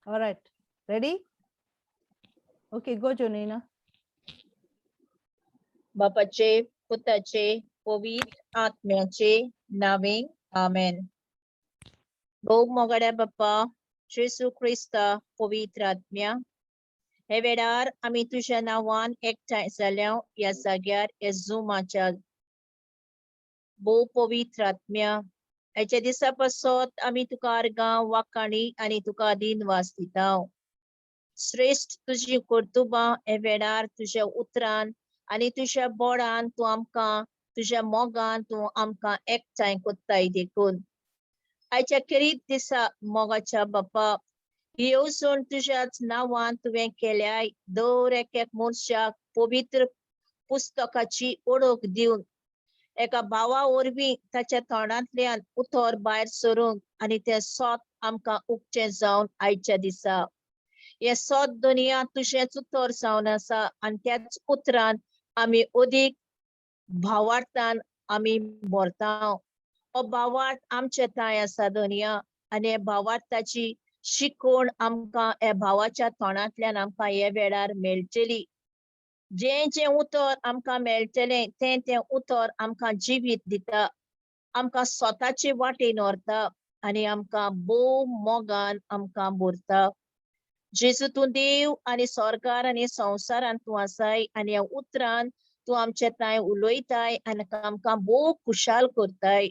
All right. Ready? Okay, go, Jonina. बापाचे, पुताचे, पवित्र आत्म्याचे नावे, आमेन. भोव मोगाड्या बाप्पा जेजू क्रिस्ता, पवित्र आत्म्या, हे वेळार आमी तुज्या नांवान एकठांय जाल्या ह्या जाग्यार, ह्या झुमाच्या. भोव पवित्र आत्म्या, आयच्या दिसा पासत आमी तुका आर्गां वाखाणी आनी तुका दिनवास दिता. श्रेश्ठ तुजी कर्तुबां हे वेळार तुज्या उतरान आनी तुज्या बोडान तूं आमकां, तुज्या मोगान तूं आमकां एकठांय कोत्ताय. देखून आयच्या खेरीत दिसा, मोगाच्या बापा, ही येवजण तुज्याच नांवान तुवें केल्याय. दर एक एक मनशाक पवित्र पुस्तकाची ओळख दिवन, एका भावा वरवीं ताच्या तोंडांतल्यान उतर भायर सरून आनी तें सोत आमकां उगचें जावन आयच्या दिसा. हें सोत दुनिया तुजेंच उतर जावन आसा आनी त्याच उतरान आमी अदीक भावार्थान आमी भरता. हो भावार्थ आमचे थांय आसा दुनिया आनी हे भावार्थाची शिकवण आमकां ह्या भावाच्या तोंडांतल्यान आमकां हे वेळार मेळटली. जें जें उतर आमकां मेळटलें, तें तें उतर आमकां जिवीत दिता, आमकां स्वताचे वाटेन व्हरता आनी आमकां भोव मोगान आमकां भरता. जेजू, तूं देव आनी स्वर्गार आनी संवसारान तूं आसाय आनी ह्या उतरान तूं आमचे थांय उलयताय आनी आमकां भोव खुशाल करताय.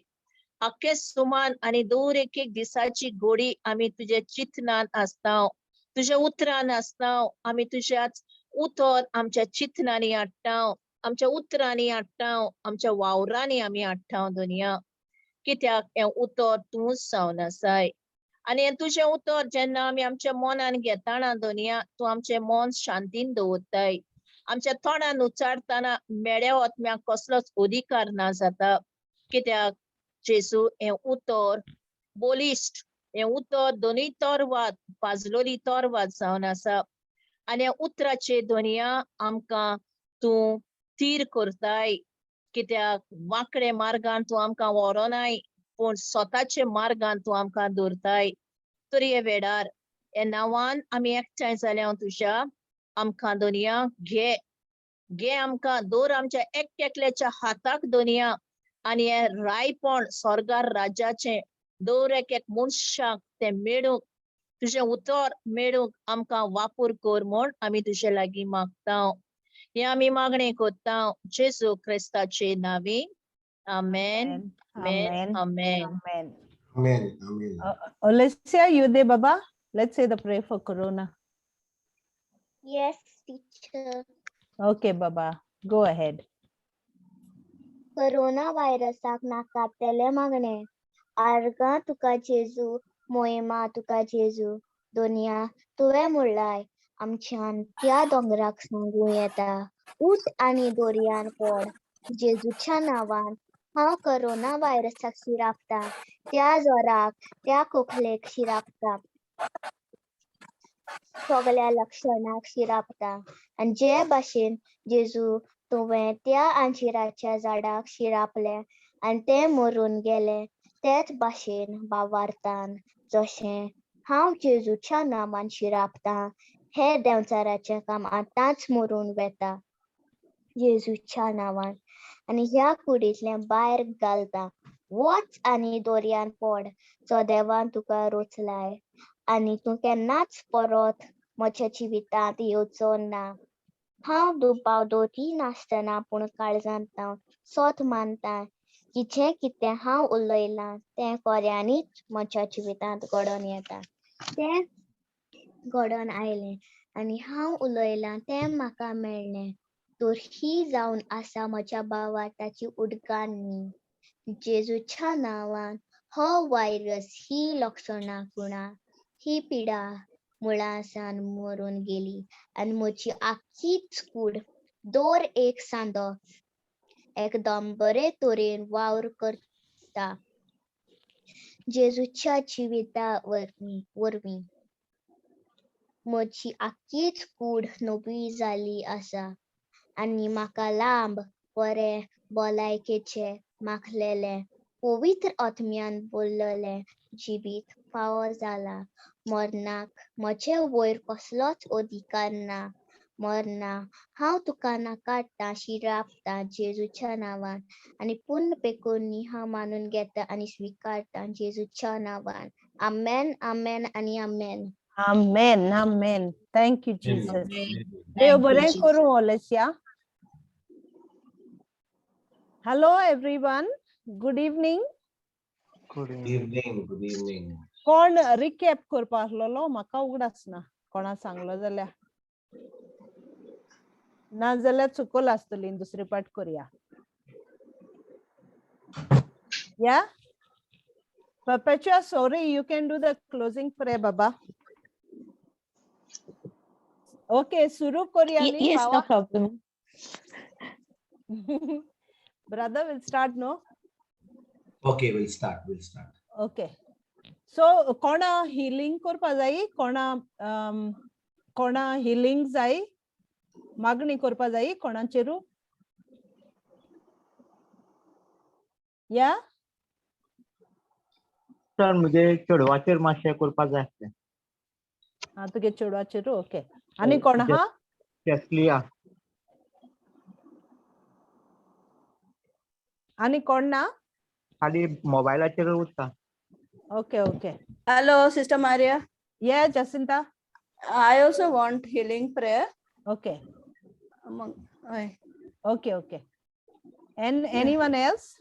आख्खे सुमान आनी दर एक एक दिसाची गोडी आमी तुज्या चिंतनान आसता, तुज्या उतरान आसता. आमी तुज्याच उतर आमच्या चिंतनांनी हाडटा, आमच्या उतरांनी हाडटा, आमच्या वावरांनी आमी हाडटा दुनिया, कित्याक हें उतर तूंच जावन आसाय. आनी हें तुजें उतर जेन्ना आमी आमच्या मनान घेताना दुनिया, तूं आमचें मन शांतीन दवरताय. आमच्या तोंडान उच्चारतना मेड्या आत्म्याक कसलोच अधिकार ना जाता, कित्याक जेजू, हें उतर बलिश्ट, हें उतर दोनूय तरवाद पाजलोली तरवाद जावन आसा आनी ह्या उतराचे दुनिया आमकां तूं थीर करताय, कित्याक वांकडे मार्गान तूं आमकां व्हरोनाय, पूण स्वताचे मार्गान तूं आमकां दवरताय. तर हे वेळार हे नांवान आमी एकठांय जाल्या तुज्या. आमकां दुनिया घे, घे आमकां, दवर आमच्या एक एकल्याच्या हाताक दुनिया आनी हे रायपण स्वर्गार राज्याचें दर एक एक मनशाक तें मेळूंक, तुजें उतर मेळूंक आमकां वापर कर म्हूण आमी तुजे लागीं मागता. हें आमी मागणें करता जेजू क्रिस्ताचे नांवी. आमेन. Amen. Amen. Amen. Amen. Amen. Amen. Alicia, you there, Baba? Let's say the prayer for Corona. Yes, teacher. Okay, Baba, go ahead. Corona व्हायरसाक नाकारतले मागणे. आर्गां तुका जेजू, मोहिमा तुका जेजू. दुनिया, तुवें म्हणलाय, आमच्यान त्या दोंगराक सांगूं येता, उठ आनी दोरयान पड. जेजूच्या नांवान हांव कोरोना व्हायरसाक शिरापता, त्या जोराक, त्या खोकलेक शिरापता, सगळ्या लक्षणाक शिरापता. आनी जे भाशेन जेजू तुवें त्या अंजिराच्या झाडाक शिरापलें आनी तें मरून गेलें, तेच भाशेन भावार्थान जशें हांव जेजूच्या नांवान शिरापता, हे देंवचाराचें काम आतांच मरून वता जेजूच्या नांवान आनी ह्या कुडींतल्यान भायर घालता. वच आनी दर्यान पड, जो देवान तुका रोचलाय, आनी तूं केन्नाच परत म्हज्या जिवितांत येवचो ना. हांव दुबाव दवरी नासतना पूण काळजांत सत मानता की जें कितें हांव उलयलां तें खऱ्यांनीच म्हज्या जिवितांत घडोवन येता. तें घडोवन आयलें आनी हांव उलयलां तें म्हाका मेळ्ळें. तर ही जावन आसा म्हज्या भावार्थाची उडगाणी. जेजूच्या नांवान हो व्हायरस, ही लक्षणां गुणां, ही पिडा मुळां सावन मरून गेली आनी म्हजी आख्खीच कूड, दर एक सांदो एकदम बरे तरेन वावर करता जेजूच्या जिविता वरवीं. म्हजी आख्खीच कूड नवी जाल्ली आसा आनी म्हाका लांब बरें भलायकेचें माखलेलें पवित्र आत्म्यान भरलेलें जिवीत फावो जालां. मरणाक म्हजे वयर कसलोच अधिकार ना. मरना, हांव तुका नाकारतां, शिरापतां जेजूच्या नांवान आनी पूर्ण पेकोनी हांव मानून घेता आनी स्विकारतां जेजूच्या नांवान. आमेन, आमेन आनी आमेन. Amen, amen. Thank you, Jesus. Amen. देव Thank you, बरें Jesus. करूं Olesia. Hello everyone, good evening. Good evening. Evening, good evening. कोण रिकॅप करपा आसलेलो म्हाका उगडास ना, कोणा सांगलो जाल्यार, ना जाल्यार चुकोल आसतली, दुसरी पाट करुया. या Perpetua, sorry, you can do the closing prayer, Baba. Okay, सुरू करूया न्ही Yes, no भावा? Problem. Brother will start, no? Okay, we'll start. We'll start. Okay. So, कोणा healing करपा जाय, कोणा कोणा healing जाय, मागणी करपा जाय कोणाचेरू? या? सर, म्हजे चेडवाचेर मातशें करपा जाय आसलें. हा, तुगे चेडवाचेरू, ओके. आनी कोण आहा? जेसलिया. आनी कोण ना? खाली मोबायलाचेर उरता. Okay. Hello, Sister Maria. Yeah, Jacinta. I also want healing prayer. Okay. Among, ay. Okay. And anyone else?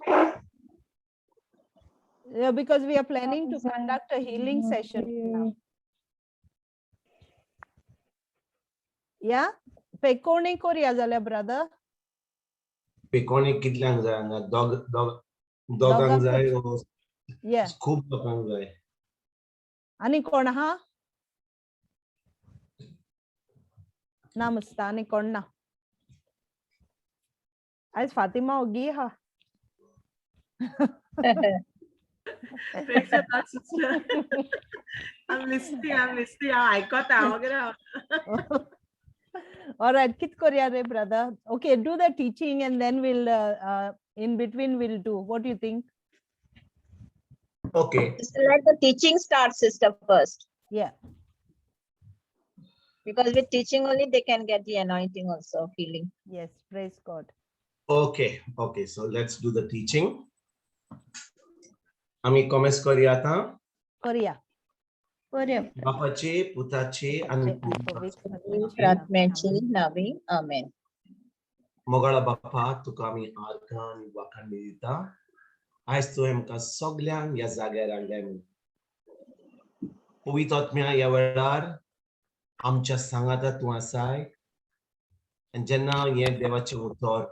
Yeah, because we are planning to conduct a healing session now. Yeah, पेकोणी कोरया जाल्यार brother. पेकोणी कितल्यांक जाय हांगा? दोग दोग दोगांक जाय ओ Yeah, खूब लोकांक जाय? आनी कोण आहा? ना मुस्ता, आनी कोण ना? आयज फातिमा ओगी आहा. Praise the Lord, sister. I'm listening, I'm listening. आयकता हांव वगैरे. All right, कित कोरया रे brother? Okay, do the teaching and then we'll in between we'll do. What do you think? Okay. Just let the teaching start, sister, first. Yeah. Because with teaching only, they can get the anointing also, healing. Yes, praise God. Okay. So let's do the teaching. आमी कॉमेस करूया आतां. कोरया. Korea. बापाचे, पुताचे आनी पवित्र पवित्र आत्म्याचे नावे, आमेन. मोगाळा बापा, तुका आमी आर्गां आनी वाखाण दिता. आयज तुवें आमकां सगल्यांक ह्या जाग्यार हाडल्या म्हणून. पवित्र आत्म्या, ह्या वेळार आमच्या सांगाता तूं आसाय आनी जेन्ना हें देवाचें उतर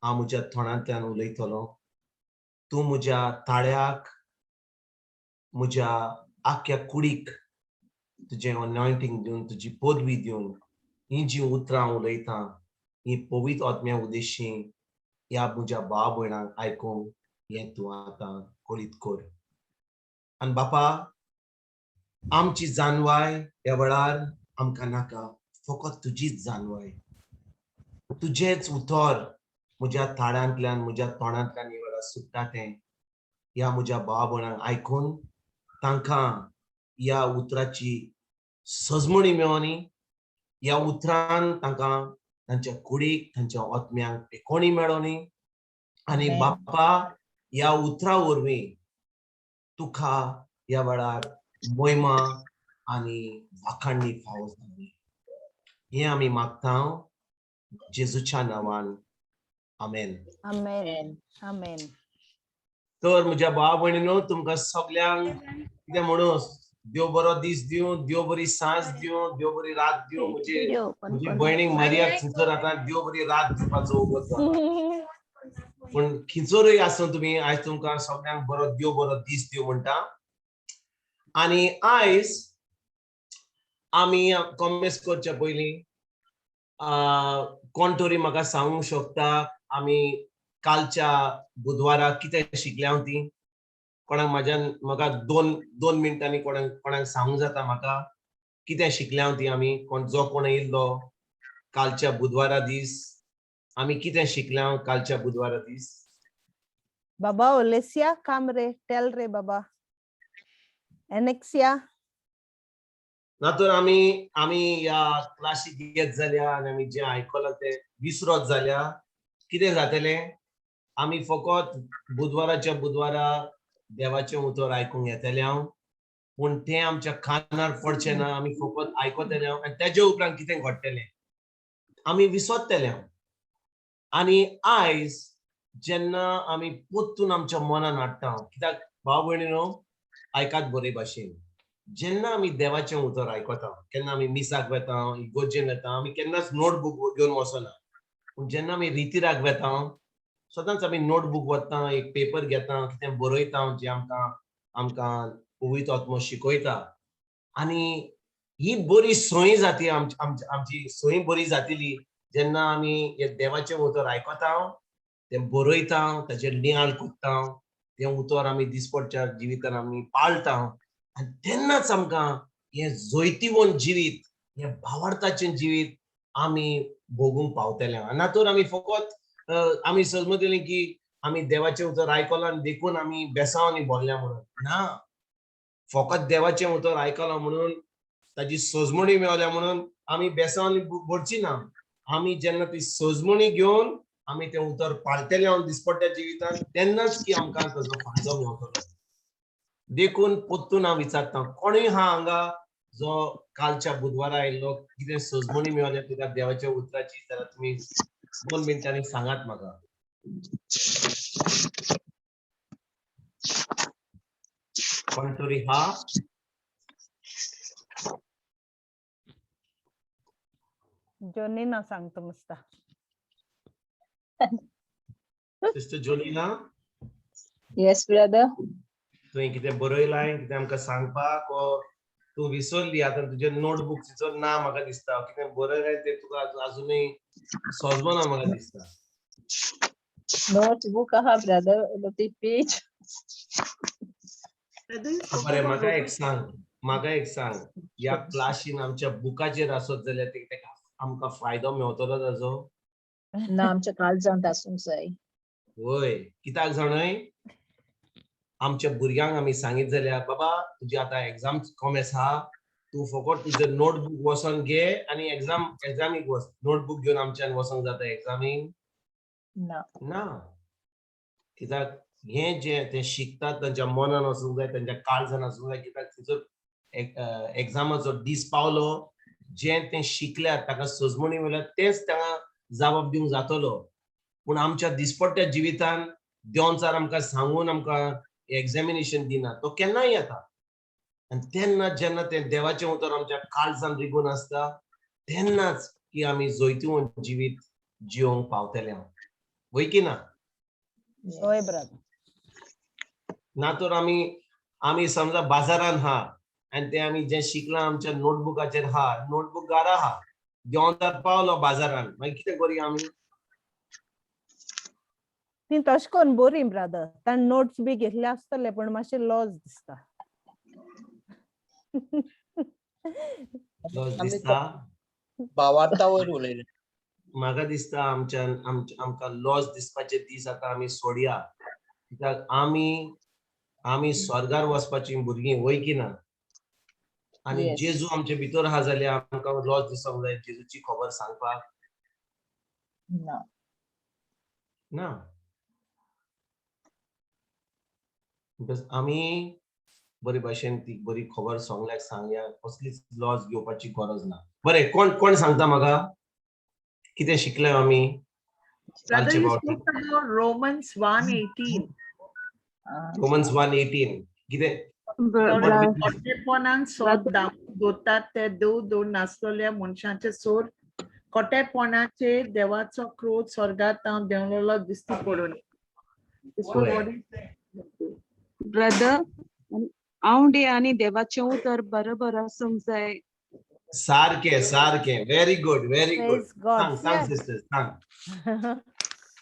हांव म्हज्या तोंडांतल्यान उलयतलो, तूं म्हज्या ताळ्याक, म्हज्या आख्या कुडीक तुजें अनॉयंटींग दिवन, तुजी पदवी दिवन, हीं जीं उतरां उलयता ही पवित्र आत्म्या उद्देशी ह्या म्हज्या भाव भयणांक आयकूंक हें तूं आतां कळीत कर. आनी बापा, आमची जानवाय ह्या वेळार आमकां नाका, फकत तुजीच जानवाय, तुजेंच उतर म्हज्या ताळ्यांतल्यान, म्हज्या तोंडांतल्यान ह्या वेळार सुट्टा तें ह्या म्हज्या भाव भयणांक आयकून तांकां ह्या उतराची सजमणी मेळोनी, ह्या उतरान तांकां तांच्या कुडीक, तांच्या आत्म्यांक पेकोणी मेळोनी आनी Amen. बापा, ह्या उतरा वरवीं तुका ह्या वेळार मोहिमा आनी वाखाणणी फावो जाली, हें आमी मागता जेजूच्या नांवान. आमेन. Amen. Amen. तर म्हज्या भाव भयणीनो, तुमकां सगल्यांक कितें म्हणू, देव बरो दीस दिवं, देव बरी सांज दिवं, देव बरी रात दिवं. म्हजे Video open म्हजी करून. भयणीक मारियाक थंयसर आतां देव बरी रात दिवपाचो वगत जाला, पूण खिंचोरूय आसूं तुमी, आयज तुमकां सगल्यांक बरो देव बरो दीस दिवं म्हणटा. आनी आयज आमी कॉमेस करच्या पयलीं कोण तरी म्हाका सांगूंक शकता, आमी कालच्या बुधवारा कितें शिकल्या ती? कोणाक म्हाज्यान म्हाका दोन मिनटांनी कोणाक सांगूंक जाता म्हाका कितें शिकल्या ती आमी? कोण जो कोण येयल्लो कालच्या बुधवारा दीस, आमी कितें शिकल्या कालच्या बुधवारा दीस? बाबा ओलेसिया, काम रे, टेल रे बाबा. एनेक्सिया. ना तर आमी आमी ह्या क्लासीक येत जाल्या आनी आमी जें आयकलां तें विसरत जाल्या कितें जातलें? आमी फकत बुधवाराच्या बुधवारा देवाचें उतर आयकूंक येतले हांव, पूण तें आमच्या कानार पडचें ना. आमी फकत आयकतले हांव आनी तेजे उपरांत कितें घडटलें आमी विसरतले हांव. आनी आयज जेन्ना आमी परतून आमच्या मनान हाडटा, कित्याक भाव भयणीनो आयकात बरे भाशेन, जेन्ना आमी देवाचें उतर आयकता, केन्ना आमी मिसाक वेता, इगोर्जेन वेता, आमी केन्नाच नोटबूक घेवन वचना. पूण जेन्ना आमी रितिराक वेता सदांच आमी नोटबूक वता, एक पेपर घेता, कितें बरयता जें आमकां आमकां पवित्र आत्मो शिकयता. आनी ही बरी संय जाती आमची आमची संय बरी जातली जेन्ना आमी हे देवाचें उतर आयकता, तें बरयता, ताचेर नियाळ करता, तें उतर आमी दिसपडच्या जिवितान आमी पाळटा आनी तेन्नाच आमकां हें जैतिवंत जिवीत, हें भावार्थाचें जिवीत आमी भोगूंक पावतले. ना तर आमी फकत आमी समजतले की आमी देवाचें उतर आयकलां आनी देखून आमी बेसांवांनी भरल्या म्हणून. ना, फकत देवाचें उतर आयकलां म्हणून ताजी सजमणी मेवल्या म्हणून आमी बेसांवांनी भरची ना. आमी जेन्ना ती सजमणी घेवन आमी तें उतर पाळटले हांव दिसपट्ट्या जिवितांत, तेन्नाच की आमकां ताजो फायदो मेवतलो. देखून परतून हांव विचारता, कोणूय आहा हांगा जो कालच्या बुधवारा आयिल्लो, कितें सजमणी मेवल्या तुका देवाच्या उतराची, जाल्यार तुमी 2 मिनटांनी सांगात म्हाका. कोण तरी हा? जोनीना सांगता मस्ता. सिस्टर जोनीना? Yes brother. तुवें कितें बरयलां कितें आमकां सांगपाक, तूं विसरली आतां तुजें नोटबूक तिचो ना म्हाका दिसता, कितें बरयलां तें तुका आजुनूय सजमना म्हाका दिसता. नोटबूक आहा ब्रदर, ती पेज. बरें, म्हाका एक सांग, म्हाका एक सांग, ह्या क्लासीन आमच्या बुकाचेर आसत जाल्यार तेका आमकां फायदो मेवतलो ताजो? ना, आमच्या काळजांत आसूंक जाय. वय, कित्याक जाणय, आमच्या भुरग्यांक आमी सांगीत जाल्यार बाबा तुजी आतां एग्जाम कम आसा, तूं फकत तुजें नोटबूक वचोन घे आनी एग्जामीक वच. नोटबूक घेवन आमच्यान वचोंक जाता एग्जामीक? ना. ना, कित्याक हें जें ते शिकतात तांच्या मनान आसूंक जाय, तांच्या काळजान आसूंक जाय. कित्याक थंयसर एग्जामाचो दीस पावलो, जें तें शिकल्यात ताका सजमणी मेळ्ळ्या तेंच ताका जबाब दिवंक जातलो. पूण आमच्या दिसपट्ट्या जिवितान देवचार आमकां सांगून आमकां एग्जामिनेशन दिना, तो केन्नाय येता. आनी तेन्ना जेन्ना तें देवाचें उतर आमच्या काळजान रिगून आसता तेन्नाच की आमी जैतिवंत जिवीत जिवंक पावतले. वय की ना? हय ब्रदर. ना तर आमी आमी समजा बाजारान हा आनी तें आमी जें शिकलां आमच्या नोटबुकाचेर हा, नोटबूक घरा हा, देंवचार पावलो बाजारान, मागीर कितें करुया आमी? ती तशें करून बरी ब्रदर, ताणें नोट्स बी घेतले आसतले पूण मातशें लॉज दिसता. लॉज दिसता? भावार्था वयर उलयले. म्हाका दिसता आमच्यान आमकां लॉज दिसपाचे दीस आतां आमी सोडया. कित्याक आमी आमी स्वर्गार वचपाची भुरगीं, वय की ना? आनी जेजू आमचे भितर आहा जाल्यार आमकां लॉज दिसोंक जाय जेजूची खबर सांगपाक? ना. ना, because आमी बरे भाशेन ती बरी खबर सगल्याक सांगया, कसलीच लॉज घेवपाची गरज ना. बरें, कोण कोण सांगता म्हाका कितें शिकले आमी? Brother, you spoke about Romans 1:18. Romans 1:18 कितें? खोटेपणान सोद दवरतात ते देव दवर नासलेल्या मनशांचे सोर खोटेपणाचेर देवाचो क्रोध स्वर्गात हांव देंवलेलो दिसती पडून. ब्रदर, आवडे आनी देवाचें उतर बरोबर आसूंक जाय. सारकें सारकें, व्हेरी गुड व्हेरी गुड. सांग सांग सिस्टर, सांग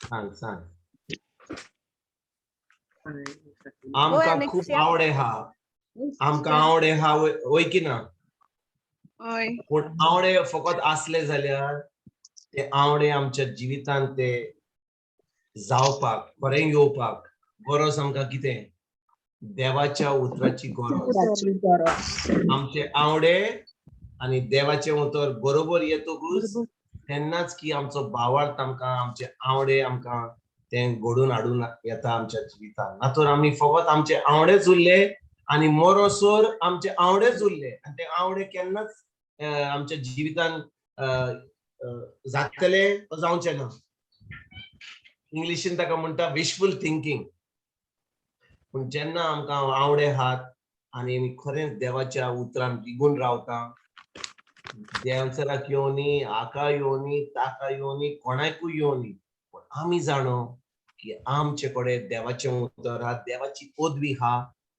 सांग सांग. आमकां खूब आवडे हा, आमकां आवडे हा, वय की ना? पूण आवडे फकत आसले जाल्यार ते आवडे आमच्या जिवितांत ते जावपाक, खरें येवपाक गरज आमकां कितें? देवाच्या उतराची गरज. आमचे आवडे आनी देवाचें उतर बरोबर येतकूच तेन्नाच की आमचो भावार्थ आमकां, आमचे आवडे आमकां तें घडून हाडून येता आमच्या जिवितान. ना तर आमी फकत आमचे आवडेच उरले आनी मरोसर आमचे आवडेच उरले आनी ते आवडे केन्नाच आमच्या जिवितान जातले जावचे ना. इंग्लिशीन ताका म्हणटा विशफूल थिंकींग. पूण जेन्ना आमकां आवडे आहात आनी आमी खरेंच देवाच्या उतरान रिगून रावता, देंवचाराक येवनी, हाका येवनी, ताका येवनी, कोणाकूय येवनी, पूण आमी जाणो की आमचे कडेन देवाचें उतर आहा, देवाची पदवी आहा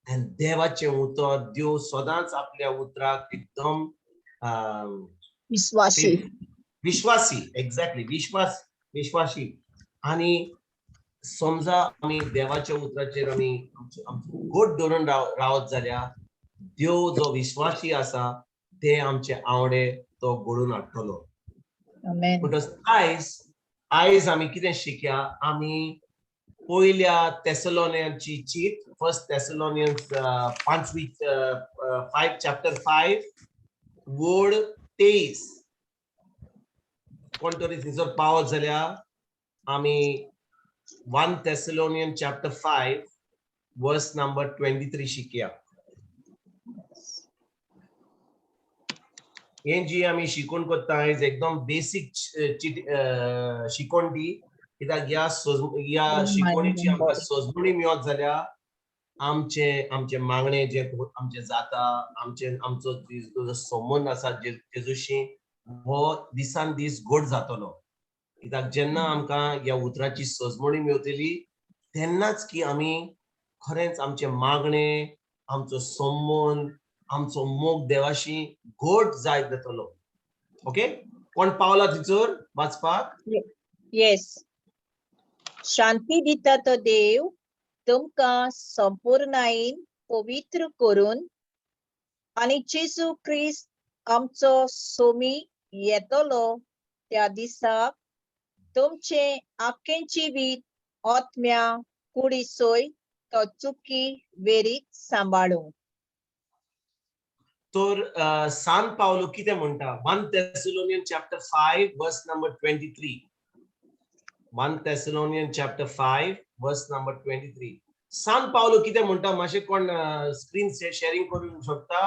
आनी देवाचें उतर, देव सदांच आपल्या उतराक एकदम विश्वासी. विश्वासी, एक्झॅक्टली, विश्वास, विश्वासी. आनी समजा आमी देवाच्या उतराचेर आमी आमचो गोट धरून रावत जाल्यार देव जो विश्वासी आसा ते आमचे आवडे तो घडोवन हाडटलो. म्हणटच आयज आमी कितें शिकया, आमी पयल्या तेसलोनियनची चीट, फर्स्ट तेसलोनियन्स 5वी 5 चॅप्टर 5 वड 23. कोण तरी थंयसर पावत जाल्यार आमी 1 Thessalonian chapter 5 verse number 23 शिकया. हें जी आमी शिकवण करता आयज एकदम बेसीक शिकवण ती, कित्याक ह्या ह्या शिकवणीची आमकां सजमणी मेळत जाल्यार आमचे आमचे मागणे जे आमचे जाता, आमचे आमचो जो संबंद आसा जेजूशी हो दिसान दीस गोड जातलो. कित्याक जेन्ना आमकां ह्या उतराची सजमणी मेळटली तेन्नाच की आमी खरेंच आमचे मागणे, आमचो संबंद, आमचो मोग देवाशी गोड जायत जातलो. ओके, कोण पावला थंयसर वाचपाक? येस. शांती दिता तो देव तुमकां संपूर्णायेन पवित्र करून आनी जेजू क्रिस्त आमचो सोमी येतलो त्या दिसाक तुमचें आख्खें जिवीत आत्म्या कुडी सोय तो चुकी वेरीत सांबाळूं. तर सान पावलो कितें म्हणटा, 1 Thessalonian chapter 5 verse number 23. 1 Thessalonian chapter 5 verse number 23. सान पावलो कितें म्हणटा, मातशें कोण स्क्रीन शेअरिंग करूंक शकता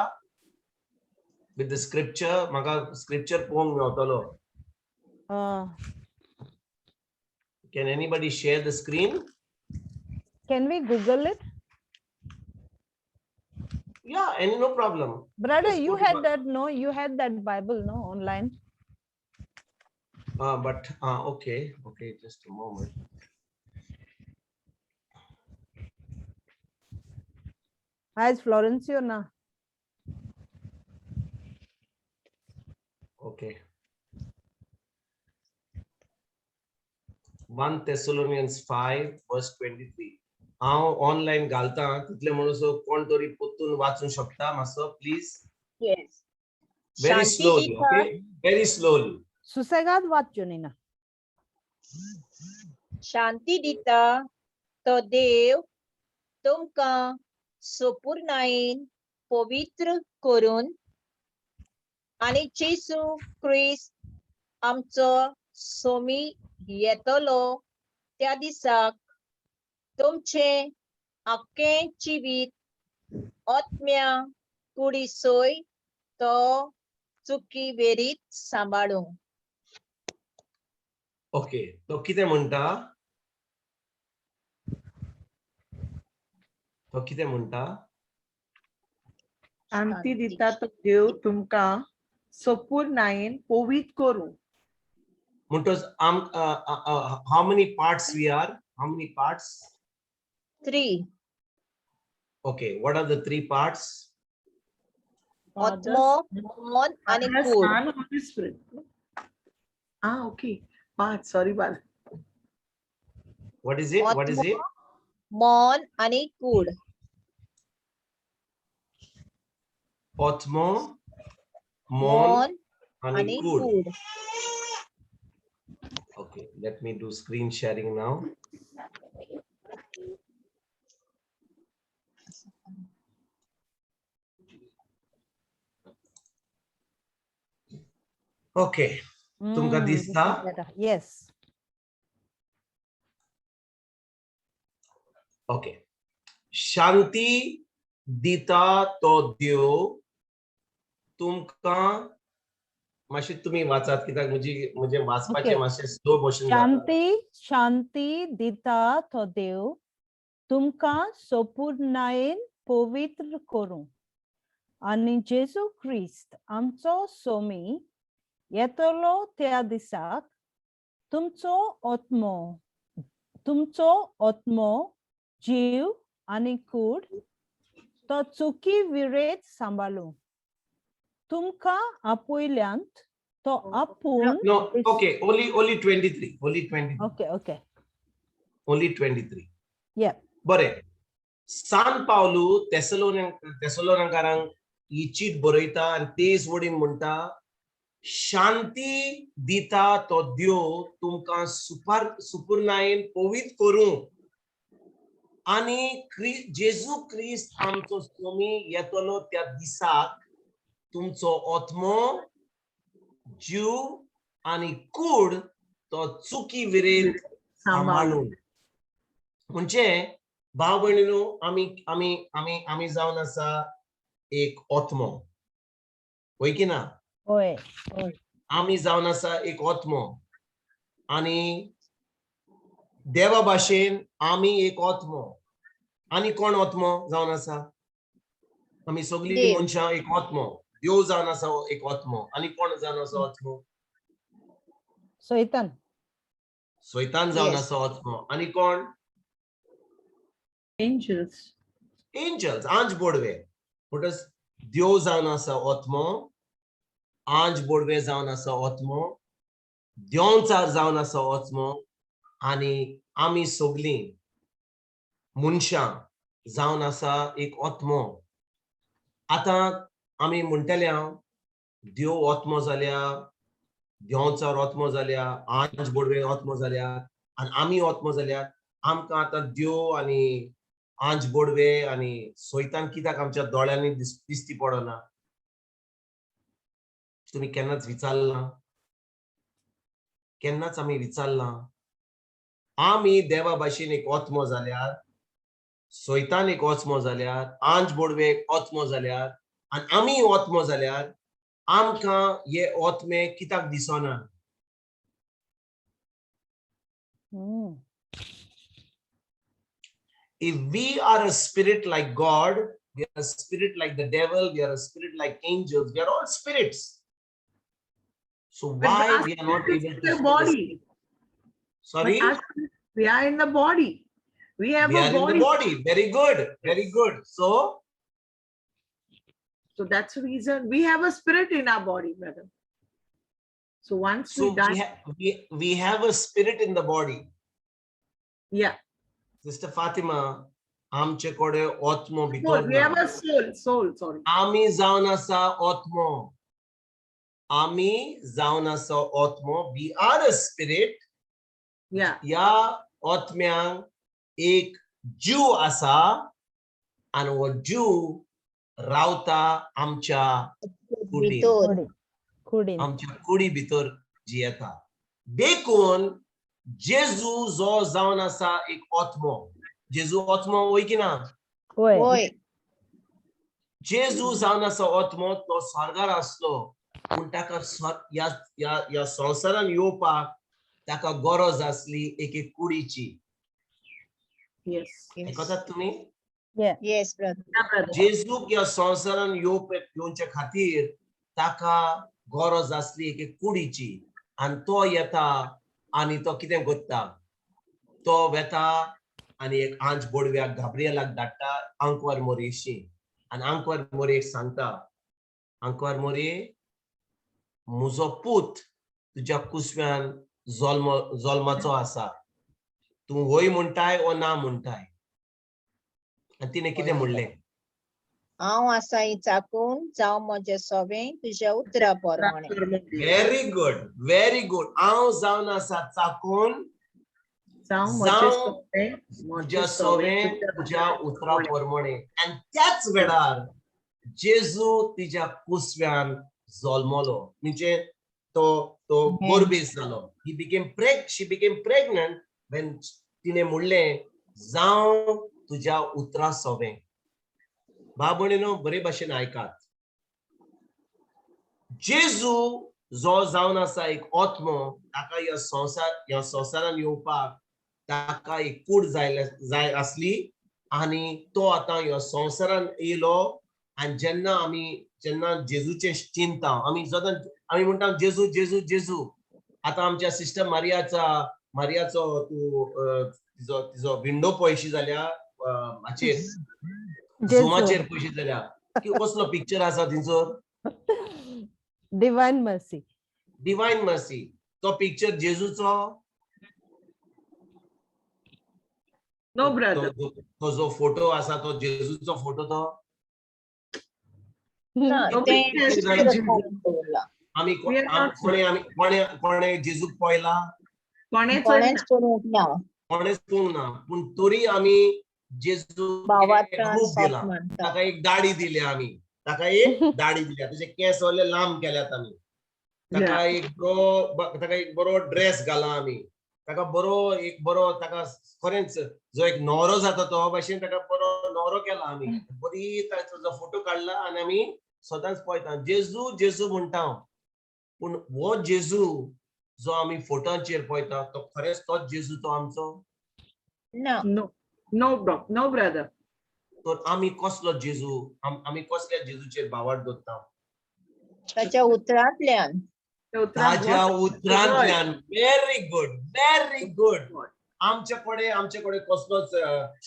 विथ the scripture? म्हाका स्क्रिप्चर पळोवंक मेवतलो. Can anybody share the screen? Can we Google it? Yeah, any no problem. Brother, Just you go to had that, no? You had that Bible, no, online? But okay, okay, just a moment. As Florencio na. Okay. 1 Thessalonians 5 verse 23. हांव online घालता तितले म्हणून कोण तरी परतून वाचूंक शकता मातसो please? Yes. Very slowly, okay, very slowly. सुसेगाद वाच नीना. शांती दिता तो देव तुमकां सोपूर्णायेन पवित्र करून आनी जेजू क्रिस्त आमचो सोमी येतलो त्या दिसाक तुमचें आख्खें जिवीत आत्म्या कुडी सोय तो चुकी वेरीत सांबाळूं. ओके, तो कितें म्हणटा, तो कितें म्हणटा? शांती दिता तो देव तुमकां सोपूर्णायेन पवित्र करूं. म्हणटच आम how many parts we are? How many parts? 3. Okay, what are the 3 parts? आत्मो, मन आनी कूड. Holy Spirit. Okay, part, sorry बाल. What is it? What is it? मन आनी कूड. आत्मो, मन आनी कूड. Okay, let me do screen sharing now. Okay, तुमकां दिसता? येस. ओके. शांती दिता तो देव तुमकां, मातशें तुमी वाचात, कित्याक म्हजी म्हजें वाचपाचें मातशें स्लो मोशन. शांती, शांती दिता तो देव तुमकां सोपूर्णायेन पवित्र करूं आनी जेजू क्रिस्त आमचो सोमी येतलो त्या दिसाक तुमचो आत्मो, जीव आनी कूड तो चुकी विरेत सांबाळूं. तुमकां आपयल्यांत तो आपूण No, okay, only 23, only 23. Okay. Only 23. बरें, सान पावलू तेसलोनाकारांक ही चीट बरयता आनी तेज वडीन म्हणटा, शांती दिता तो देव तुमकां सुपार सुपुर्णायेन पवित्र करूं आनी जेजू क्रिस्त आमचो स्वामी येतलो त्या दिसाक तुमचो आत्मो, जीव आनी कूड तो चुकी विरेत सांबाळून. म्हणजे भाव भयणीनो, आमी आमी आमी आमी जावन आसा एक आत्मो, वय की ना? होय. आमी जावन आसा एक आत्मो आनी देवा भाशेन आमी एक आत्मो. आनी कोण आत्मो जावन आसा? आमी सगळीं देव. मनशां एक आत्मो. देव जावन आसा एक आत्मो. आनी कोण जावन आसा आत्मो? सैतान. सैतान जावन आसा आत्मो. आनी कोण? Angels. Angels, आंज बोडवे. म्हणटच देव जावन आसा आत्मो, आंज बोडवे जावन आसा आत्मो, देंवचार जावन आसा आत्मो आनी आमी सगळीं मनशां जावन आसा एक आत्मो. आतां आमी म्हणटले, हांव देव आत्मो जाल्या, देंवचार आत्मो जाल्या, आंज बोडवे आत्मो जाल्या आनी आमी आत्मो जाल्या, आमकां आतां देव आनी आंज बोडवे आनी सैतान कित्याक आमच्या दोळ्यांनी दिसती पडना? तुमी केन्नाच विचारलां? केन्नाच आमी विचारलां, आमी देवा भाशेन एक आत्मो जाल्यार, सैतान एक आत्मो जाल्यार, आंज बोडवे एक आत्मो जाल्यार आनी आमी आत्मो जाल्यार, आमकां हे आत्मे कित्याक दिसना? If we are a spirit like God, we are a spirit like the devil, we are a spirit like angels, we are all spirits. So But why our we are not spirit is able in to the see the body. Sorry? But our We are in the body. We have We a are in the body. Body. Very good. Very good. So, So that's the reason we have a spirit in our body, brother. So once so we die, we have a spirit in the body. Sister Fatima, आमचे कडे आत्मो Soul, भितर we have ना. A soul, soul, sorry. आमी जावन आसा आत्मो. आमी जावन आसा आत्मो. We are a spirit. ह्या आत्म्यांक एक जीव आसा आनी हो जीव रावता आमच्या कुडीन. भितर. कुडीन. आमच्या कुडी भितर जियेता. देखून जेजू जो जावन आसा एक आत्मो, जेजू आत्मो, वय की ना? होय. होय. जेजू जावन आसा आत्मो. तो स्वर्गार आसलो, पूण ताका ह्या ह्या ह्या संवसारान येवपाक ताका गरज आसली एके कुडीची. आयकतात तुमी? Yes, brother. Yeah, brother. जेजूक ह्या संवसारान येवचे खातीर ताका गरज आसली एके कुडीची. आनी तो येता आनी तो कितें करता? तो वेता आनी एक आंज बोडव्याक, गाब्रियलाक धाडटा आंकवार मोरयेशी आनी आंकवार मोरयेक सांगता, आंकवार मोरये, म्हजो पूत तुज्या कुसव्यान जल्माचो आसा, तूं वय म्हणटाय ओ ना म्हणटाय? आनी तिणें कितें म्हणलें? हांव आसा चाकून, जावं म्हजें सोबें तुज्या उतरा प्रमाणे. Very good, very good. हांव जावन आसा चाकून, जावं म्हजें जावं सोबें, म्हज्या सोबें तुज्या उतरा प्रमाणे. आनी त्याच वेळार जेजू तिच्या कुसव्यान जल्मलो. म्हणजे तो तो गोरबेस जालो. He became preg she became pregnant when तिणें म्हणलें, जावं तुज्या उतरा सोवें. भाव भयणीनो, बरे भाशेन आयकात. जेजू जो जावन आसा एक आत्मो, ताका ह्या संवसार ह्या संवसारान येवपाक ताका एक कूड जाय जाय आसली आनी तो आतां ह्या संवसारान येयलो. आनी जेन्ना आमी जेन्ना जेजूचें चिंता, आमी सदांच आमी म्हणटा जेजू जेजू जेजू. आतां आमच्या सिस्टर मारियाचा मारियाचो तूं तिजो तिजो विंडो पळयशी जाल्यार, हाचेर झुमाचेर पळयशी जाल्यार की कसलो पिक्चर आसा तिचो? Divine mercy. Divine mercy. तो पिक्चर जेजूचो? No brother. तो जो फोटो आसा तो जेजूचो फोटो तो? ना, No तें picture is दवरलां. आमी We are not कोणे आमी कोणे कोणे जेजूक पळयला? कोणेच कोणेच करूंक ना. कोणेच पळोवंक ना, पूण तरी आमी जेजू भावार्थान रूप सोत दिला. मानता. ताका एक दाडी दिल्या आमी, ताका एक दाडी दिल्या, तेजे केंस व्हडले लांब केल्यात आमी, ताका एक बरो ताका एक बरो ड्रेस घाला आमी, ताका बरो एक बरो ताका खरेंच जो एक न्हवरो जाता तो भाशेन ताका बरो न्हवरो केला आमी, बरी ताचो जो फोटो काडला आनी आमी सदांच पळयता जेजू जेजू म्हणटा. पूण हो जेजू जो आमी फोटोचेर पळयता तो खरेंच तोच जेजू तो आमचो? ना. No, no, bro, no brother. तर आमी कसलो जेजू, आमी कसल्या जेजूचेर भावार्थ दवरता? ताच्या उतरांतल्यान. ताज्या उतरांतल्यान. Very good, very good. आमचे कडेन आमचे कडेन कसलोच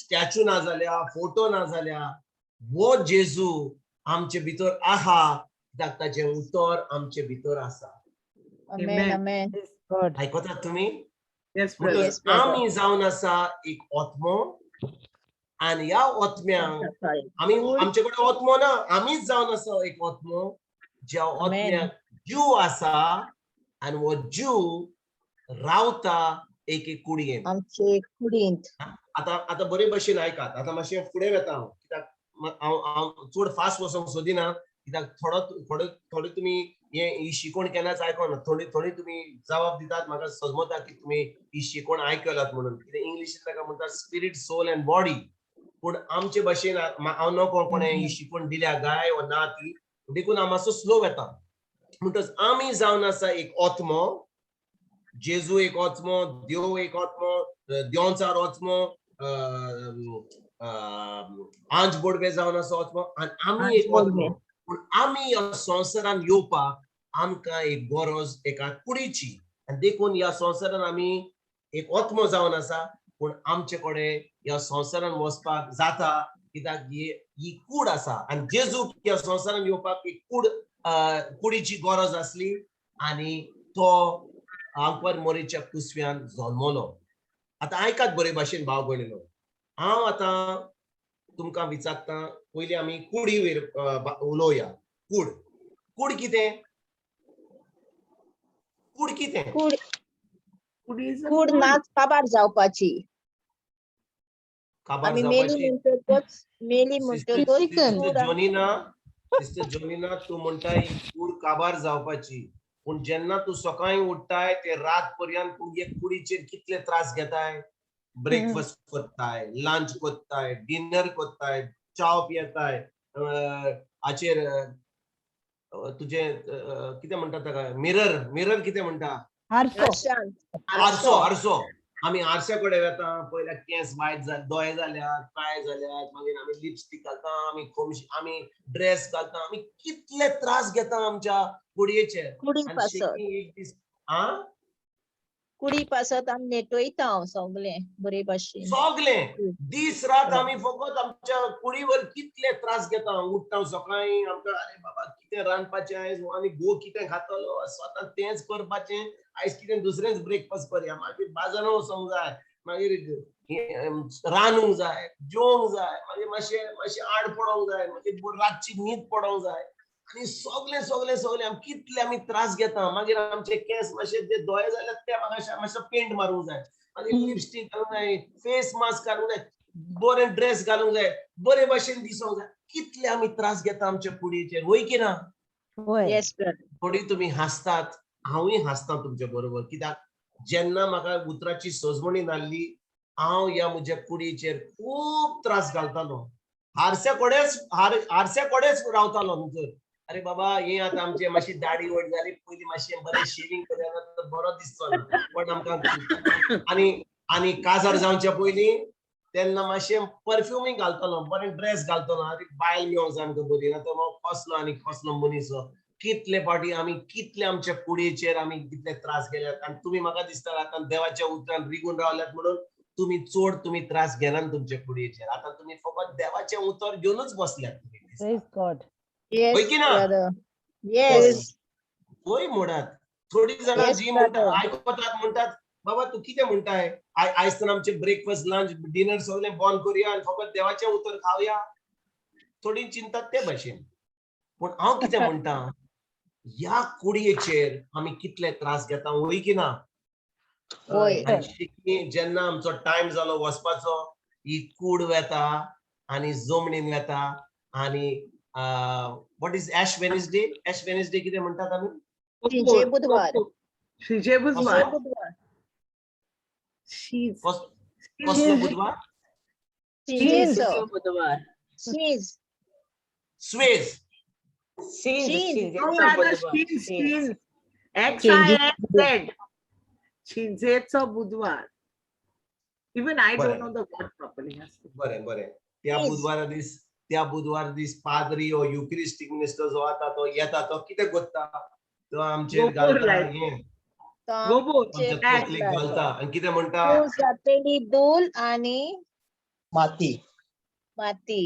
स्टॅच्यू ना जाल्या, फोटो ना जाल्या, हो जेजू आमचे भितर आहा कित्याक ताचें उतर आमचे भितर आसा. आमेन, आमेन. आयकतात तुमी? Yes brother. Yes, brother. आमी जावन आसा एक आत्मो आनी ह्या आत्म्यांक आमी आमचे कडेन आत्मो ना, आमीच जावन आसा एक आत्मो, ज्या आत्म्याक जीव आसा आनी हो जीव रावता एके कुडयेन, आमचे कुडींत. आतां आतां बरे भशेन आयकात. आतां मातशें फुडें वता हांव, कित्याक हांव हांव चड फास्ट वचोंक सोदिना, कित्याक थोडो थोडो थोडे तुमी हे ही शिकवण केन्नाच आयकोना, थोडी थोडी तुमी जबाब दितात, म्हाका समजता की तुमी ही शिकवण आयकलात म्हणून. कित्याक इंग्लिशीन ताका म्हणटात स्पिरीट, सोल एंड बॉडी, पूण आमचे भाशेन हांव नको कोणें ही शिकवण दिल्या गाय वा ना ती, देखून हांव मातसो स्लो वता. म्हणटच आमी जावन आसा एक आत्मो, जेजू एक आत्मो, देव एक आत्मो, देंवचार आत्मो, आंज बोडवे जावन आसा आत्मो, आनी आमी एक आत्मो. पूण आमी ह्या संवसारान येवपाक आमकां एक गरज एका कुडीची, आनी देखून ह्या संवसारान आमी एक आत्मो जावन आसा, पूण आमचे कडेन ह्या संवसारान वचपाक जाता कित्याक ही कूड आसा. आनी जेजूक ह्या संवसारान येवपाक एक कूड कुडीची गरज आसली आनी तो आंकवार मोरीच्या कुसव्यान जल्मलो. आतां आयकात बरे भाशेन भाव भयणीनो, हांव आतां तुमकां विचारता, पयलीं आमी कुडी वयर उलोवया. कूड कूड कितें? कूड कितें? कूड कूड नाच काबार जावपाची. काबार आमी मेली जावपाची. म्हणटकच, मेली म्हणटकच सिस्टर जोनिना, सिस्टर जोनिना, तूं म्हणटाय कूड काबार जावपाची, पूण जेन्ना तूं सकाळीं उठ्ठाय ते रात पर्यंत तूं हे कुडीचेर कितले त्रास घेताय? ब्रेकफास्ट करताय, लंच करताय, डिनर करताय, चाव पियेताय, हाचेर तुजें कितें म्हणटा ताका, मिरर मिरर कितें म्हणटा, आरसो, आरसो, आरसो. आमी आरश्या कडेन वता, पयल्या केंस वायट जाले, दोळे जाल्यात, पांय जाल्यात, मागीर आमी लिपस्टीक घालता, आमी खोमशी, आमी ड्रेस घालता, आमी कितले त्रास घेता आमच्या कुडयेचे. कुडी पासत, एक दीस आ कुडी पासत आमी नेटयता सगळें बरे भाशेन, सगळें दीस रात आमी फकत आमच्या कुडीवर कितले त्रास घेता. उठ्ठा सकाळीं आमकां अरे बाबा कितें रांदपाचें आयज, आनी घोव कितें खातलो, स्वता तेंच करपाचें, आयज कितें दुसरेंच ब्रेकफास्ट करया, मागीर बाजारान वचोंक जाय, मागीर रांदूंक जाय, जेवंक जाय, मागीर मातशें मातशें आड पडोंक जाय, मागीर रातची न्हीद पडोंक जाय, आनी सगळें सगळें सगळें कितले आमी त्रास घेता. मागीर आमचे केंस मातशे जे दोळे जाल्यात ते म्हाका मातशे पेंट मारूंक जाय, मागीर लिपस्टीक घालूंक जाय, फेस मास्क घालूंक जाय, बरें ड्रेस घालूंक जाय, बरे भाशेन दिसोंक जाय. कितले आमी त्रास घेता आमच्या कुडीचेर, वय की ना? थोडी तुमी हांसतात, हांवूय हांसता तुमचे बरोबर, कित्याक जेन्ना म्हाका उतराची सजमणी नासली हांव ह्या म्हज्या कुडीचेर खूब त्रास घालतालो. हारश्या कडेच हारश्या कडेच रावतालो भितर. अरे बाबा, हे आतां आमचे मातशी दाडी व्हड जाली, पयलीं मातशें बरें शेविंग करूया तर बरो दिसचो ना. पण आमकां आनी आनी काजार जावच्या पयलीं तेन्ना मातशें परफ्युमूय घालतालो, बरें ड्रेस घालतालो. आनी बायल मेळोंक जाय आमकां बरी, ना तर मग कसलो आनी कसलो मनीस हो. कितले फावटी आमी कितले आमच्या कुडीचेर आमी कितले त्रास गेल्यात. आनी तुमी म्हाका दिसता आतां देवाच्या उतरान रिगून रावल्यात म्हणून तुमी चड तुमी त्रास घेनात तुमच्या कुडीचेर. आतां तुमी फकत देवाचें उतर घेवनूच बसल्यात तुमी. Praise God. Yes, होय की ना? brother. Yes. होय म्हणत थोडी जाणां Yes, जी म्हणटात brother. आयकतात म्हणटात बाबा तूं कितें म्हणटाय, आयज तर आमचें ब्रेकफास्ट लंच डिनर सगळें बंद करुया आनी फकत देवाचें उतर खावया. थोडी चिंतात ते भाशेन. पूण हांव कितें म्हणटा, ह्या कुडयेचेर आमी कितले त्रास घेता, वय की ना? होय. आनी शिकली जेन्ना आमचो टायम जालो वचपाचो, ही कूड वेता आनी जमनीन वेता. आनी what is Ash Wednesday? Ash Wednesday कितें म्हणटात आमी? शिंजे बुधवार. शिजे बुधवार. शिंजे बुधवार. शीज. कसलो बुधवार? शिंजेचो. बुधवार. शीज. Suez. शीज. No, brother, शीज, शीज. X I N Z. शिंजेचो बुधवार. Even I बरें. don't know the word properly. बरें बरें, त्या Please. बुधवारा दीस, त्या बुधवार दीस पाद्री हो युक्रिस्टीक मिनिस्टर जो आता तो येता, तो कितें करता, तो आमचेर गोबोर घालता लायता. हें, तो गोबोर. आमच्या तकलेक घालता आनी कितें म्हणटा, तूं जातेली धूल आनी माती. माती.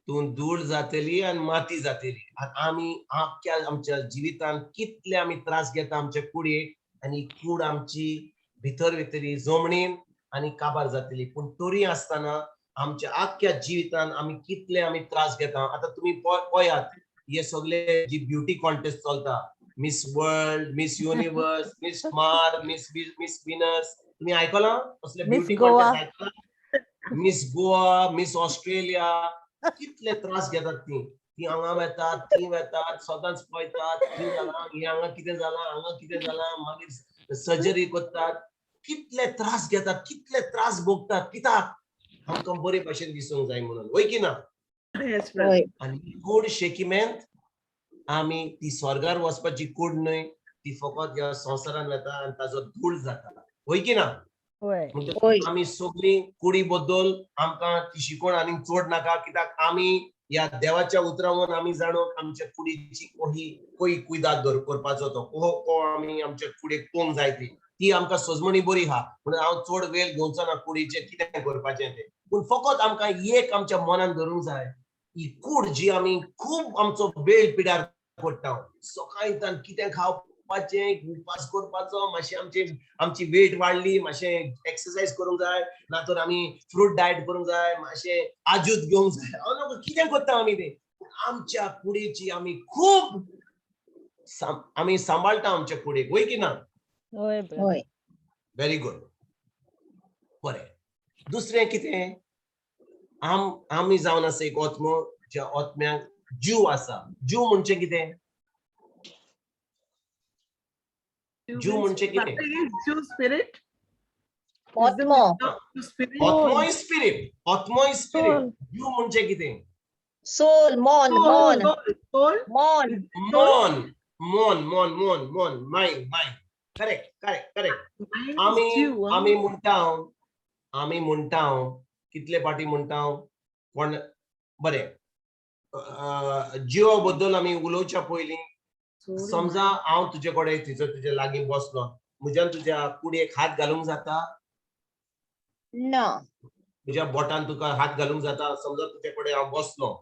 तूं धूळ जातली आनी माती जातली. आनी आमी आख्ख्या आमच्या जिवितान कितले आमी त्रास घेता आमच्या कुडयेक, आनी कूड आमची भितर वयतली जमनीन आनी काबार जातली. पूण तरी आसतना आमच्या आख्ख्या जिवितान आमी कितले आमी त्रास घेता. आतां तुमी पळयात हे सगळे जी ब्युटी कॉन्टेस्ट चलता, Miss World, Miss Universe, Miss Mars, Miss Venus, तुमी आयकलां असले Miss beauty Goa. Contest आयकलां? मिस गोवा, मिस ऑस्ट्रेलिया, कितले त्रास घेतात ती. ती हांगा वेतात, थंय वेतात, सदांच पळयतात थंय जालां, हें हांगा कितें जालां, हांगा कितें जालां, मागीर सर्जरी करतात. कितले त्रास घेतात, कितले त्रास भोगतात, कित्याक आमकां बरे भाशेन दिसूंक जाय म्हणून, वय की ना? Yes, brother. होय. आनी कूड शेकिमेंत आमी ती स्वर्गार वचपाची कूड न्हय, ती फकत ह्या संवसारान वेता आनी ताजो धूळ जाता, वय की ना? होय. म्हणटकच होय. आमी सगळीं कुडी बद्दल आमकां ती शिकवण आनीक चड नाका, कित्याक आमी ह्या देवाच्या उतरावन आमी जाणो आमच्या कुडीची कोही कोही कुयदाद दवर करपाचो तो को को आमी आमच्या कुडीक पोवंक जाय ती ती आमकां सजमणी बरी आहा. म्हणून हांव चड वेळ घेवचो ना कुडीचें कितें करपाचें तें. पूण फकत आमकां एक आमच्या मनान धरूंक जाय, ही कूड जी आमी खूब आमचो वेळ पिड्यार पडटा, सकाळीं कितें खावपाचें, उपास करपाचो, मातशें आमची आमची वेट वाडली, मातशें एक्सरसायज करूंक जाय, ना तर आमी फ्रूट डायट करूंक जाय, मातशें आजूत घेवंक जाय, हांव नको कितें करता आमी तें. पूण आमच्या कुडीची आमी खूब आमी सांबाळटा आमच्या कुडीक, वय की ना? होय brother. होय. व्हेरी गुड, बरें. दुसरें कितें, आमी जावन आसा एक आत्मो, ज्या आत्म्याक जीव आसा. जीव म्हणजे कितें? जीव म्हणजे कितें? Brother, is Jew spirit? आत्मो. Jew spirit? आत्मो is spirit, आत्मो is spirit. जीव म्हणजे कितें? सोल, मन, मन, Soul, soul. मन. मन, मन, मन, मन, मन, mind, mind. Correct, correct, correct. Mind is आमी Jew, huh? आमी म्हणटा, आमी म्हणटा, कितले फावटी म्हणटा कोण. बरें, जिवा बद्दल आमी उलोवच्या पयलीं Soul, समजा हांव तुजे कडेन थंयसर तुजे लागीं बसलो, म्हज्यान तुज्या कुडयेक हात घालूंक जाता? ना. म्हज्या बोटान तुका हात घालूंक जाता? समजा तुजे कडेन हांव बसलो,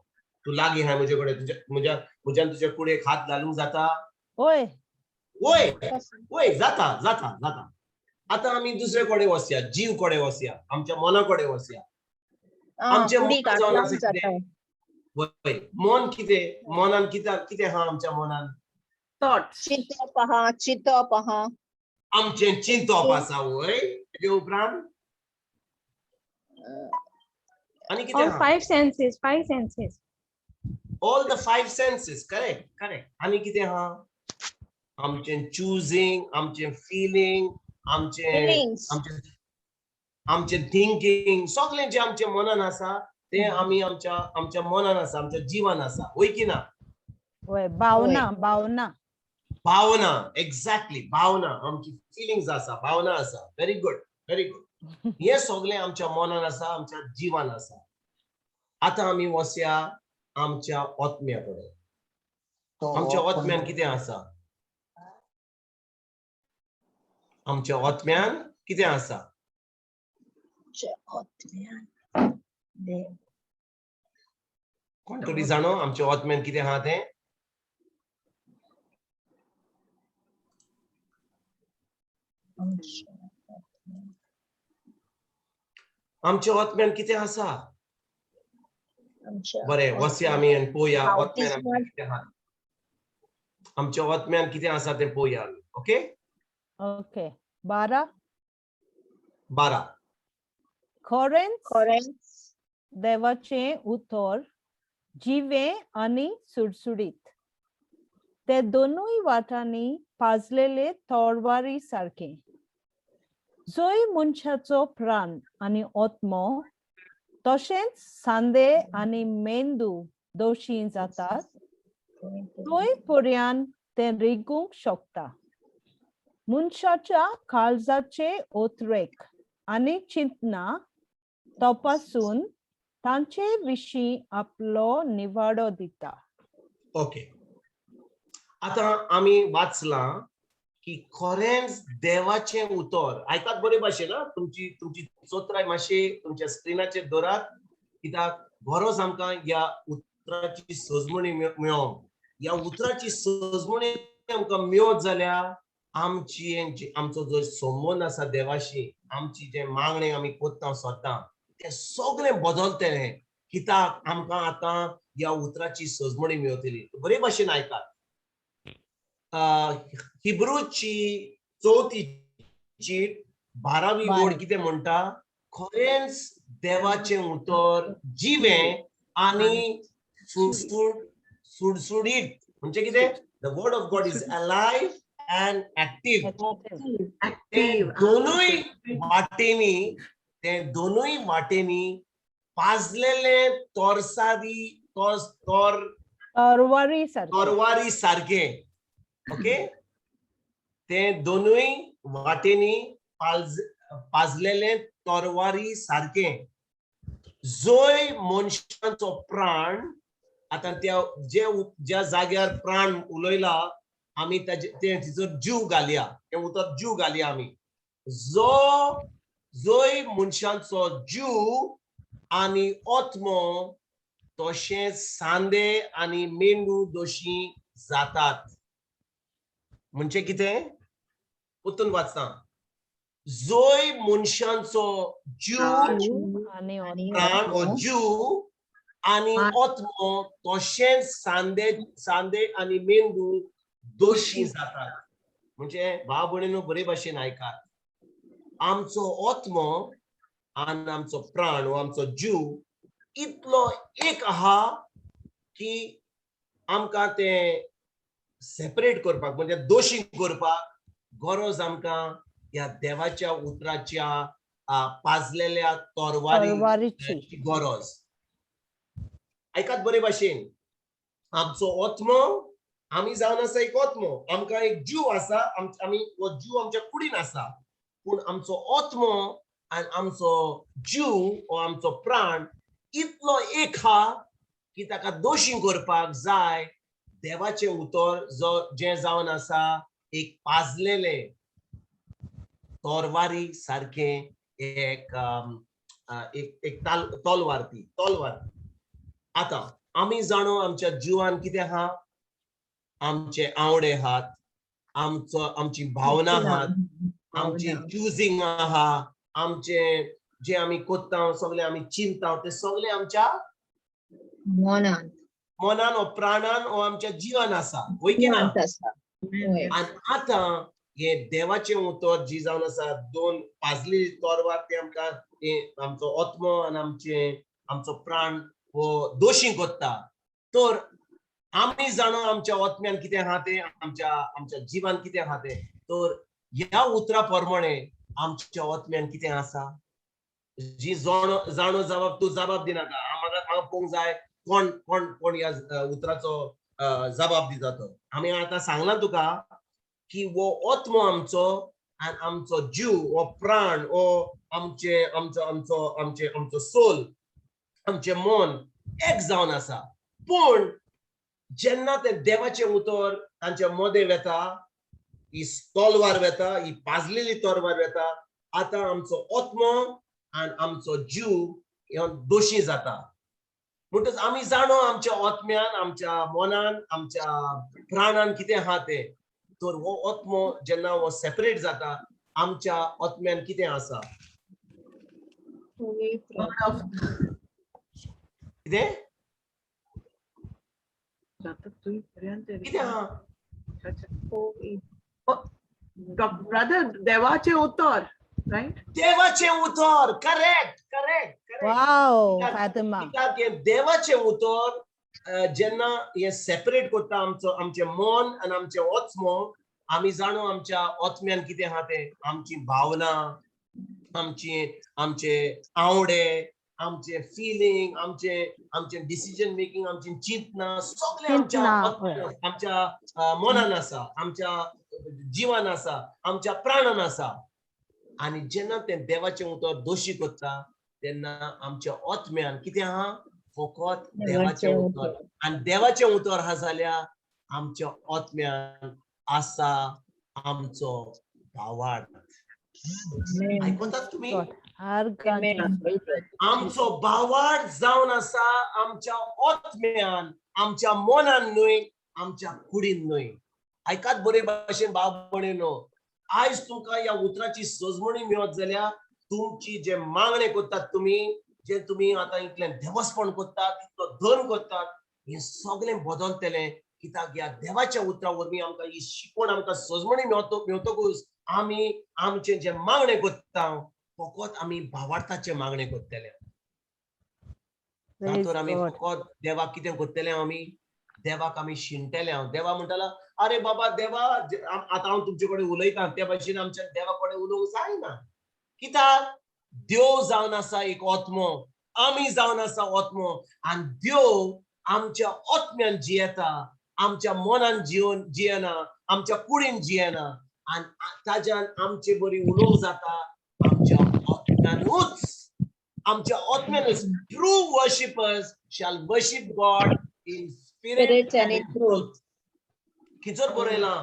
तूं लागीं आहा म्हजे कडेन, तुज्या म्हज्या म्हज्यान तुज्या कुडयेक हात घालूंक जाता? होय. वय वय, जाता जाता जाता. आतां आमी दुसरे कडेन वचया, जीव कडेन वचया, आमच्या मना कडेन वचया. आमचें कुडीक मन हात जावन लावंक आसा जाता. कितें? वय, मन कितें? मनान कितें कितें आहा आमच्या मनान? Thoughts. चिंतप आहा, चिंतप आहा. आमचें चिंतप आसा, वय. तेजे उपरांत आनी कितें All आहा? five senses, five senses. All the five senses, correct, correct. आनी कितें आहा आमचें चुजींग, आमचें फिलिंग, आमचें फिलिंग्स. आमचें आमचें थिंकींग, सगळें जें आमच्या मनान आसा तें आमी आमच्या आमच्या मनान आसा, आमच्या जिवान आसा, वय की ना? वय, भावना भावना. भावना, एक्झॅक्टली, भावना, आमची फिलिंग्स आसा, भावना आसा. Very good, very good. हे सगळें आमच्या मनान आसा, आमच्या जिवान आसा. आतां आमी वसया आमच्या आत्म्या कडेन. आमच्या आत्म्यान कितें आसा? आमच्या आत्म्यान कितें आसा? आत्म्यान देव. कोण तरी जाणो आमच्या आत्म्यान कितें आहा तें? आमच्या आत्म्यान. आमच्या आत्म्यान कितें आसा? आमच्या बरें, वसया आमी आनी पळोवया हांव आत्म्यान आमच्या कितें आहा. आमच्या आत्म्यान कितें आसा तें पळोवया आमी. ओके. ओके, 12. 12. खरेंच खरेंच देवाचें उतर जिवें आनी सुडसुडीत, ते दोनूय वाटांनी पाजलेले तोरवारी सारकें, जंय मनशाचो प्राण आनी आत्मो तशेंच सांदे आनी मेंदू दोशी जातात थंय पर्यान तें रिगूंक शकता. मनशाच्या काळजाचे ओतरेक आनी चिंतना तपासून तांचे विशीं आपलो निवाडो दिता. ओके, आतां आमी वाचलां की खरेंच देवाचें उतर, आयकात बरे भाशेन आं, तुमची तुमची चोत्राय मातशी तुमच्या स्क्रिनाचेर दवरात, कित्याक गरज आमकां ह्या उतराची सजमणी मेळोंक. ह्या उतराची सजमणी आमकां मेळत जाल्यार आमची आमचो जो संबंद आसा देवाशी, आमची जे मागणें आमी कोत्ता सद्दां तें सगळें बदलतलें, कित्याक आमकां आतां ह्या उतराची सजमणी मेळटली. बरे भाशेन आयकात. हिब्रूची चवथी चीट 12वी ओळ कितें म्हणटा? खरेंच देवाचें उतर जिवें आनी सुडसुड सुडसुडीत. म्हणजे कितें? The word of God is alive and active. ते Active. दोनूय वाटेनी, ते दोनूय वाटेनी पाजलेले तोरसारी तोर तोर तरवारी सारकें. तरवारी सारके. ओके, ते दोनूय वाटेनी पाजलेले तरवारी सारके, जंय मनशाचो प्राण, आतां त्या जे ज्या जाग्यार प्राण उलयला आमी ताजे ते तिचो जीव घालया, तें उतर जीव घालया आमी. जो जंय मनशाचो जीव आनी आत्मो तशेंच सांदे आनी मेंदू दोशी जातात. म्हणजे कितें? परतून वाचता. जंय मनशांचो जीव आनी आनी प्राण ओ जीव आनी आत्मो तशेंच सांदे सांदे आनी मेंदू दोशी जातात. म्हणजे भाव भयणीनो बरे भाशेन आयकात, आमचो आत्मो आनी आमचो प्राण वो आमचो जीव इतलो एक आहा की आमकां तें सेपरेट करपाक, म्हणजे दोशी करपाक गरज आमकां ह्या देवाच्या उतराच्या पाजलेल्या तरवारी तरवारीची गरज. आयकात बरे भाशेन, आमचो आत्मो, आमी जावन आसा एक आत्मो, आमकां एक जीव आसा, आमी हो जीव आमच्या कुडीन आसा, पूण आमचो आत्मो आनी आमचो जीव हो आमचो प्राण इतलो एक आहा की ताका दोशी करपाक जाय देवाचें उतर जो जें जावन आसा एक पाजलेलें तोरवारी सारकें एक एक एक तलवार, ती तलवार. आतां आमी जाणो आमच्या जिवान कितें आहा, आमचे आवडे आहात, आमचो आमची भावना आहात, आमची चुजींग आहा, आमचे जे आमी कोत्ता सगळे आमी चिंता ते सगळे आमच्या मनान मनान ओ प्राणान ओ आमच्या जिवान आसा, वय की ना? आसा. आनी आतां हे देवाचें उतर जी जावन आसा दोन पाजली तोरवार, ते आमकां ते आमचो आत्मो आनी आमचे आमचो प्राण हो दोशी कोत्ता. तर आमी जाणो आमच्या आत्म्यान कितें आहा तें, आमच्या आमच्या जिवान कितें आहा तें. तर ह्या उतरा प्रमाणे आमच्या आत्म्यान कितें आसा जी जाणो जाणो जबाब, तूं जबाब दिनाका. म्हाका म्हाका पळोवंक जाय कोण कोण कोण ह्या उतराचो जबाब दिता तो. आमी आतां सांगलां तुका की हो आत्मो आमचो आनी आमचो जीव, हो प्राण, हो आमचे आमचो आमचो आमचे आमचो सोल, आमचें मन एक जावन आसा. पूण जेन्ना तें देवाचें उतर तांच्या मदें वेता, ही तलवार वेता, ही पाजलेली तलवार वेता, आतां आमचो आत्मो आनी आमचो जीव ह्यो दोशी जाता. म्हणटच आमी जाणो आमच्या आत्म्यान, आमच्या मनान, आमच्या प्राणान कितें आहा तें. तर हो आत्मो जेन्ना हो सेपरेट जाता, आमच्या आत्म्यान कितें आसा? कितें कितें आहा? ब्रदर, देवाचें उतर, रायट? देवाचें उतर. Correct, correct, correct. Wow, Fatima. कित्याक हें देवाचें उतर जेन्ना हें सेपरेट करता आमचो आमचें मन आनी आमचें आत्मो, आमी जाणो आमच्या आत्म्यान कितें आहा तें. आमची भावना, आमची आमचे आवडे, आमचे फिलींग, आमचे आमचे डिसिजन मेकिंग, आमची चिंतना, सगळें आमच्या आमच्या मनान आसा, आमच्या जिवान आसा, आमच्या प्राणान आसा. आनी जेन्ना तें देवाचें उतर दोशी करता तेन्ना आमच्या आत्म्यान कितें आहा? फकत देवाचें उतर. आनी देवाचें उतर आहा जाल्यार आमच्या आत्म्यान आसा आमचो भावार्थ. आयकतात तुमी? आमचो भावार्थ जावन आसा आमच्या आत्म्यान, आमच्या मनान न्हय, आमच्या कुडीन न्हय. आयकात बरे भाशेन भाव भयणीनो, आयज तुमकां ह्या उतराची सजमणी मेळत जाल्यार तुमची जे मागणे करतात तुमी, जे तुमी आतां इतलें देवस्पण करतात, इतलो धर्म करतात, हें सगळें बदलतलें. कित्याक ह्या देवाच्या उतरा वरवीं आमकां ही शिकवण, आमकां सजमणी मेळटकूच आमी आमचें जें मागणें करता फकत आमी भावार्थाचें मागणें करतले. तर आमी फकत देवाक कितें करतले? आमी देवाक आमी शिणटले. हांव देवा म्हणटाला, अरे बाबा देवा, आतां हांव तुमचे कडेन उलयतां त्या भाशेन आमच्या देवा कडेन उलोवंक जायना. कित्याक देव जावन आसा एक आत्मो, आमी जावन आसा आत्मो, आनी देव आमच्या आत्म्यान जियेता, आमच्या मनान जिवन जियेना, आमच्या कुडीन जियेना. आनी ताज्यान आमचे बरी उलोवंक जाता आमच्या आत्म्यानूच, आमच्या आत्म्यानूच. True worshippers shall worship God in spirit and in truth. खिचर बरयलां?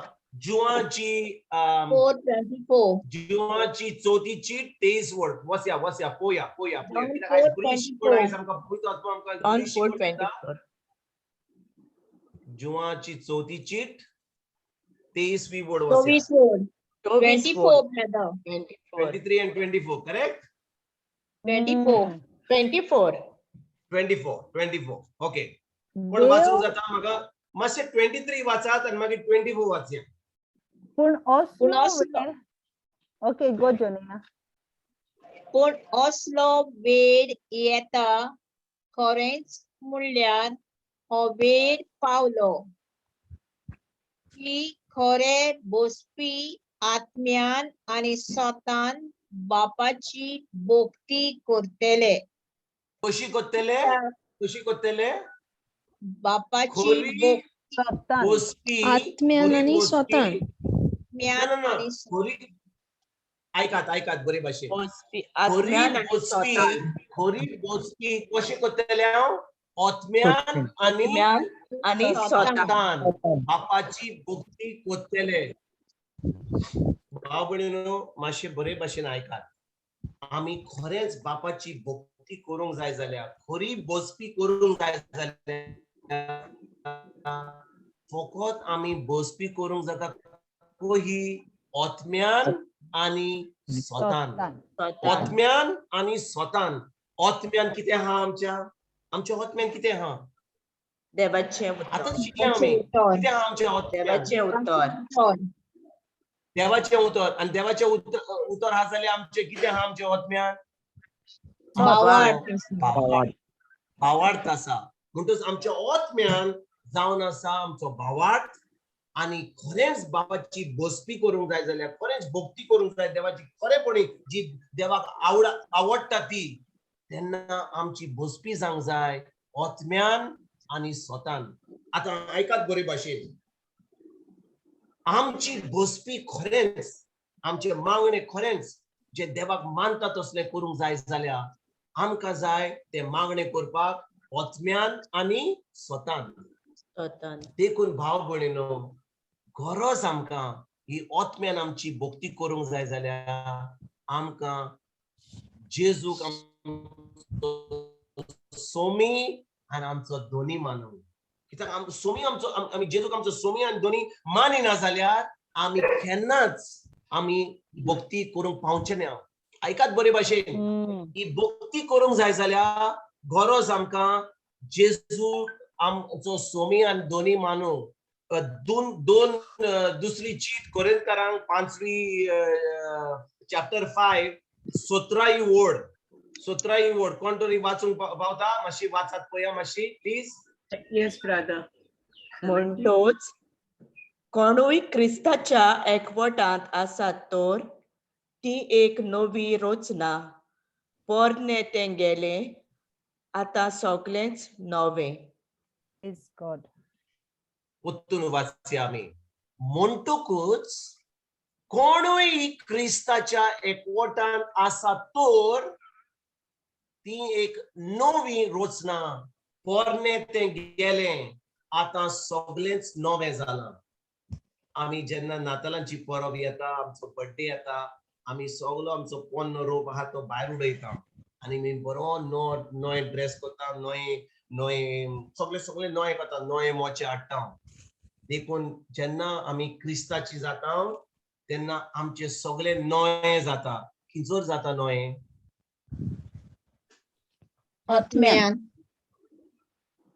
जुवाची 4:24. जुवाची चवथी चीट 23 वड. वसया वसया, पोया पोया पोया. कित्याक आयज बरी शिकवण आयज आमकां पवित्र आत्मो आमकां बरी शिकवण दिता. जुवाची चवथी चीट 23वी वड वसया. 24 वड. 24, brother. 23 and 24, correct? 24. 24. 24, 24. Okay, कोण वाचूंक जाता म्हाका? मातशें 23 वाचात आनी मागीर 24 वाचया. पूण असलो, ओके, गो जोनिया. पूण असलो वेळ येता, खरेंच म्हणल्यार हो वेळ पावलो की खरे बसपी आत्म्यान आनी स्वतान बापाची भक्ती करतले. कशी करतले? कशी करतले? बापाची भक्ती आत्म्यान आनी स्वतान. आयकात आयकात बरे भाशेन. खरी बसपी, खरी बसपी कशी करतले? हांव आत्म्यान आनी स्वतान बापाची भक्ती करतले. भाव भयणीनो, मातशें बरे भाशेन आयकात. आमी खरेंच बापाची भक्ती करूंक जाय जाल्यार, खरी बसपी करूंक जाय जाल्यार, फकत आमी बसपी करूंक जाता ही आत्म्यान आनी स्वतान. आत्म्यान आनी स्वतान. आत्म्यान कितें आहा आमच्या? आमच्या आत्म्यान कितें आहा? देवाचें उतर. आतां शिकले आमी कितें आहा आमच्या आत्म्यान? देवाचें उतर. देवाचें उतर. आनी देवाचें उतर उतर आहा जाल्यार आमचें कितें आहा आमच्या आत्म्यान? भावार्थ. भावार्थ आसा. म्हणटच आमच्या आत्म्यान जावन आसा आमचो भावार्थ. आनी खरेंच बाबाची बसपी करूंक जाय जाल्यार, खरेंच भक्ती करूंक जाय देवाची, खरेपणी जी देवाक आवडटा ती, तेन्ना आमची बसपी जावंक जाय आत्म्यान आनी स्वतान. आतां आयकात बरे भाशेन, आमची बसपी खरेंच, आमचे मागणे खरेंच जे देवाक मानता तसलें करूंक जाय जाल्यार आमकां जाय ते मागणे करपाक आत्म्यान आनी स्वतान. देखून भाव भयणीनो, गरज आमकां ही आत्म्यान आमची भक्ती करूंक जाय जाल्यार आमकां जेजूक आमचो सोमी आनी आमचो दोनी मानूंक. कित्याक सोमी आमचो, आमी जेजूक आमचो सोमी आनी दोनी मानिना जाल्यार आमी केन्नाच आमी भक्ती करूंक पावचे ना. आयकात बरे भाशेन, ही भक्ती करूंक जाय जाल्यार गरज आमकां जेजू आमचो सोमी आनी दोनी मानूंक. दोन दुसरी चीट कोरिंथकारांक 5वी चॅप्टर 5 17 वोर्ड, 17 वोर्ड कोण तरी वाचूंक पावता? मातशी वाचात पळया मातशी प्लीज. Yes brother. म्हणटोच कोणूय क्रिस्ताच्या एकवटांत आसात तर ती एक नवी रचना, पोरणे तें गेलें, आतां सगळेंच नवें. Is God. परतून वाचया आमी. म्हणटकूच कोणूय क्रिस्ताच्या एकवटान आसा तर ती एक नवी रचना, पोरणे तें गेलें, आतां सगळेंच नवें जालां. आमी जेन्ना नातालांची परब येता, आमचो बर्थडे येता, आमी सगलो आमचो पोन्नो रोप आहा तो भायर उडयता आनी मी बरो नवे ड्रेस करता, नवे नवे सगळे सगळे नवे करता, नवे मोचे हाडटा. देखून जेन्ना आमी क्रिस्ताची जाता तेन्ना आमचे सगळे नवे जाता. किजोर जाता नवे? आत्म्यान.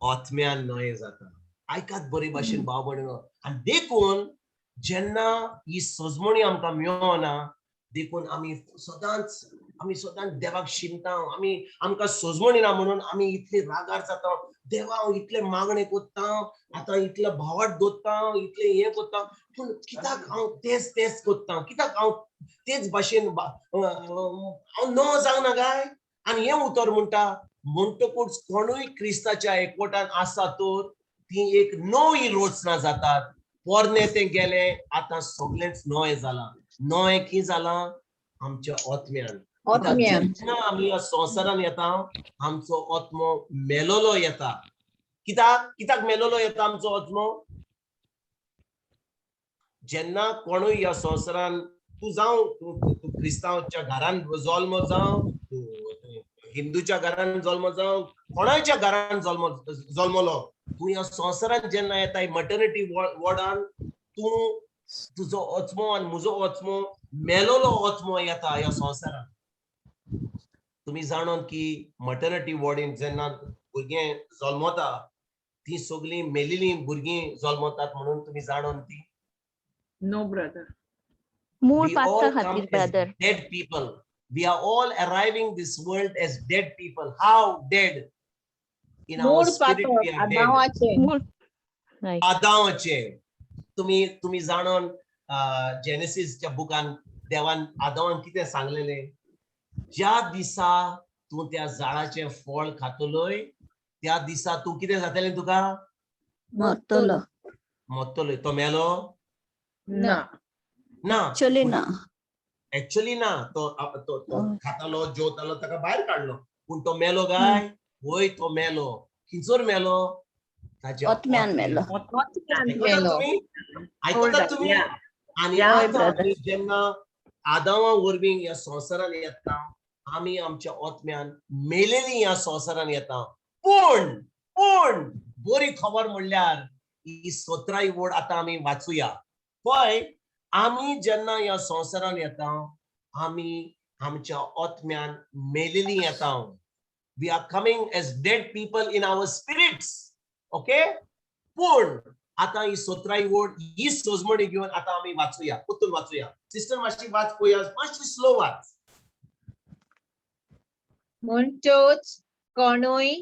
आत्म्यान नवे जाता. आयकात बरे भाशेन भाव भयणीनो. आनी देखून जेन्ना ही सजमणी आमकां मेळना, देखून आमी सदांच देवाक शिमता. आमी आमकां सजमणी ना म्हणून आमी इतले रागार जाता. देवा हांव इतले मागणे करता, आतां इतले भावाट दवरता, इतले हें करता, पूण कित्याक हांव तेच तेच करता? कित्याक हांव तेच भाशेन हांव न जावना काय? आनी हें उतर म्हणटा, म्हणटकूच कोणूय क्रिस्ताच्या एकवटान आसा तर ती एक नवी रचना जातात. पोरणे तें गेलें, आतां सगळेंच नवें जालां. नवें कितें जालां? आमच्या आत्म्यान. जेन्ना आमी ह्या संवसारान येता आमचो आत्मो मेलोलो येता. कित्याक कित्याक मेलोलो येता आमचो आत्मो? जेन्ना कोणूय ह्या संवसारान, तूं जावं तूं क्रिस्तांवच्या घरान जल्म जावं, तूं हिंदूच्या घरान जल्म जावं, कोणाच्या घरान जल्मलो, तूं ह्या संवसारान जेन्ना येता मटर्निटी वॉर्डान, तूं तुजो आत्मो आनी म्हजो आत्मो मेलोलो आत्मो येता ह्या संवसारान. तुमी जाणोन की मटर्निटी वॉर्डीन जेन्ना भुरगें जल्मता ती सगळीं मेलिलीं भुरगीं जल्मतात म्हणून तुमी जाणोन ती? No brother. मूळ पातका खातीर brother. Dead people. We are all arriving this world as dead people. How dead? In our spirit we are dead. आदावाचे. तुमी जाणोन जेनेसिसच्या बुकान देवान आदावान कितें सांगलेलें? ज्या दिसा तूं त्या झाडाचें फळ खातलोय त्या दिसा तूं कितें जातलें? तुका मरतलो. मरतलोय. तो मेलो ना ना, एक्चुअली ना, एक्चुअली ना. तो खातालो जेवतालो, ताका भायर काडलो, पूण तो मेलो काय? वय तो मेलो. खंयसर मेलो? ताच्या आत्म्यान मेलो. आयकतात तुमी? आनी आमी जेन्ना आदावा वरवीं ह्या संवसारान येता, आमी आमच्या आत्म्यान मेलेली ह्या संवसारान येता. पूण पूण बरी खबर म्हणल्यार ही 17 वोर्ड आतां आमी वाचुया. पळय, आमी जेन्ना ह्या संवसारान येता आमी आमच्या आत्म्यान मेलेली येता. We are coming as dead people in our spirits. Okay? पूण आतां ही 17 वोर्ड ही सजमणी घेवन आतां आमी वाचुया, परतून वाचुया. सिस्टर मातशी वाच पळोवया, मातशी स्लो वाच. म्हणटोच कोणूय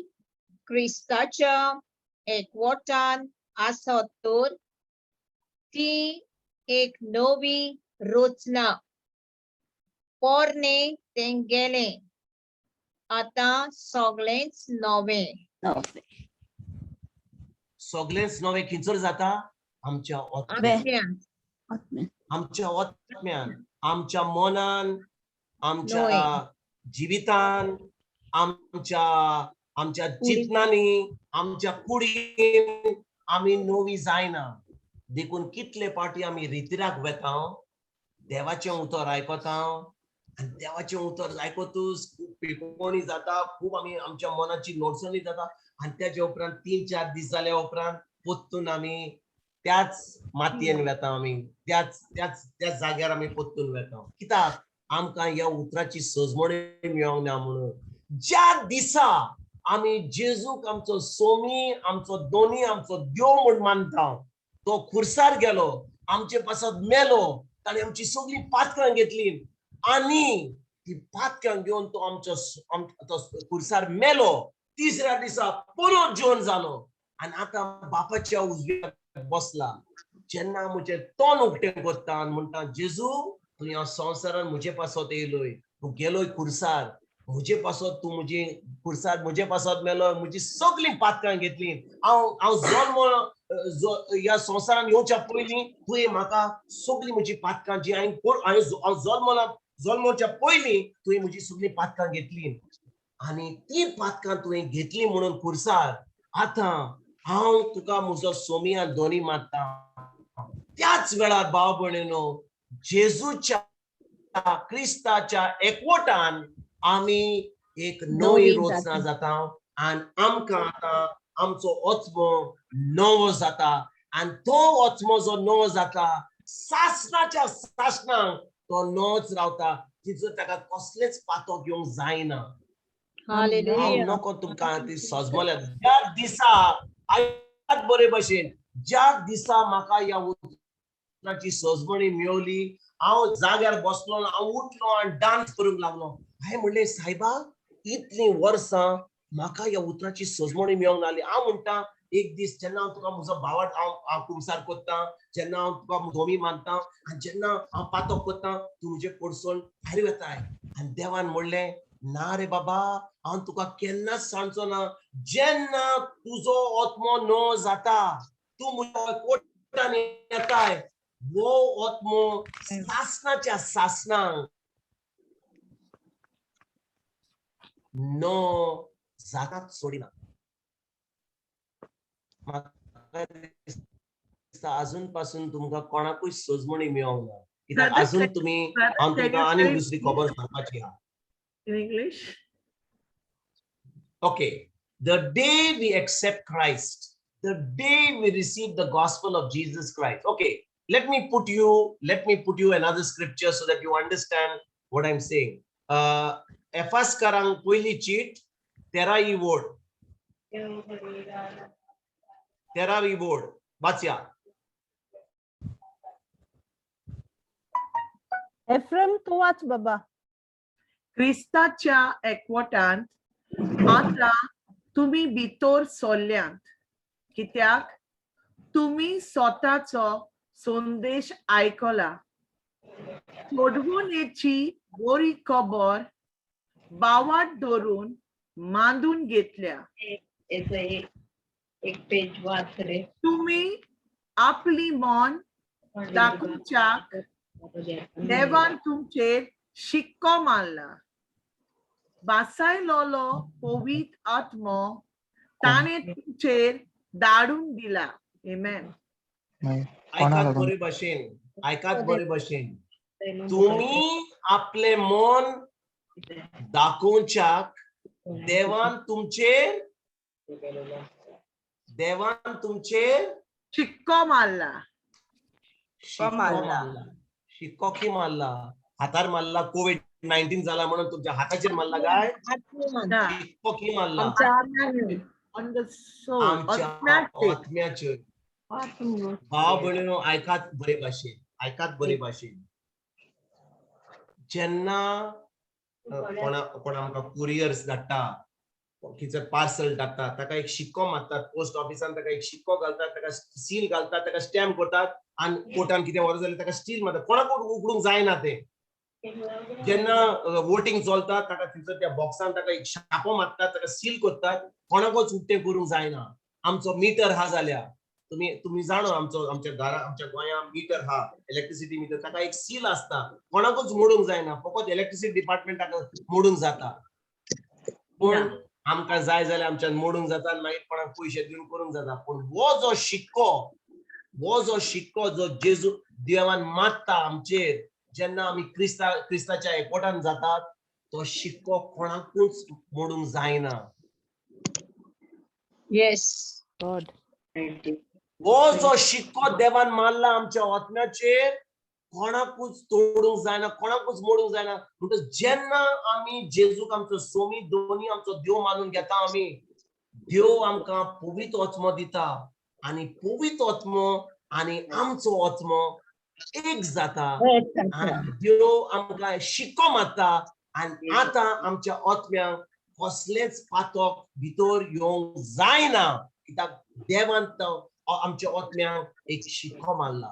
क्रिस्ताच्या एकवटान आसत तर ती एक नवी रचना, पोरणे तें गेलें, आतां सगळेंच नवें. नवें. सगळेंच नवें खंयसर जाता? आमच्या आत्म्यान. आत्म्यान. आमच्या आत्म्यान, आमच्या मनान, आमच्या जिवितान, आमच्या आमच्या चिंतनांनी, आमच्या कुडीन आमी नवी जायना. देखून कितले पाटी आमी रितिराक वेता, देवाचें उतर आयकता आनी देवाचें उतर आयकतूच खूब पिळपणी जाता, खूब आमी आमच्या मनाची नडसणी जाता आनी त्याच्या उपरांत 3-4 दीस जाल्या उपरांत परतून आमी त्याच मातयेन वेता, आमी त्याच त्याच त्याच जाग्यार आमी परतून वेता. कित्याक? आमकां ह्या उतराची सजमणी मेळोंक ना म्हणून. ज्या दिसा आमी जेजूक आमचो सोमी, आमचो दोनी, आमचो देव म्हूण मानता, तो खुर्सार गेलो, आमचे पासत मेलो, ताणें आमची सगळीं पातकां घेतली आनी ती पातकां घेवन तो आमचो तो खुर्सार मेलो. तिसऱ्या दिसा परत जिवन जालो आनी आतां बापाच्या उजव्या बसला. जेन्ना म्हजें तोंड उक्तें करता आनी म्हणटा, जेजू तूं ह्या संवसारान म्हजे पासत येयलोय, तूं गेलोय खुर्सार, म्हजे पासत तूं म्हजी खुर्सार म्हजे पासत मेलो, म्हजी सगळीं पातकां घेतली. हांव हांव जल्म ह्या संवसारान येवच्या पयलीं तुवें म्हाका सगळीं म्हजी पातकां जी हांवें हांव जल्मला जल्मच्या पयलीं तुवें म्हजी सगळीं पातकां घेतली आनी ती पातकां तुवें घेतली म्हणून खुर्सार आतां हांव तुका म्हजो सोमी आनी दोनी मानता. त्याच वेळार भाव भयणीनो, जेजूच्या क्रिस्ताच्या एकवटान आमी एक नवी रचना जाता आनी आमकां आतां आमचो आत्मो नवो जाता आनी तो आत्मो जो नवो जाता सासणाच्या सासणाक तो नवोच रावता, तिचो ताका कसलेच पातक येवंक जायना. हांव नको तुमकां ती सजमल्या. ज्या दिसा आयकात बरे भशेन, ज्या दिसा म्हाका ह्या उतराची सजमणी मेवली, हांव जाग्यार बसलो, हांव उठलो आनी डान्स करूंक लागलो. हांवें म्हणलें, सायबा इतलीं वर्सां म्हाका ह्या उतराची सजमणी मेळोंक नासली. हांव म्हणटा एक दीस जेन्ना हांव तुका म्हजो भावाट हांव कुमसार करता, जेन्ना हांव तुका धोमी मानता आनी जेन्ना हांव पातक करता, तूं म्हजे कडसून भायर वेताय. आनी देवान म्हणलें, ना रे बाबा, हांव तुका केन्नाच सांगचो ना. जेन्ना तुजो आत्मो नवो जाता, तूं म्हज्या कोटान येताय, हो आत्मो सासणाच्या सासणाक नो जातात सोडिना. म्हाका दिसता अजून पासून तुमकां कोणाकूय सजमणी मेळोंक ना, कित्याक अजून तुमी हांव तुमकां आनी दुसरी खबर सांगपाची आहा. In English? Okay. The day we accept Christ, the day we receive the gospel of Jesus Christ. Okay, let me put you another scripture so that you understand what I'm saying. एफास्करांक पयली चीट 13 वोड, 13वी वोड वाचया. एफ्रम तूं वाच बाबा. क्रिस्ताच्या एकवटांत आतां तुमी भितर सोल्ल्यांत, कित्याक तुमी स्वताचो संदेश आयकला. सोडवणेची बरी खबर बावाट धरून मांडून घेतल्या. एक पेज वाच रे. तुमी आपली मन दाखोवच्याक देवान तुमचेर शिक्को मारला. बासायलोलो पवित्र आत्मो ताणें तुमचेर धाडून दिला. आमेन. आयकात बरे भशेन, आयकात बरे भशेन. तुमी आपले मन दाखोवच्याक देवान तुमचेर, देवान तुमचेर शिक्को मारला. शिक्को मारला. शिक्को की मारला? हातार मारला. कोविड-19 जाला म्हणून तुमच्या हाताचेर मारला काय? शिक्को की मारला? आमच्या आत्म्याचेर. भाव भयणीनो आयकात बरे भाशेन, आयकात बरे भाशेन. जेन्ना कोणा कोण आमकां कुरियर्स धाडटा, कितें पार्सल धाडटा ताका एक शिक्को मारतात, पोस्ट ऑफिसान ताका एक शिक्को घालतात, ताका सील घालतात, ताका स्टॅम्प करतात आनी कोर्टान कितें व्हरत जाल्यार ताका स्टील मारतात. कोणाकूच उगडूंक जायना तें. जेन्ना वोटींग चलता ताका थंयसर त्या बॉक्सान ताका एक छापो मारतात, ताका सील करतात, कोणाकूच उक्तें करूंक जायना. आमचो मिटर हा जाल्यार तुमी जाणो, आमचो आमच्या घरा आमच्या गोंयांत मिटर हा, इलेक्ट्रिसिटी मिटर, ताका एक सील आसता, कोणाकूच मोडूंक जायना, फकत इलेक्ट्रिसिटी डिपार्टमेंटाक मोडूंक जाता. पूण आमकां जाय जाल्यार आमच्यान मोडूंक जाता आनी मागीर कोणाक पयशे दिवन करूंक जाता. पूण हो जो शिक्को जो जेजू देवान मारता आमचेर जेन्ना आमी क्रिस्ताच्या एकवटान जातात, तो शिक्को कोणाकूच मोडूंक जायना. येस. हो जो शिक्को देवान मारला आमच्या आत्म्याचेर कोणाकूच तोडूंक जायना, कोणाकूच मोडूंक जायना. म्हणटच जेन्ना आमी जेजूक आमचो सोमी दोनी आमचो देव मानून घेता, आमी देव आमकां पवित्र आत्मो दिता आनी पवित्र आत्मो आनी आमचो आत्मो एक जाता आनी देव आमकां शिक्को मारता आनी आतां आमच्या आत्म्यांक कसलेंच पातक भितर येवंक जायना, कित्याक देवान तो आमच्या आत्म्यांक एक शिक्को मारला.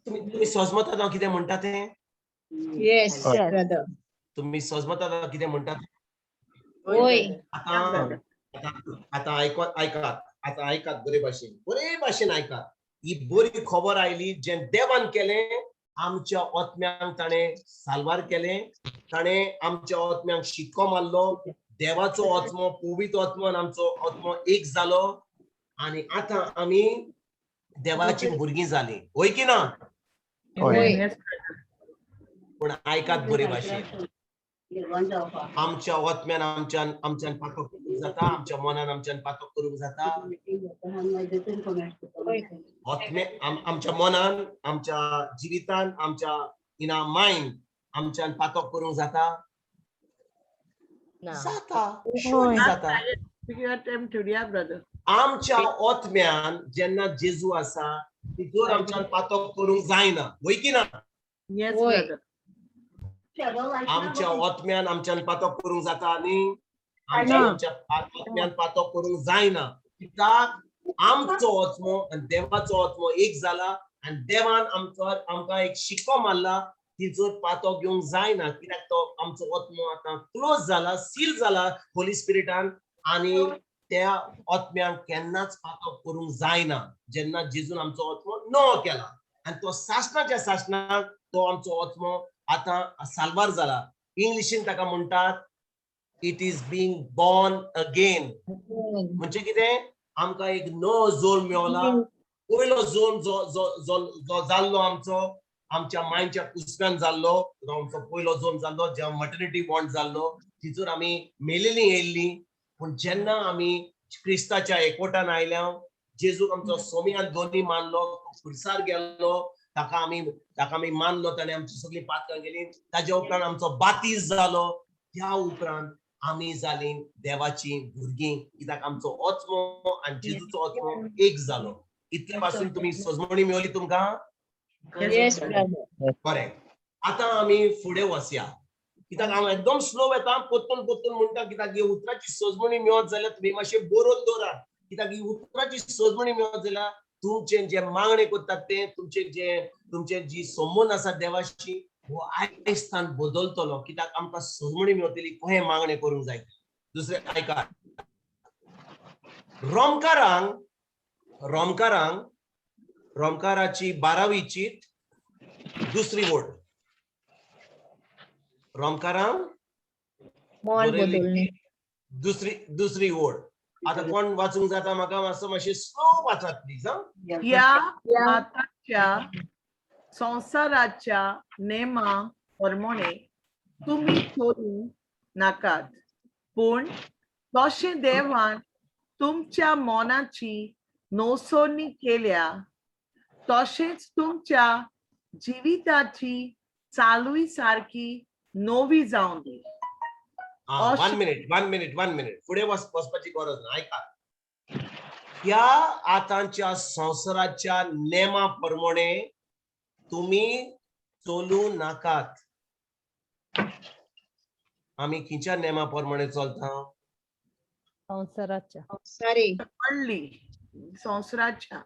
तुमी सजमतात हांव कितें म्हणटा तें? Yes brother. तुमी सजमतात हांव कितें म्हणटा? होय. आतां आतां आयकात, आतां आयकात बरे भाशेन, बरे भाशेन आयकात. ही बरी खबर आयली जें देवान केलें, आमच्या आत्म्यांक ताणें साल्वार केलें, ताणें आमच्या आत्म्यांक शिक्को मारलो, देवाचो आत्मो पवित्र आत्मो आनी आमचो आत्मो एक जालो आनी आतां आमी देवाची भुरगीं जालीं. होय की ना? होय. पूण आयकात बरे भाशेन, आमच्या आत्म्यान आमच्यान आमच्यान पातक करूंक जाता, आमच्या मनान आमच्यान पातक करूंक जाता, आत्मे आमच्या मनान, आमच्या जिवितान, आमच्या इन our mind आमच्यान पातक करूंक जाता, जाता, जाता. आमच्या आत्म्यान जेन्ना जेजू आसा तितूर आमच्यान पातक करूंक जायना. होय की ना? आमच्या आत्म्यान आमच्यान पातक करूंक जाता न्ही, आमच्या आमच्या आत्म्यान पातक करूंक जायना, कित्याक आमचो आत्मो आनी देवाचो आत्मो एक जाला आनी देवान आमचो आमकां एक शिक्को मारला, तिचो पातक घेवंक जायना, कित्याक तो आमचो आत्मो आतां क्लोज जाला, सील जाला होली स्पिरिटान आनी त्या आत्म्यांक केन्नाच पातक करूंक जायना. जेन्ना जेजून आमचो आत्मो नवो केला आनी तो सासणाच्या सासणाक तो आमचो आत्मो आतां साल्वार जाला. इंग्लिशीन ताका म्हणटात it is being born again. म्हणजे कितें? आमकां एक नवो जोल मेवला. पयलो जोल जो जो जो जाल्लो आमचो आमच्या मांयच्या कुसव्यान जाल्लो, आमचो पयलो जोन जाल्लो जेन्ना मटर्निटी बॉन्ड जाल्लो, तितूर आमी मेलेली येयल्ली. पूण जेन्ना आमी क्रिस्ताच्या एकवटान आयल्या, जेजूक आमचो सोमी आनी दोनी मानलो, खुर्सार गेल्लो, ताका आमी मानलो, ताणें आमची सगळीं पातकां गेली, ताज्या उपरांत आमचो बातीज जालो, त्या उपरांत आमी जाली देवाची भुरगीं, कित्याक आमचो आत्मो आनी जेजूचो आत्मो एक जालो. इतले पासून तुमी सजमणी मेवली तुमकां? बरें, आतां आमी फुडें वचया, कित्याक हांव एकदम स्लो वेता, पोत्तून पोत्तून म्हणटा, कित्याक ही उतराची सजमणी मेळत जाल्यार तुमी मातशें बरोवन दवरात, कित्याक ही उतराची सजमणी मेळत जाल्यार तुमचें जे मागणें करतात तें, तुमचें जे तुमचें जी संबंद आसा देवाशी हो आयज बदलतलो, कित्याक आमकां सजमणी मेळटली कशें मागणें करूंक जाय. दुसरें आयकात, रोमकारांक रोमकाराची 12वी चीट दुसरी वोट. रोमकारांक दुसरी ओळ. आता कोण वाचूंक जाता म्हाका मातसो मातशें स्लो वाचात प्लीज. ह्या आतांच्या संवसाराच्या नेमा प्रमाणे तुमी चलूं नाकात, पूण तशें देवान तुमच्या मनाची नोसणी केल्या तशेंच तुमच्या जिविताची चालूय सारकी नवी जावं दी. 1 मिनिट 1 मिनिट 1 मिनिट फुडें वचपाची गरज ना. आयकात, ह्या आतांच्या संवसाराच्या नेमा प्रमाणे तुमी चलूं नाकात. आमी खंयच्या नेमा प्रमाणे चलता? संवसाराच्या. संवसारी. पडली संवसाराच्या.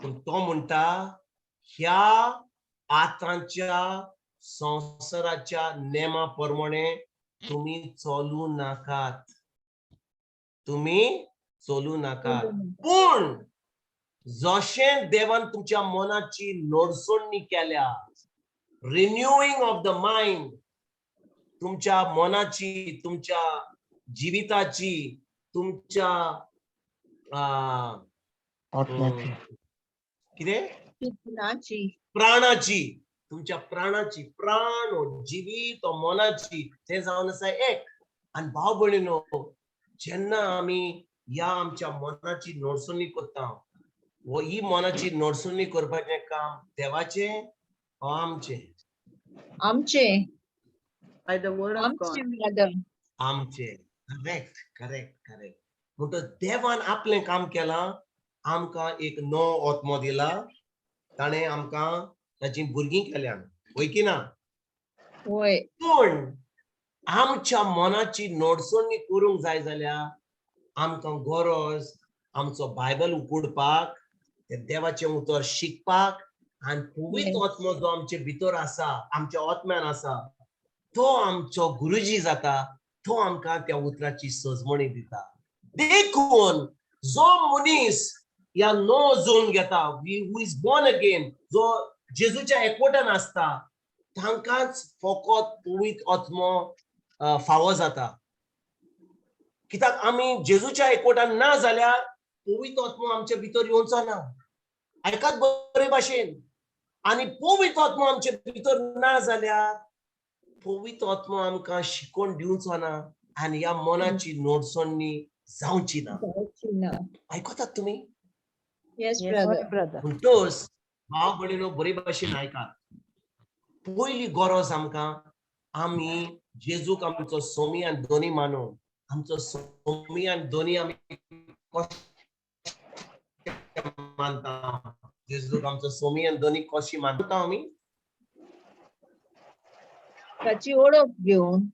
पूण तो म्हणटा ह्या आतांच्या संवसाराच्या नेमा प्रमाणे तुमी चलू नाकात, तुमी चलू नाकात, पूण जशें देवान तुमच्या मनाची नडसणी केल्या, रिन्यूइंग ऑफ the mind, तुमच्या मनाची, तुमच्या जिविताची, तुमच्या आत्म्याची. कितें? चिंतनाची. प्राणाची, तुमच्या प्राणाची, प्राण हो जिवीत हो मनाची, तें जावन आसा एक. आनी भाव भयणीनो, जेन्ना आमी ह्या आमच्या मनाची नडसणी करता, वो ही मनाची नडसणी करपाचें काम देवाचें हो आमचें? आमचें. By the word of God. आमचें ब्रदर. आमचें. Correct, correct, correct. म्हणटच देवान आपलें काम केलां, आमकां एक नवो आत्मो दिला, ताणें आमकां ताचीं भुरगीं केल्यान, वय की ना? वय. पूण आमच्या मनाची नडसणी करूंक जाय जाल्यार आमकां गरज आमचो बायबल उगडपाक, तें देवाचें उतर शिकपाक, आनी पवित्र आत्मो जो आमचे भितर आसा, आमच्या आत्म्यान आसा, तो आमचो गुरुजी जाता, तो आमकां त्या उतराची सजमणी दिता. देखून जो मनीस ह्या नो जोन घेता, who is born again, जो जेजूच्या एकवटान आसता, तांकांच फकत पवित्र आत्मो फावो जाता. कित्याक आमी जेजूच्या एकवटान ना जाल्यार पवित्र आत्मो आमचे भितर येवचो ना. आयकात बरे भाशेन. आनी पवित्र आत्मो आमचे भितर ना जाल्यार पवित्र आत्मो आमकां शिकोवन दिवचो ना आनी ह्या मनाची नडसणी जावची ना. जावची ना. आयकतात तुमी? Yes Yes, brother. Brother. म्हणटच भाव भयणीनो, बरे भाशेन आयकात. पयली गरज आमकां, आमी जेजूक आमचो सोमी आनी दोनी मानून, आमचो सोमी आनी दोनी आमी कशें मानता? जेजूक आमचो सोमी आनी दोनी कशी मानता आमी? ताची ओळख घेवन,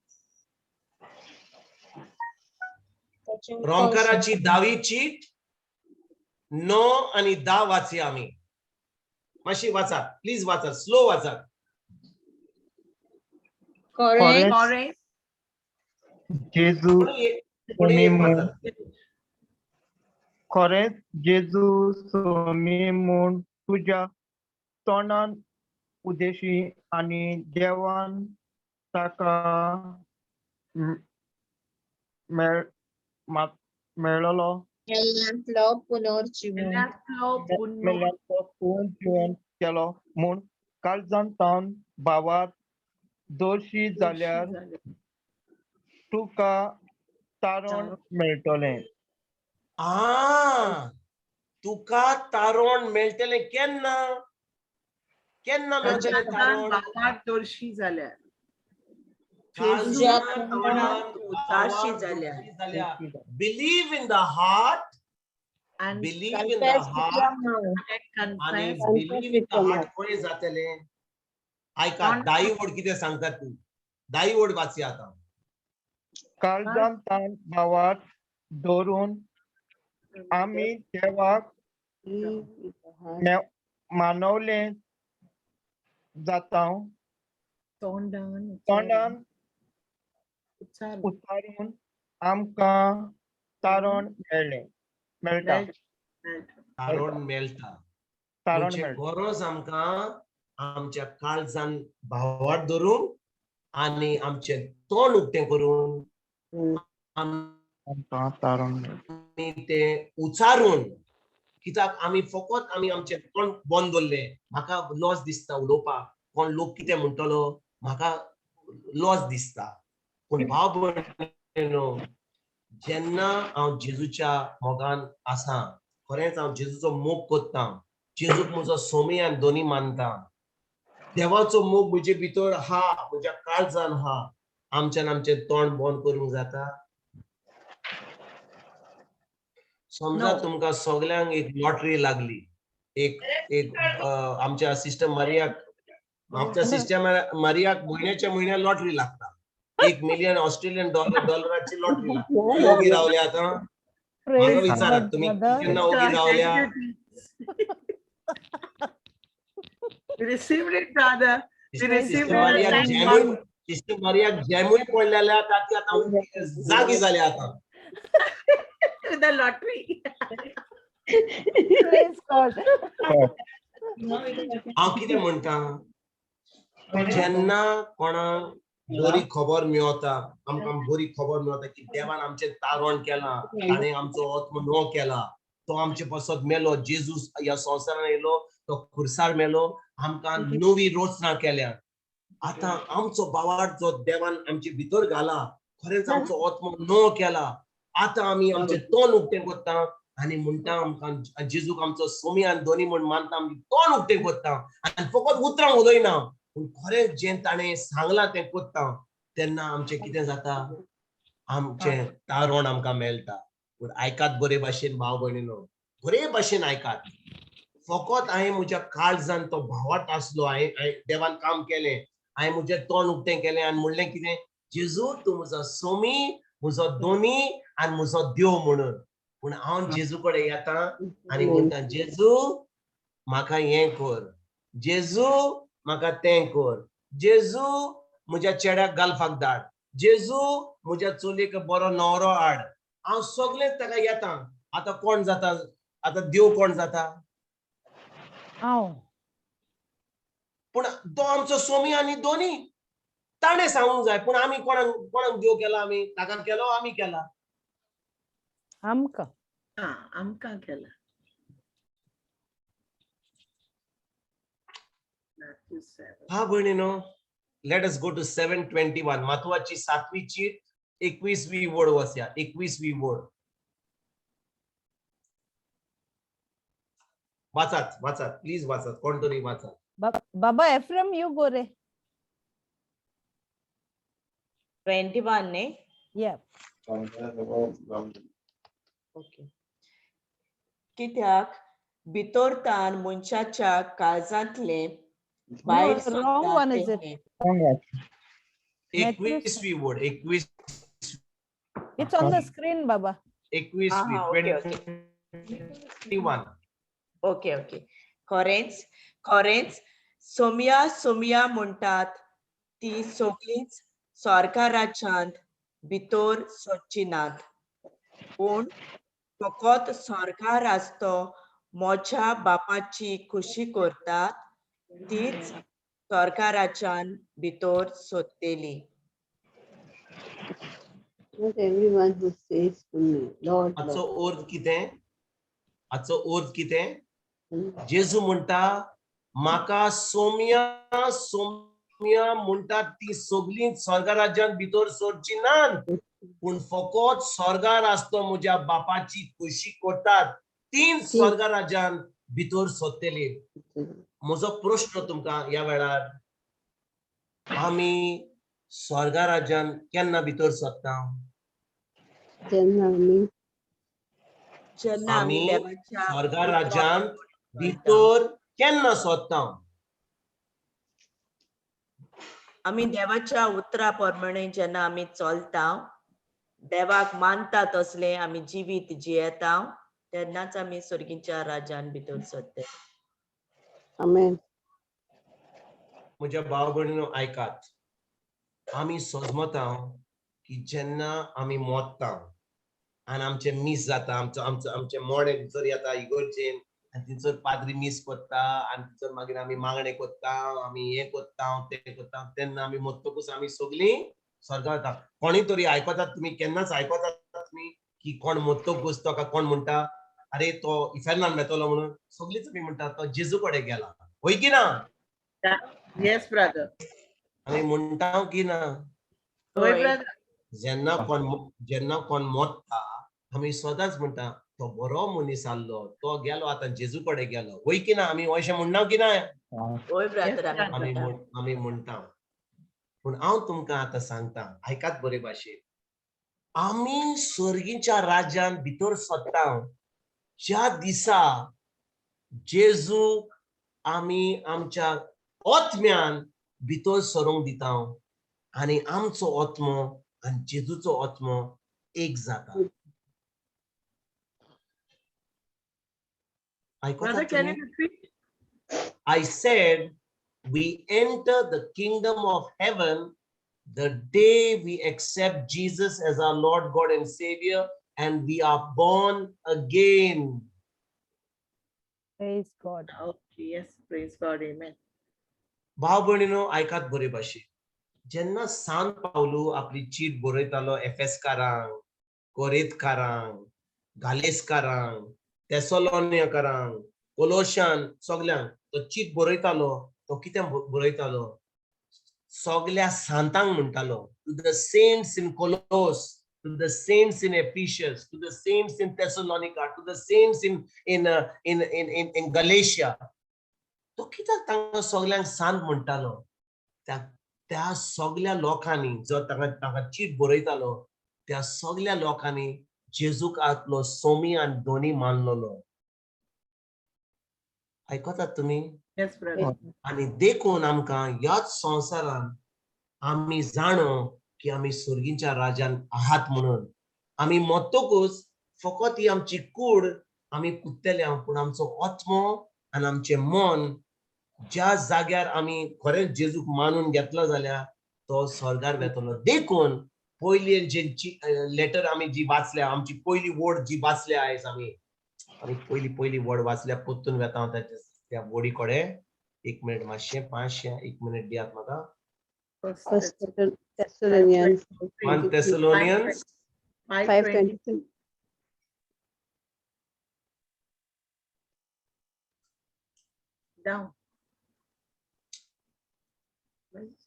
ताचें उतर. रोमकाराची 10वी चीट 9 आनी 10 वाचया आमी. मातशी वाचात प्लीज, वाचात, स्लो वाचात. खरें. खरें. जेजू कोणी कोणी सोमी एक म्हूण वाचात. खरेंच जेजू सोमी म्हूण तुज्या तोंडान उदेशी आनी देवान ताका मेळ्ळलो मेल्ल्यांतलो पुनर्जीवन. मेल्ल्यांतलो पुनर् मेल्ल्यांतलो पुनर्जीवन केलो म्हूण काळजान तावन भावार्थ दोशी जाल्यार तुका तारण मेळटलें. आ, तुका तारण मेळटलें केन्ना? केन्ना मेळटलें तारण? भावार्थ दोशी जाल्यार. तुज्या काळजान तोंडान उतारशी भावार्थ जाल्यार. दोशी जाल्यार. Believe in the heart, And believe in the Confess with your heart mouth. आनी confess. Believe in the heart खंय जातलें? आयका, दाई वड कितें सांगतात तूं, दाई वड वाचया आतां. काळजान तावन भावार्थ दवरून आमी देवाक मानवले जाता, तोंडान तोंडान उच्चार उच्चारून आमकां तारण मेळ्ळें मेळटा. तारण मेळटा. तारण म्हणजे मेळटा. गरज आमकां आमच्या काळजान भावार्थ धरून आनी आमचें तोंड उक्तें करून आमी आमकां तारण मेळटा. तें उचारून. कित्याक आमी फकत आमी आमचें तोंड बंद दवरलें, म्हाका लॉस दिसता उलोवपाक, कोण लोक कितें म्हणटलो, म्हाका लॉस दिसता. पूण भाव भयणीनो, जेन्ना हांव जेजूच्या मोगान आसा, खरेंच हांव जेजूचो मोग करता, जेजूक म्हजो सोमी आनी दोनी मानता, देवाचो मोग म्हजे भितर आहा, म्हज्या काळजान आहा, आमच्यान आमचें तोंड बंद करूंक जाता? समजा तुमकां सगल्यांक एक लॉटरी लागली, एक एक आमच्या सिस्टर मारियाक आमच्या सिस्टर मारियाक म्हयन्याच्या म्हयन्या लॉटरी लागता. 1 मिलियन ऑस्ट्रेलियन डॉलर डॉलराची लॉटरी लागता. ओगी रावल्या आतां? म्हाका Praise विचारात God, तुमी brother. केन्ना ओगी रावल्या? We received it, brother. We received sister मारियाक it. जॅमूय, सिस्टर मारियाक जॅमूय पडलेल्या, ताकी आतां जागी जाल्या आतां. With the lottery. Praise God. हांव कितें म्हणटा, जेन्ना कोणाक बरी खबर मेवता, आमकां बरी खबर मेवता की देवान आमचें तारण केलां, ताणें आमचो आत्मो नो केला, तो आमचे पासत मेलो, जेजूस ह्या संवसारान येयलो, तो खुर्सार मेलो, आमकां नवी रचना केल्या. आतां आमचो भावार्थ जो देवान आमचे भितर घाला, खरेंच आमचो आत्मो नो केला. आतां आमी आमचें तोंड उक्तें करता आनी म्हणटा, आमकां जेजूक आमचो सोमी आनी दोनी म्हण मानता. आमी तोंड उक्तें करता आनी फकत उतरां उलयना, पूण खरें जें ताणें सांगलां तें करता. तेन्ना आमचें कितें जाता? आमचें तारण आमकां मेळटा. पूण आयकात बरे भाशेन, भाव भयणीनो, बरे भाशेन आयकात. फकत हांवें म्हज्या काळजान तो भावार्थ आसलो, हांवें देवान काम केलें, हांवें म्हजें तोंड उक्तें केलें आनी म्हणलें कितें? जेजू, तूं म्हजो सोमी, म्हजो दोनी आनी म्हजो देव म्हणून. पूण हांव जेजू कडेन येता आनी म्हणटा, जेजू म्हाका हें कर, जेजू म्हाका तें कर, जेजू म्हज्या चेड्याक गल्फाक धाड, जेजू म्हज्या चलयेक बरो न्हवरो हाड. हांव सगळें ताका येता. आतां कोण जाता? आतां देव कोण जाता? हांव. पूण तो आमचो सोमी आनी दोनी ताणें सांगूंक जाय. पूण आमी कोणाक कोणाक देव केला? आमी ताका केलो? आमी केला? आमकां. हा, आमकां केला. Matthew 7. हा भयणीनो, let us go to 7:21. मातवाची सातवी चीट, 21वी वळ वचया, 21वी वळ वाचात, वाचात, प्लीज वाचात, कोण तरी वाचात. बाबा एफ्रम, you go रे. 21 न्ही? Yeah. Okay. कित्याक भितरतान मनशाच्या काळजांतलें भायर No, wrong सरता one is it? तें. 21वी वळ, 21. It's on the screen, Baba. 21वी. हा, okay, okay. 21. Okay okay. खरेंच खरेंच, सोमया सोमया म्हणटात ती सगळींच सोर्गा राज्यांत भितर सरची नात, पूण फकत सोर्गार आसतो म्हज्या बापाची खुशी करतात तीच सोर्गा राज्यान भितर सोदतली. Not everyone who says to me, Lord, हाचो Lord. अर्थ कितें? हाचो अर्थ कितें? जेजू म्हणटा, म्हाका सोम्या सोम्या म्हणटात ती सगळीं स्वर्ग राज्यांत भितर सरची नात, पूण फकत स्वर्गार आसतो म्हज्या बापाची खुशी करतात तीन स्वर्ग राज्यान भितर सरतली. म्हजो प्रश्न तुमकां ह्या वेळार, आमी स्वर्गा राज्यान केन्ना भितर सरता? जेन्ना आमी जेन्ना आमी आमी देवाच्या स्वर्गा राज्यांत भितर केन्ना सोदता? आमी देवाच्या उतरा प्रमाणे जेन्ना आमी चलता, देवाक मानता तसलें आमी जिवीत जियेता, तेन्नाच आमी स्वर्गीच्या राज्यान भितर सरता. आमेन. म्हज्या भाव भयणीनो, आयकात. आमी सजमता की जेन्ना आमी मोत्ता आनी आमचें मीस जाता, आमचो आमचो आमचें मोडें भितर येता इगर्जेन आनी थंयसर पाद्री मीस करता आनी थंयसर मागीर आमी मागणें करता, आमी हें करता, तें करता, तेन्ना आमी मोत्तकूच आमी सगळीं स्वर्गार वता. कोणूय तरी आयकतात तुमी? केन्नाच आयकतात तुमी की कोण मोत्तकूच ताका कोण म्हणटा, अरे तो इफेर्नान वेतलो म्हणून? सगळींच तुमी म्हणटा, तो जेजू कडेन गेला. हय की ना? Yes, brother. आमी म्हणटा की ना? होय, होय. brother. जेन्ना कोण मोत्ता, आमी सदांच म्हणटा, तो बरो मनीस आहलो, तो गेलो, आतां जेजू कडेन गेलो. वय की ना? आमी अशें म्हणना की ना? होय ब्रदर, आमी आमी म्हणटा. आमी म्हणटा. पूण हांव तुमकां आतां सांगता, आयकात बरे भाशेन. आमी स्वर्गीच्या राज्यान भितर सरता ज्या दिसा जेजूक आमी आमच्या आत्म्यान भितर सरूंक दिता आनी आमचो आत्मो आनी जेजूचो आत्मो एक जाता. आयकतात Brother, can तुमी? you repeat? I said, we enter the kingdom of heaven the day we accept Jesus as our Lord, God, and Savior, and we are born again. Praise God. Okay, yes, praise God, amen. भाव भयणीनो, आयकात बरे भाशेन. जेन्ना सांत पावलू आपली चीट बरयतालो एफेसकारांक, कोरेतकारांक, गालेसकारांक, तेसोलोनियकारांक, कोलोशान, सगल्यांक तो चीट बरयतालो, तो कितें बरयतालो? सगल्या सांतांक म्हणटालो, to the saints in Colossae, to the saints in Ephesus, to the saints in Thessalonica, to the saints in Galatia. तो कित्याक तांकां सगल्यांक सांत म्हणटालो? त्या सगल्या लोकांनी, जो तांकां चीट बरयतालो, त्या सगल्या लोकांनी जेजूक आपलो सोमी आनी दोनी मानलेलो. आयकतात तुमी? Yes, brother. आनी देखून आमकां ह्याच संवसारान आमी जाणो की आमी सर्गीच्या राजान आहात म्हणून. आमी मरतकूच फकत ही आमची कूड आमी पुत्तले, पूण आमचो आत्मो आनी आमचें मन ज्या जाग्यार आमी खरेंच जेजूक मानून घेतलो जाल्यार तो स्वर्गार वेतलो. देखून पयली जी लेटर आमी जी वाचल्या, आमची पयली वर्ड जी वाचल्या आयज, आमी पयली पयली वर्ड वाचल्या, परतून वेता हांव त्या वर्डी कडेन. एक मिनिट मातशें, पांचशें, एक मिनिट दियात म्हाका. First Thessalonians. 1 Thessalonians 5:23. Down.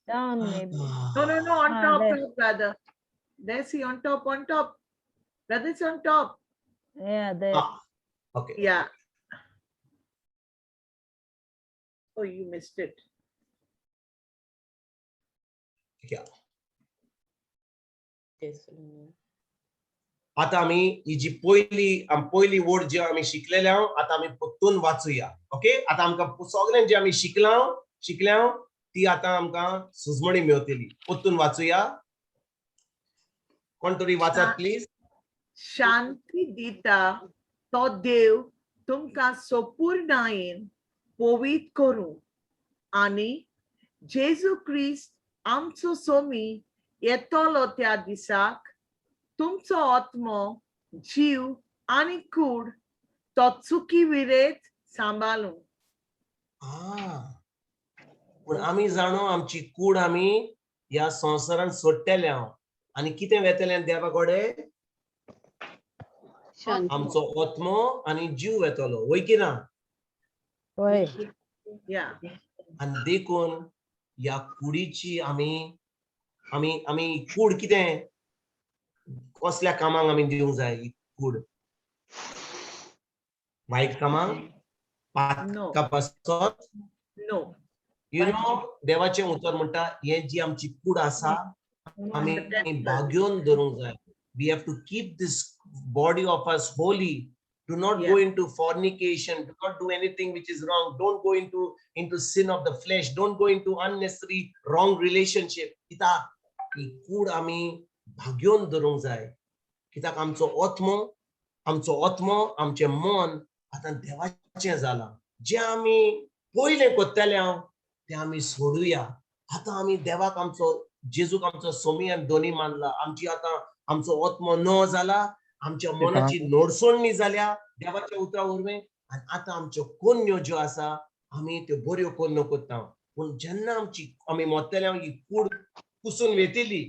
Down, maybe. No, on Ah, top, there. Top, brother. There, see, on top, on top. Brother, it's on top. Yeah, there. Ah, okay. Yeah. Oh, you missed it. Yeah. आता आमी ही जी पयली, पयली word जी आमी शिकलेले, आतां आमी परतून वाचुया. ओके, आतां आमकां सगळें जे आमी शिकल्या ती आतां आमकां सुजमणी मेवतली. परतून वाचुया. कोण तरी वाचात प्लीज. शांती दिता तो देव तुमकां सोपूर्णायेन पवित्र करूं आनी जेजू क्रिस्त आमचो सोमी येतलो त्या दिसाक तुमचो आत्मो, जीव आनी कूड तो चुकी विरेत सांबाळूं. पूण आमी जाणो, आमची कूड आमी ह्या संवसारान सोडटेले हांव आनी कितें वेतलें देवा कडेन? शांती. आमचो आत्मो आनी जीव वेतलो, वय की ना? वय. या. आनी देखून ह्या कुडीची आमी आमी आमी कूड कितें, कसल्या कामाक आमी दिवंक जाय ही कूड? वायट कामाक? No. पातका पासत? नो. You know, देवाचें उतर म्हणटा, हे जी आमची कूड आसा आमी भाग्योवन धरूंक जाय. We have to keep this body of us holy. Do not go into fornication. Do not do anything which is wrong. Don't go into sin of the flesh. Don't go into unnecessary wrong relationship. कित्याक ही कूड आमी भाग्योवन धरूंक जाय, कित्याक आमचो आत्मो, आमचो आत्मो, आमचें मन आतां देवाचें जालां. जें आमी पयलें करताले हांव तें आमी सोडुया. आतां आमी देवाक, आमचो जेजूक आमचो सोमी आनी दोनी मानला. आमची आतां आमचो आत्मो न जाला, आमच्या मनाची नोडसोडणी जाल्या देवाच्या उतरा वरवीं, आनी आतां आमच्यो कोन्यो ज्यो आसा आमी त्यो बऱ्यो कोन्यो करता. पूण जेन्ना आमची आमी मरतले, ही कूड कुसून वेतली.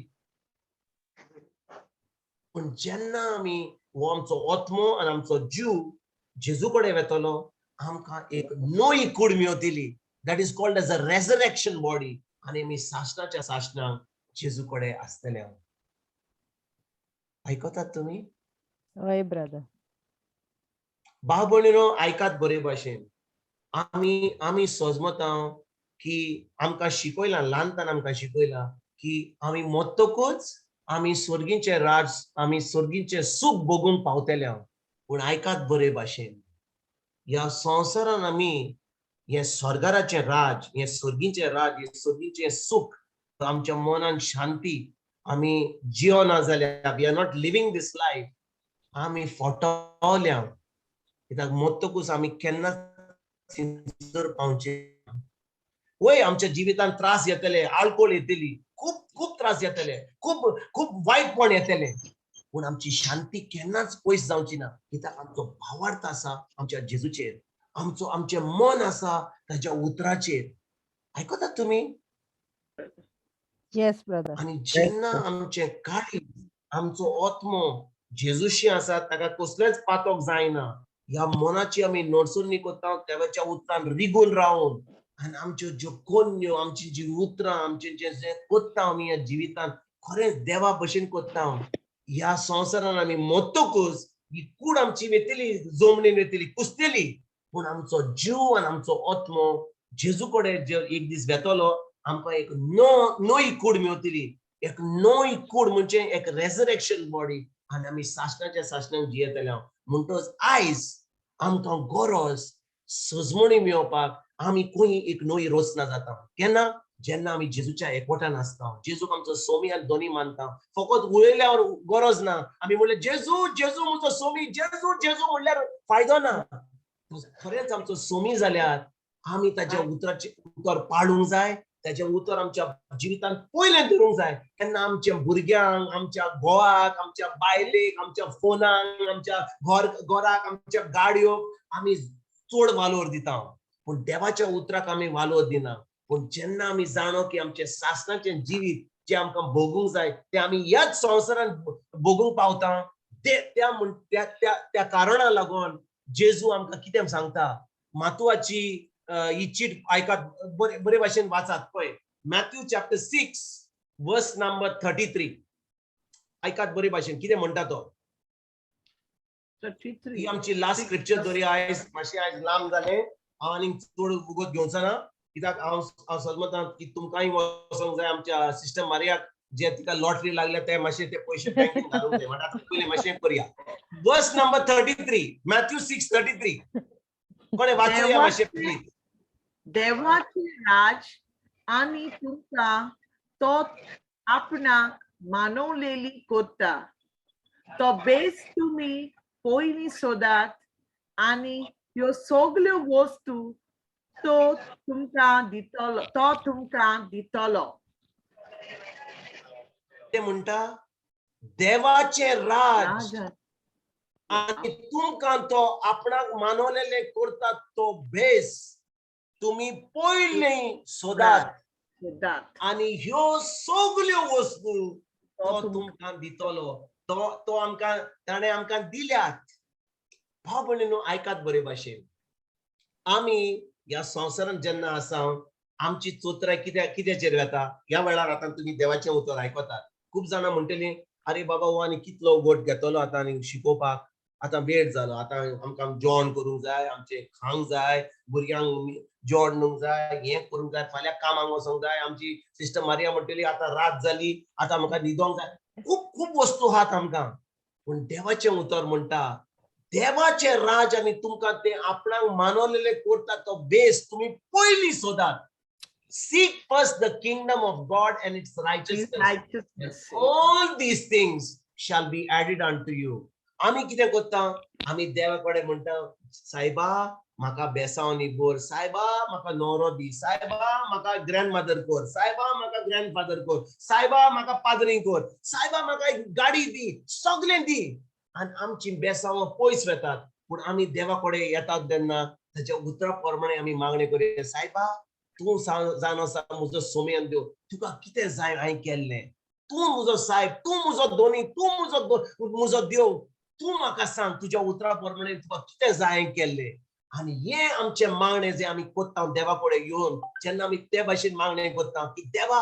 पूण जेन्ना आमी हो आमचो आत्मो आनी आमचो जीव जेजू कडेन वेतलो, आमकां एक नवी कूड मेवतली, that is called as a resurrection body, आनी आमी सासणाच्या सासणाक जेजू कडेन आसतले. आयकतात तुमी? हय ब्रदर. भाव भयणीनो, आयकात बरे भाशेन. आमी सजमता की आमकां शिकयलां, ल्हानपणान आमकां शिकयलां की आमी मरतकूच आमी स्वर्गीचें राज, आमी स्वर्गीचें सूख भोगूंक पावतले. पूण आयकात बरे भाशेन, ह्या संवसारान आमी हें स्वर्गाराचें राज, हें सर्गीचें राज, हें सर्गीचें सूख, आमच्या मनान शांती आमी जियोना जाल्यार, we are not living this life, आमी फटवल्या. कित्याक मरतकूच आमी केन्नाच थंयसर पावचे. वय, आमच्या जिवितांत त्रास येतले, आलकोळ येतली, खूब खूब त्रास येतले, खूब खूब वायटपण येतले, पूण आमची शांती केन्नाच पयस जावची ना. कित्याक आमचो भावार्थ आसा आमच्या जेजूचेर, आमचो आमचें मन आसा ताच्या उतराचेर. आयकतात तुमी? Yes, brother. आनी जेन्ना आमचें काळीज, आमचो आत्मो जेजूशी आसा, ताका कसलेंच पातक जायना. ह्या मनाची आमी नडसुर्णी करता देवाच्या उतरान रिगून रावन, आनी आमच्यो ज्यो कोन्यो, आमची जी उतरां, आमचें जें जें करता आमी ह्या जिवितान, खरेंच देवा भशेन करता. ह्या संवसारान आमी मरतकूच ही कूड आमची वेतली, जमनीन वेतली, कुसतली, पूण आमचो जीव आनी आमचो आत्मो जेजू कडेन जे एक दीस वेतलो, आमकां एक नवी कूड मेवतली. एक नवी कूड म्हणजे एक रेजरेक्शन बॉडी, आनी आमी सासणाच्या सासणाक जियेतले. म्हणटच आयज आमकां गरज सजमणी मेळोवपाक आमी खंय एक नवी रचना जाता. केन्ना? जेन्ना आमी जेजूच्या एकवटान आसता, जेजूक आमचो सोमी आनी दोनी मानता. फकत उलयल्यार गरज ना. आमी म्हणलें जेजू जेजू म्हजो सोमी, जेजू जेजू म्हणल्यार फायदो ना. खरेंच आमचो सोमी जाल्यार आमी ताच्या उतराचें उतर पाळूंक जाय, ताचें उतर आमच्या जिवितांत पयलें धरूंक जाय. तेन्ना आमच्या भुरग्यांक, आमच्या घोवाक, आमच्या बायलेक, आमच्या फोनाक, आमच्या घर घराक, आमच्या गाडयोक आमी चड वालोर दिता, पूण देवाच्या उतराक आमी वालोर दिना. पूण जेन्ना आमी जाणो की आमचें सासणाचें जिवीत जें आमकां भोगूंक जाय तें आमी ह्याच संवसारांत भोगूंक पावता, ते त्या म्हण त्या त्या त्या कारणा लागून जेजू आमकां कितें सांगता. मातुवाची ही चीट आयकात, बरे बरे भाशेन वाचात. पळय, Matthew chapter 6 verse number 33. आयकात बरे भाशेन कितें म्हणटा तो. 33. ही आमची लास्ट स्क्रिप्चर धरया आयज. मातशें आयज लांब जालें, हांव आनीक चड वगत घेवचो ना, कित्याक हांव हांव समजता की तुमकांय वचोंक जाय. आमच्या सिस्टर मारियाक जे तिका लॉटरी लागल्या, ते मातशे ते पयशे बँकेन घालूंक जाय. म्हणटा पयलीं मातशें करया. Verse number 33, Matthew 6:33. कोणे वाचूया मातशें प्लीज? देवाचे राज आनी तुमकां तो आपणाक मानवलेली करता तो बेस तुमी पयलीं सोदात आनी ह्यो सगल्यो वस्तू तो तुमकां दितलो, तो तुमकां दितलो. ते म्हणटा, देवाचें राज राज आनी तुमकां तो आपणाक मानवलेले करतात तो भेस तुमी पयलीं सोदात सोदात आनी ह्यो सगल्यो वस्तू तो तो तुमकां तुमकां दितलो. तो तो आमकां ताणें आमकां दिल्यात. भाव भयणीनो, आयकात बरे भाशेन. आमी ह्या संवसारांत जेन्ना आसा, आमची चोत्राय कित्याचेर वेता? ह्या वेळार आतां तुमी देवाचें उतर आयकतात. खूब जाणां म्हणटलीं, "आरे बाबा, हो आनी कितलो वट घेतलो आतां आनी शिकोवपाक? आतां वेळ जालो, आतां आमकां जेवण करूंक जाय, आमचें खावंक जाय, भुरग्यांक जेवण दिवंक जाय, हें करूंक जाय, फाल्यां कामाक वचोंक जाय." आमची सिस्टर मारिया म्हणटली, "आतां रात जाली, आतां म्हाका न्हिदोंक जाय." खूब खूब वस्तू आहात आमकां, पूण देवाचें उतर म्हणटा, देवाचें राज आनी तुमकां तें आपणाक मानवलेले करता तो बेस तुमी पयलीं सोदात. Seek first the kingdom of God and its righteousness, righteousness. All these things shall be added unto you. आमी कितें करता? आमी देवा कडेन म्हणटा, "सायबा, म्हाका बेसांव भर, सायबा, म्हाका न्हवरो दी, सायबा, म्हाका ग्रँड मदर कर, सायबा, म्हाका ग्रँड फादर कर, सायबा, म्हाका पाद्री कर, सायबा, म्हाका एक गाडी दी, सगळें दी." आनी आमची बेसांव पयस वेतात. पूण आमी देवा कडेन येतात तेन्ना ताच्या उतरा प्रमाणे आमी मागणें करुया, "सायबा, तूं जाण आसा म्हजो सोमयान देव, तुका कितें जाय हांवें केल्लें. तूं म्हजो सायब, तूं म्हजो दोनी, तूं म्हजो देव, तूं म्हाका सांग तुज्या उतरा प्रमाणे तुका कितें जाय हांवें केल्लें." आनी हें आमचें मागणें जें आमी करता देवा कडेन येवन, जेन्ना आमी ते भाशेन मागणें करता की देवा,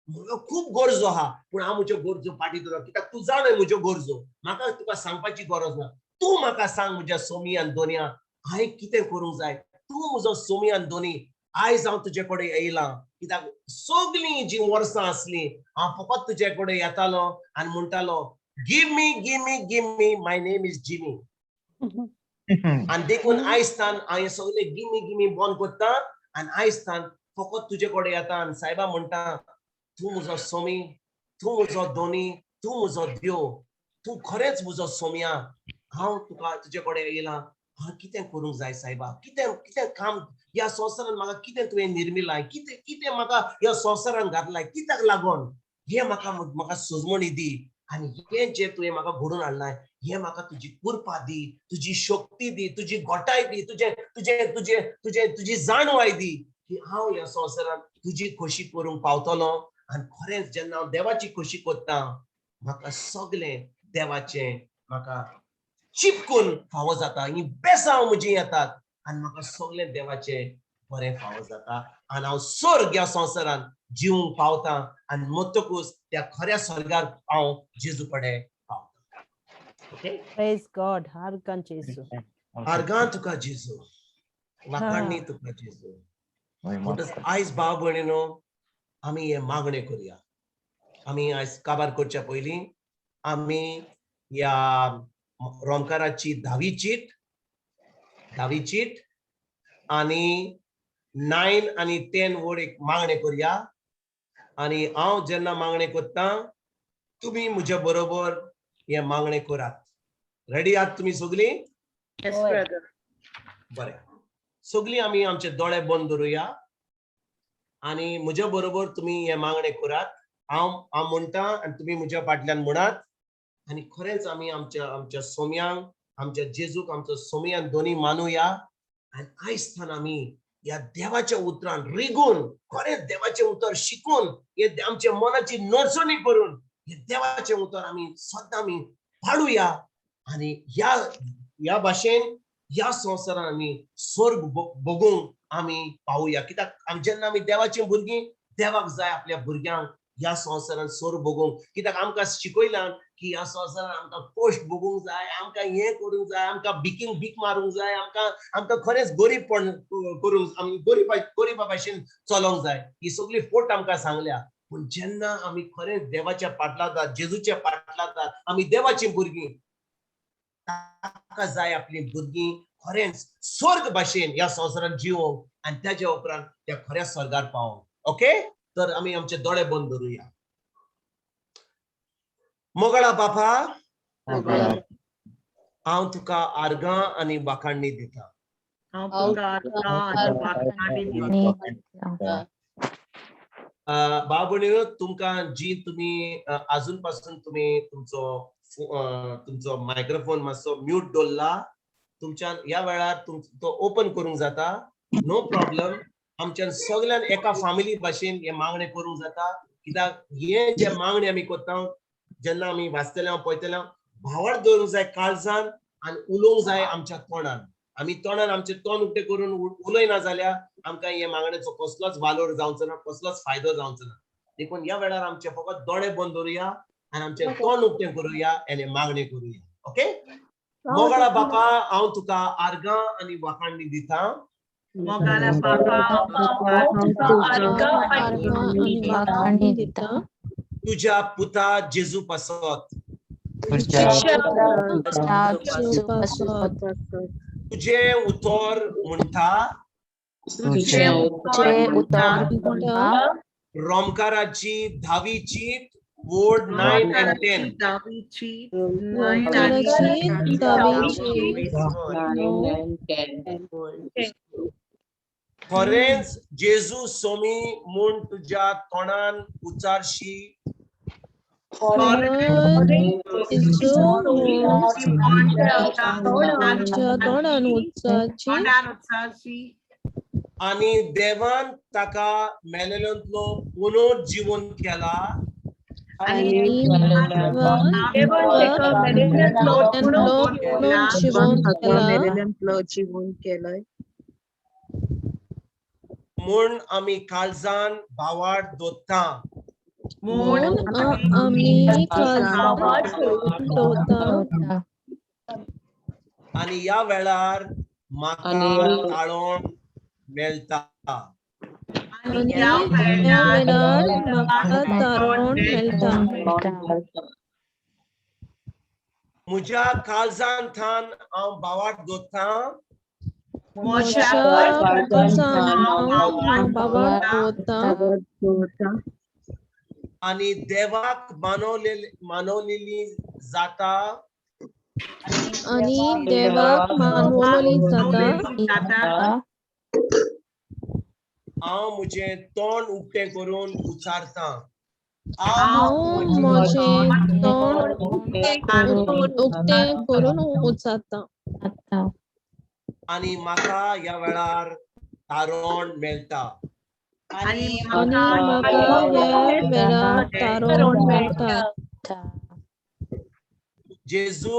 म्हजो खूब गरजो आहा, पूण हांव म्हज्यो गरजो फाटीं दवरता, कित्याक तूं जाणा म्हज्यो गरजो, म्हाका तुका सांगपाची गरज ना. तूं म्हाका सांग म्हज्या सोमी आनी दोनया, हांवें कितें करूंक जाय. तूं म्हजो सोमी आनी दोनी. आयज हांव तुजे कडेन येयलां, कित्याक सगळीं जीं वर्सां आसलीं हांव फकत तुजे कडेन येतालो आनी म्हणटालो, "Give me, give me, give me, my name is Jimmy." आनी देखून आयज तान हांव हें सगळें गिमी गिमी बंद करता आनी आयज तान फकत तुजे कडेन येता आनी सायबा म्हणटा, तूं म्हजो सोमी, तूं म्हजो दोनी, तूं म्हजो देव, तूं खरेंच म्हजो सोमया. हांव तुका तुजे कडेन येयलां. हांव कितें करूंक जाय सायबा? कितें कितें काम ह्या संवसारान म्हाका कितें तुवें निर्मिलाय? कितें कितें म्हाका ह्या संवसारान घातलाय? कित्याक लागून हें म्हाका म्हाका सुजमणी दी आनी हें जें तुवें म्हाका घडोवन हाडलां हें म्हाका तुजी कृपा दी, तुजी शक्ती दी, तुजी घटाय दी, तुजें तुजें तुजें तुजें तुजी जाणवाय दी की हांव ह्या संवसारान तुजी खोशी करूंक पावतलो. आनी खरेंच जेन्ना हांव देवाची खोशी करता म्हाका सगळें देवाचें म्हाका चिपकून फावो जाता. ही बेसांव म्हजी येतात आनी म्हाका सगळें देवाचें बरें फावो जाता आनी हांव स्वर्ग ह्या संवसारान जिवूंक पावता आनी मरतकूच त्या खऱ्या स्वर्गार हांव जेजू कडेन पावता. ओके. प्रेज गॉड. आर्गां जेजू. आर्गां तुका जेजू, वाखाणणी तुका जेजू. म्हणटच आयज भाव भयणीनो आमी हे मागणें करुया. आमी आयज काबार करच्या पयलीं आमी ह्या रोमकाराची धावी चीट आनी 9 आनी 10 वड एक मागणें करुया. आनी हांव जेन्ना मागणें करता तुमी म्हज्या बरोबर हें मागणें करात. रेडी आहात तुमी सगळीं? Yes, होय. brother. बरें, सगळीं आमी आमचे दोळे बंद दवरुया आनी म्हज्या बरोबर तुमी हें मागणें करात. हांव हांव म्हणटा आनी तुमी म्हज्या फाटल्यान म्हणात. आनी खरेंच आमी आमच्या आमच्या सोम्यांक, आमच्या जेजूक आमचो सोमयान दोनी मानुया आनी आयज आमी ह्या देवाच्या उतरान रिगून, खरेंच देवाचें उतर शिकून, हे आमच्या मनाची नडसणी करून हे देवाचें उतर आमी सद्दां आमी पाळुया आनी ह्या ह्या भाशेन ह्या संवसारान आमी स्वर्ग भोगूंक आमी पावुया. कित्याक जेन्ना आमी देवाची भुरगीं, देवाक जाय आपल्या भुरग्यांक ह्या संवसारान स्वर्ग भोगूंक. कित्याक आमकां शिकयलां की ह्या संवसारान आमकां कश्ट भोगूंक जाय, आमकां हें करूंक जाय, आमकां भिकीन भीक मारूंक जाय, आमकां आमकां खरेंच गरीबपण करूंक, आमी गरीबा गरिबा भाशेन चलोंक जाय. ही सगळी फोट आमकां सांगल्या. पूण जेन्ना आमी खरेंच देवाच्या पाटलांत, जेजूच्या पाटलांत, आमी देवाची भुरगीं, ताका जाय आपली भुरगीं खरेंच स्वर्ग भाशेन ह्या संवसारान जिवोंक आनी त्याच्या उपरांत त्या खऱ्या स्वर्गार पावोंक. ओके, तर आमी आमचे दोळे बंद धरुया. मोगळा बापा, हांव तुका आर्गां आनी वाखाणणी दिता. हांव तुका आर्गां आनी वाखाणी दिता. भाव भयणीनो, तुमकां जी तुमी अजून पासून तुमी तुमचो तुमचो मायक्रोफोन मातसो म्यूट दवरला, तुमच्यान ह्या वेळार तो ओपन करूंक जाता. No problem. आमच्यान सगळ्यान एका फामिली भाशेन हे मागणें करूंक जाता. कित्याक हे जे मागणें आमी करता, जेन्ना आमी वाचतले हांव पळयतले, भावार्थ दवरूंक जाय काळजान आनी उलोवंक जाय आमच्या तोंडान. आमी तोंडान आमचें तोंड उक्तें करून उलयना जाल्यार आमकां हे मागण्याचो कसलोच वालोर जावचो ना, कसलोच फायदो जावचो ना. देखून ह्या वेळार आमचे फकत दोळे बंद दवरुया आनी आमचें तोंड उक्तें करुया आनी मागणें करुया. ओके. मोगाळा बापा, हांव तुका आर्गां आनी वाखाणणी दिता. मोगाळा बापा, हांव तुका आर्गां आनी वाखाणी दिता. तुज्या पुता जेजू पासत. तुज्या पासत. तुजें उतर म्हणटा, तुजें तुजें उतर म्हणटा, रोमकाराची धावी चीट वड 9 आनी 10. धावी चीट 9 आनी धावी चीट 9 and 10. खरेंच जेजू सोमी म्हूण तुज्या तोंडान उच्चारशी जेजू तुज्या तोंडान उच्चारची तोंडान उच्चारशी आनी देवान ताका मेलेल्यांतलो पुनर्जिवन केला आनी आनी देवान ताका मेलेल्यांतलो पुनर्जिवन केला जिवन केलाय म्हूण आमी काळजान भावार्थ दवरता. म्हूण म्हूण आमी काळजान दवरता. आनी ह्या वेळार म्हाका ताळोण मेळटा. आनी आनी ह्या ह्या वेळार वेळार म्हाका तारण मेळटा. म्हज्या काळजान थान हांव भावार्थ दवरतां. म्हज्या काळजान हांव भावार्थ दवरतां. आनी देवाक मानवलेली जाता. आनी देवाक मानवलेली जाता. हांव म्हजें तोंड उक्तें करून उच्चारतां. हांव म्हजें तोंड उक्तें करून उच्चारतां. आनी म्हाका ह्या वेळार तारण मेळटा. आनी म्हाका ह्या वेळार तारण मेळटा. जेजू,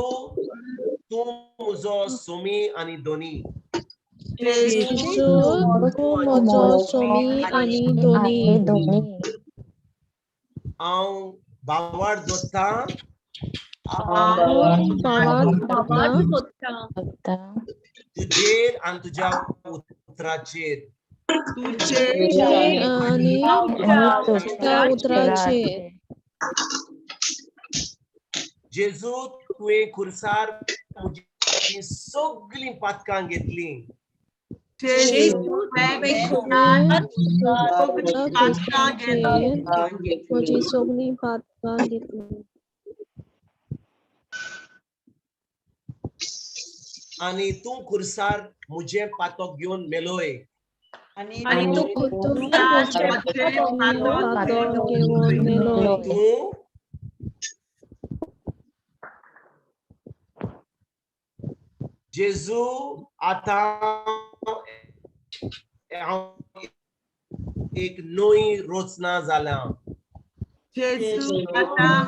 तूं म्हजो सोमी आनी धनी. जेजू, तूं म्हजो सोमी आनी धनी. हांव भावार्थ दवरतां. हांव भावार्थ दवरतां. तुजेर आनी तुज्या उतराचेर. तुजेर आनी तुज्या उतराचेर. जेजू, तुवें खुर्सार म्हजी सगळीं पातकां घेतलीं. म्हजी सगळीं पातकां घेतलीं. आनी तूं खुर्सार म्हजें पातक घेवन मेलोय. आनी तूं म्हजें पातक घेवन मेलोय. तूं जेजू, आतां हांव एक नवी रचना जाला.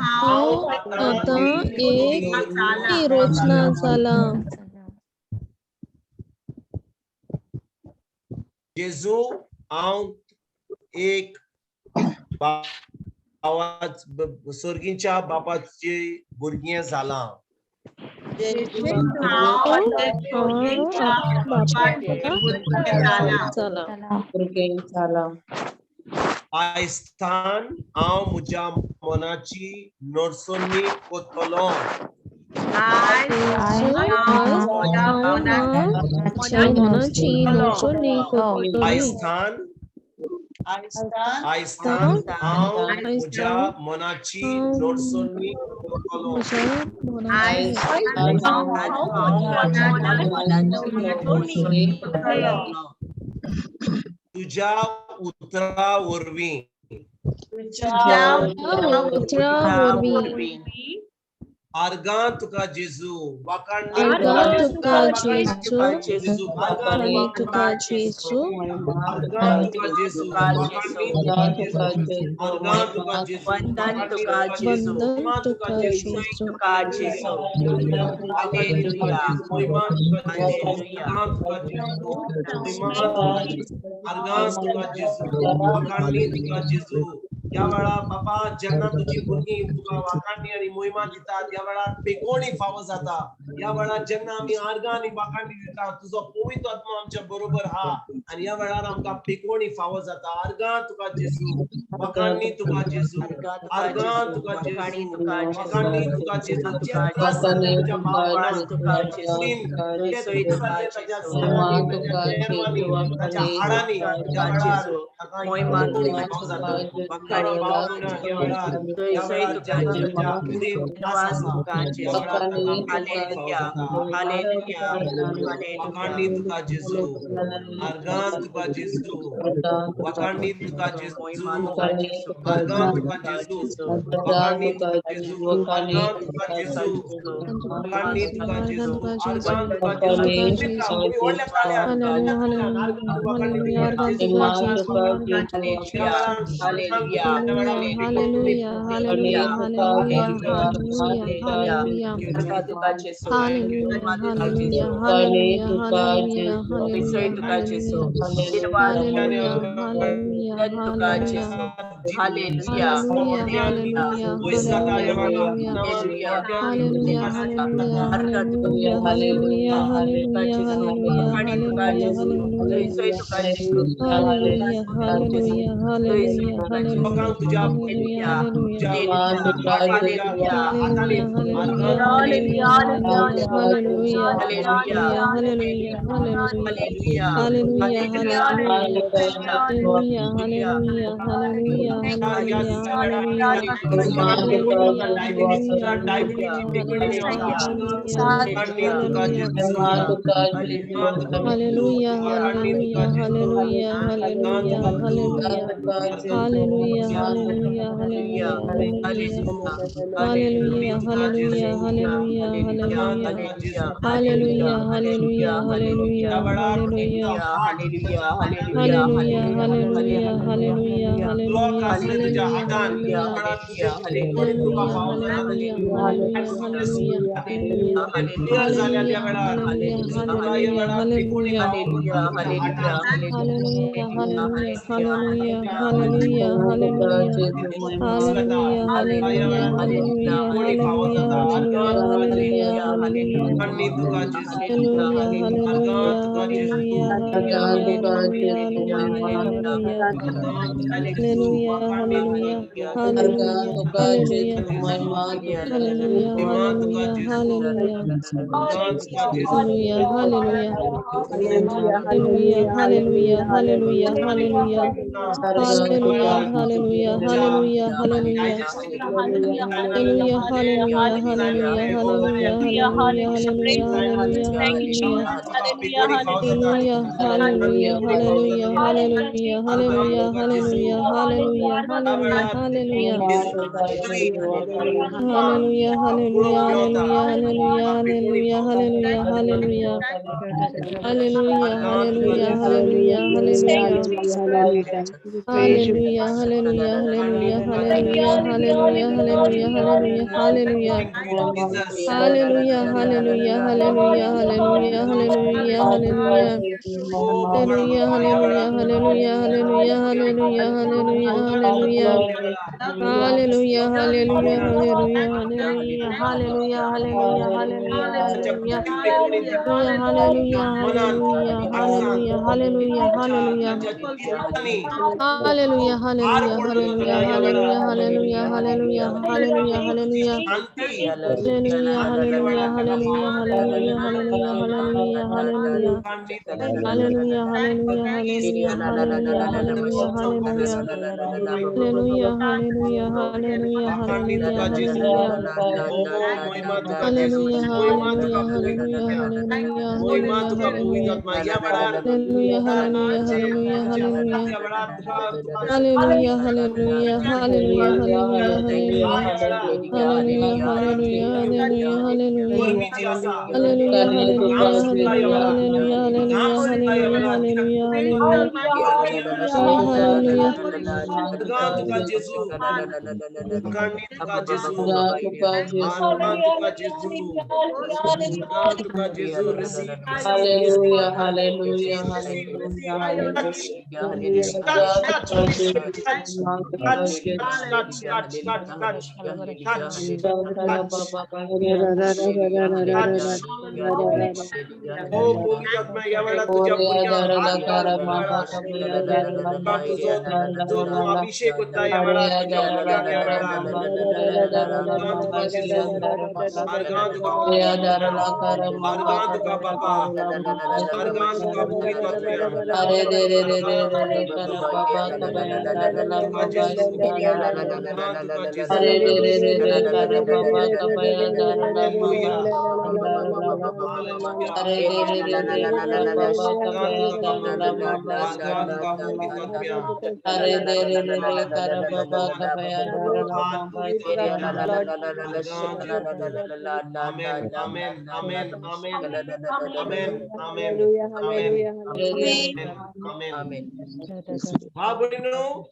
हांव आतां एक नवी रचना जाला. जेजू, हांव एक स्वर्गीच्या बापाचे भुरगें जालां. आयस्थान हांव म्हज्या मनाची नडसणी कोत्तलो. आयस्थान आयस्थान हांव म्हज्या मनाची नडसणी कोत्तलो. तुज्या उतरा वरवीं. आर्गां तुका जेजू, आर्गां तुका जेजू, वाखाणी तुका जेजू, आर्गां तुका जेजू, आर्गां तुका जेजू, वंदन तुका जेजू, वंदन तुका जेजू, तुका जेजू. Hallelujah, hallelujah. आर्गां तुका जेजू, वाखाणी तुका जेजू. ह्या वेळार बाबा जेन्ना तुजी भुरगीं तुका वाखाणी आनी मोहिमा दितात, ह्या वेळार पेकोणी फावो जाता. ह्या वेळार जेन्ना आमी आर्गां आनी वाखाणी दितात, तुजो पवित्र आत्मा आमच्या बरोबर हा आनी ह्या वेळार आमकां पेकोणी फावो जाता. आर्गां तुका जेजू, वाखाणी तुका जेजू, आर्गां तुका जेजू, वाखाणी तुका जेजू. जे त्रास जाले तुज्या भावाक, जे त्रास जाले ताच्या सांगांनी, ताच्या हाडांनी, ह्या वेळार ताका पेकोणी फावो जाता. वाखाणी तुका जेजू, आर्गां तुका जेजू, वाखाणी तुका जेजू, आर्गां तुका जेजू, वाखाणी तुका जेजू, आर्गां तुका जेजू, वाखाणी तुका जेजू, आर्गां तुका जेजू. Hallelujah, hallelujah, hallelujah, hallelujah, hallelujah, hallelujah, hallelujah, hallelujah, hallelujah, hallelujah, Hallelujah, तुका hallelujah. जेजू. Hallelujah. Hallelujah, hallelujah, hallelujah. Hallelujah, hallelujah, hallelujah, hallelujah, hallelujah, hallelujah, hallelujah, hallelujah. Hallelujah, hallelujah, hallelujah, hallelujah, hallelujah, hallelujah. Hallelujah, hallelujah, hallelujah, hallelujah, hallelujah, hallelujah, hallelujah. Hallelujah, hallelujah, hallelujah, hallelujah, hallelujah, hallelujah, hallelujah. Hallelujah, hallelujah, hallelujah, hallelujah, hallelujah, hallelujah, hallelujah. Hallelujah, hallelujah, hallelujah, hallelujah. Hallelujah, hallelujah, hallelujah, hallelujah. Hallelujah, hallelujah, hallelujah, hallelujah. Hallelujah, hallelujah, hallelujah, hallelujah, hallelujah, hallelujah. Hallelujah, hallelujah, hallelujah, hallelujah. Hallelujah, hallelujah, hallelujah, hallelujah. Hallelujah, hallelujah, hallelujah, hallelujah, hallelujah. Hallelujah, hallelujah, hallelujah, hallelujah, hallelujah, hallelujah, hallelujah. Hallelujah, hallelujah, hallelujah, hallelujah, hallelujah, hallelujah. Hallelujah, hallelujah, hallelujah, hallelujah. Hallelujah, hallelujah, hallelujah. Hallelujah, hallelujah. Hallelujah, hallelujah, hallelujah, hallelujah. Hallelujah, hallelujah, hallelujah, hallelujah. Hallelujah, hallelujah, hallelujah, hallelujah, hallelujah, hallelujah, hallelujah, hallelujah. Hallelujah, hallelujah, hallelujah, hallelujah, hallelujah, hallelujah, hallelujah, hallelujah, hallelujah. Hallelujah, hallelujah, hallelujah, hallelujah, hallelujah, hallelujah, hallelujah. Hallelujah, hallelujah, hallelujah, hallelujah. Hallelujah, hallelujah, hallelujah, hallelujah, hallelujah, hallelujah, hallelujah, hallelujah. Hallelujah, hallelujah, hallelujah, hallelujah, hallelujah, hallelujah. Hallelujah, hallelujah, hallelujah, hallelujah, hallelujah, hallelujah, hallelujah. Hallelujah, hallelujah, hallelujah, hallelujah, hallelujah, hallelujah, hallelujah, hallelujah. Hallelujah, hallelujah, hallelujah, hallelujah, hallelujah. Hallelujah, hallelujah, hallelujah, hallelujah, hallelujah, hallelujah, hallelujah, hallelujah. Hallelujah, hallelujah, hallelujah, hallelujah, hallelujah, hallelujah, hallelujah. Hallelujah, hallelujah, hallelujah, hallelujah, hallelujah, hallelujah. Hallelujah, hallelujah, hallelujah, hallelujah, hallelujah. Hallelujah, hallelujah, hallelujah, hallelujah, hallelujah, hallelujah. Hallelujah, hallelujah, hallelujah, hallelujah. Hallelujah, hallelujah, hallelujah, hallelujah, hallelujah. Hallelujah, hallelujah, hallelujah, hallelujah. Hallelujah, hallelujah, hallelujah, hallelujah, hallelujah, hallelujah, hallelujah. Hallelujah. Hallelujah, hallelujah, hallelujah, hallelujah. अभिषेक होता या वेळार तुझ्या भुरग्यांक या वेळार तुका जेजू अर्गां तुका अर्गां तुका बाबा अर्गां तुका पवित्र आत्म्या तुका जेजू अर्गां तुका जेजू. Hallelujah. Hallelujah. अर्गां तुका बाबा अर्गां तुका पवित्र आत्म्या. Amen, amen, amen, amen, amen, amen, amen, amen, amen. भाव भयणीनो,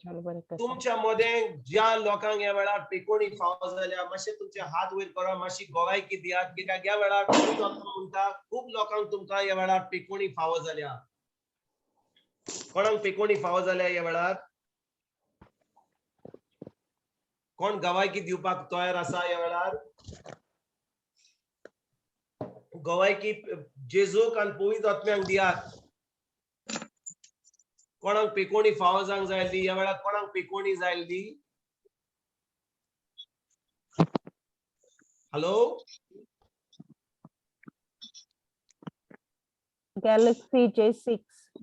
तुमच्या मदें ज्या लोकांक ह्या वेळार पिकोणी फावो जाल्या मातशे तुमचे हात वयर करा, मातशी गोवायकी दियात कित्याक ह्या वेळार पवित्र आत्मा म्हणटा खूब लोकांक तुमकां ह्या वेळार पिकोणी फावो जाल्या. कोणाक पिकोणी फावो जाल्या ह्या वेळार? कोण गवायकी दिवपाक तयार आसा ह्या वेळार? गवायकी जेजूक आनी पवित्र आत्म्याक दियात. कोणाक पेकोणी फावो जावंक जाय आसली ह्या वेळार? कोणाक पेकोणी जाय आसली? Hello. Galaxy J6,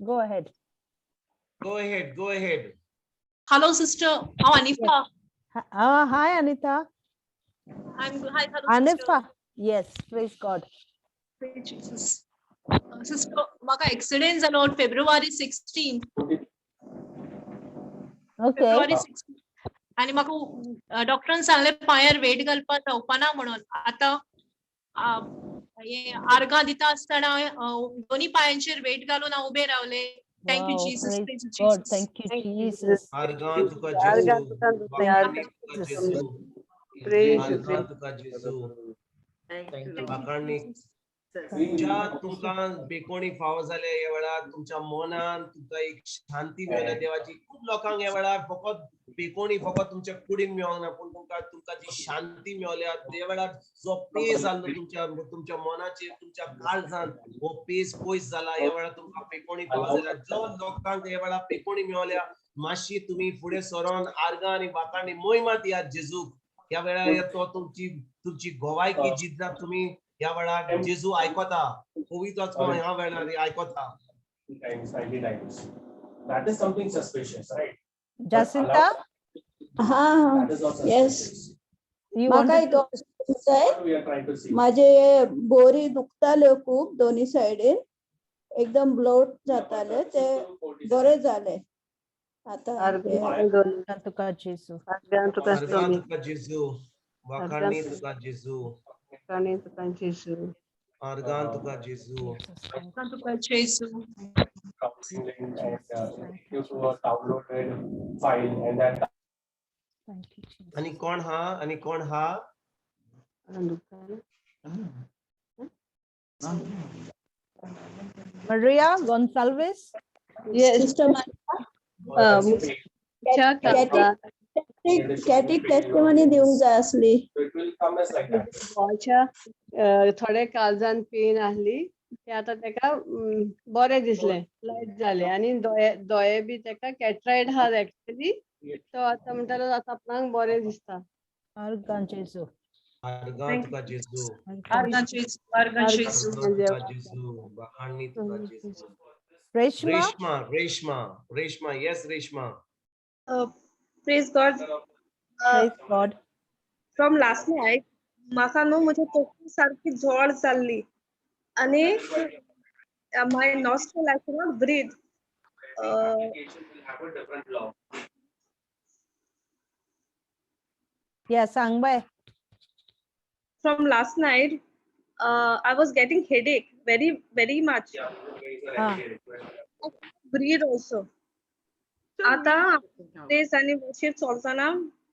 go ahead. Go ahead, go ahead. Hello, sister. I'm Anifa. Hi, Anita. I'm hi, hello, sister. Anifa. Yes, praise God. Praise Jesus. Sister, म्हाका एक्सिडेंट जालो February 16. February 16 आणि म्हाका डॉक्टरान सांगले पांयार वेट घालपाक जावपाना म्हणून. आतां हे आर्गां दिता आसतना हांवें दोनी पायांचेर वेट घालून हांव उबें रावलें. Thank you Wow, Jesus. Praise praise God. Jesus. Thank you, Jesus. आर्गां तुका जेजू, वाखाणी तुका जेजू, आर्गां तुका जेजू, वाखाणी. तुमच्या तुमकां बेकोणी फावो जाले ह्या वेळार, तुमच्या मनान तुमकां एक शांती मेळ्ळ्या देवाची. खूब लोकांक ह्या वेळार फकत बेकोणी फकत तुमच्या कुडीन मेळोंक ना, पूण तुमकां जी शांती मेळ्ळ्या त्या वेळार, जो पेज आसलो तुमच्या तुमच्या मनाचेर, तुमच्या काळजान, हो पेज पयस जाला. ह्या वेळार तुमकां पेकोणी फावो जाल्या. जो लोकांक ह्या वेळार पेकोणी मेळ्ळ्या, मातशी तुमी फुडें सरोन आर्गां आनी वाखाणी मोहिमा दियात जेजूक. ह्या वेळार तो तुमची तुमची गोवायकी जितना तुमी ह्या वेळार जेजू आयकता, पवित्र आत्मा ह्या वेळार आयकता. Times, 90 times. That is something suspicious, right? But Jacinta, हा. That is not yes. suspicious. You म्हाका wanted एक जाय. What we are trying to see. माझे बोरी दुखताल्यो खूब, दोनी सायडीन एकदम ब्लोट जाताले, ते बरे जाले आता. आर्गां तुका जेजू. आर्गां तुका जेजू, वाखाणी तुका जेजू, आर्गां तुका जेजू. तुका जेजू. Browsing link and you to a downloaded file and that Thank you, Jesus. आनी कोण हा? आनी कोण हा? Maria Gonsalves. Yes. Sister Katie, testimony दिवंक जाय आसली. So it will come as like that. भावाच्या थोडे काळजान पेन आहली, ते आतां तेका बरें दिसलें, लायट जालें. आनी दोळे दोळे बी तेका कॅटरायट आहा एक्चुअली, तो आतां म्हणटालो आतां आपणाक बरें दिसता. आर्गां जेजू. आर्गां तुका जेजू. आर्गां जेजू, आर्गां जेजू. आर्गां तुका जेजू, वाखाणी तुका जेजू. Reshma. Reshma, Reshma, Reshma, yes, Reshma. Praise God. Praise God. From last night, म्हाका न्हू म्हज्या तकली सारकी जोड जाल्ली आनी my nostril, I cannot breathe. Application will have a different law. Yeah, सांग bye. From last night, I was getting headache very, very much. Yeah, there is an Ah. FDA requirement. Breathe also. आता days आणि worship चलताना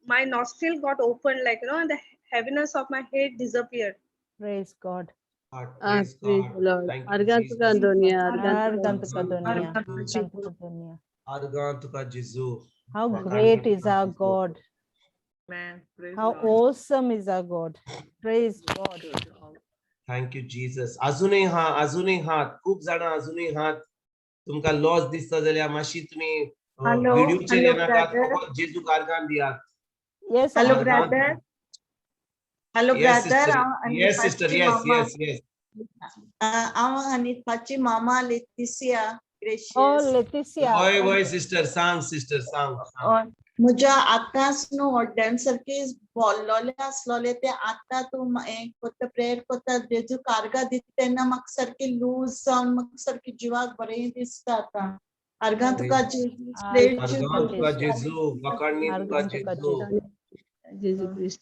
my nostril got open, like and the heaviness of my head disappeared. Praise God. God, Ah, praise praise God. the Lord. Thank you, आर्गां Jesus. तुका दोनिया, आर्गां आर्गां तुका तुका दोनिया. आर्गां आर्गां तुका दोनिया. आर्गां तुका जेजू. How वाखाणी great is तुका our जेजू. God. Amen. Praise How Lord. Awesome is our God. Praise God. Thank you Jesus. अजूनही हा, अजूनही हात, खूप जाणां अजूनही हात. तुमकां लॉस दिसता जाल्यार मातशी तुमी Hello, व्हिडिओचेर hello, येनाकात, brother. फकत जेजूक आर्गां दियात. Yes, Hello, आर्गां. Brother. Hello, Yes, brother. sister. हांव Yes, sister. अनिताची Yes, मामा. yes. हांव अनिताची मामा लेतिसिया Oh, ग्रेशियस. Leticia. वय वय सिस्टर, सांग सिस्टर, सांग सांग. म्हज्या आतांच न्हू हड्ड्यान सारकी बोल्लोलें आसलोलें, तें आतां तूं हें करता, प्रेयर करता, जेजूक आर्गां दिता तेन्ना म्हाका सारकें लूज जावन म्हाका सारकें जिवाक बरें दिसता आतां. आर्गां तुका जेजू. प्रेयर. आर्गां तुका जेजू, वाखाणी तुका आर्गां तुका जेजू. जेजू क्रिस्त.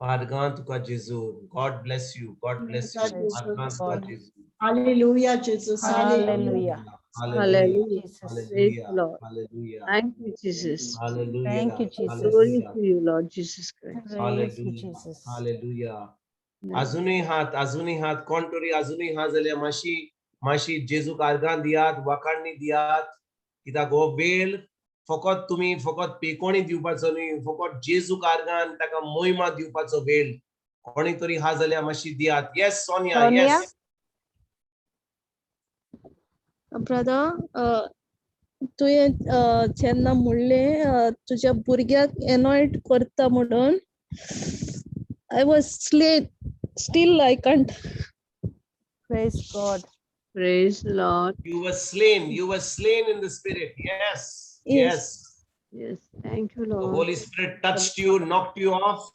आर्गां तुका जेजू. God bless you, God bless you. Praise आर्गां तुका God. जेजू. Hallelujah, Jesus. Hallelujah. Hallelujah. Hallelujah. Jesus. Praise Hallelujah. the Lord. Hallelujah. Thank you, Jesus. Hallelujah. Thank you, Jesus. Glory Hallelujah. to you, Lord Jesus Christ. Praise you, Hallelujah. Jesus. Hallelujah. Amen. अजूनही हात, अजूनही हात, कोण तरी अजूनही हात जाल्यार मातशी मातशी जेजूक आर्गां दियात, वाखाणी दियात, कित्याक हो वेळ फकत तुमी फकत पेकोणी दिवपाचो न्ही, फकत जेजू आर्गान ताका मोहिमा दिवपाचो वेळ. कोणी तरी हा जाल्यार मातशी दियात. Yes Sonia. Sonia? Yes. Brother, तुवें जेन्ना म्हणलें तुज्या भुरग्याक एनॉयट करता म्हणून, I was slain still I can't. Praise God. Praise Lord. You were slain. You were slain in the spirit. Yes. Yes. Yes. Yes, thank you, The Lord. Holy Spirit touched you, knocked you off.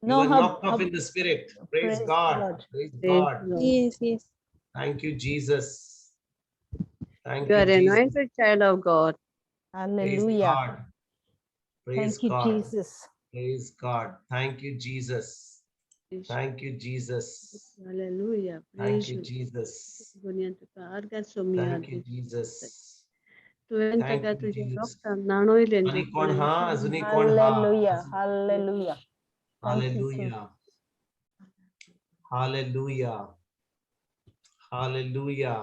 You No, were knocked off in the spirit. Praise Praise God. God. Praise Praise God. Lord. Yes, yes. Thank you, Jesus. Thank You you, are Jesus. anointed child of God. Praise Hallelujah. God. Praise Thank you, God. Jesus. Praise God. Thank you, Jesus. Thank you, Jesus. Hallelujah. Thank Praise you, you. Jesus. गुन्यांत तुका आर्गां Somaiya. Thank you, Jesus. तुवें Thank ताका you, तुज्या Jesus. रक्तान न्हाणयलें. आनी कोण हा? अजुनी कोण हा? Hallelujah. Hallelujah. Thank you, Hallelujah. Hallelujah. Hallelujah.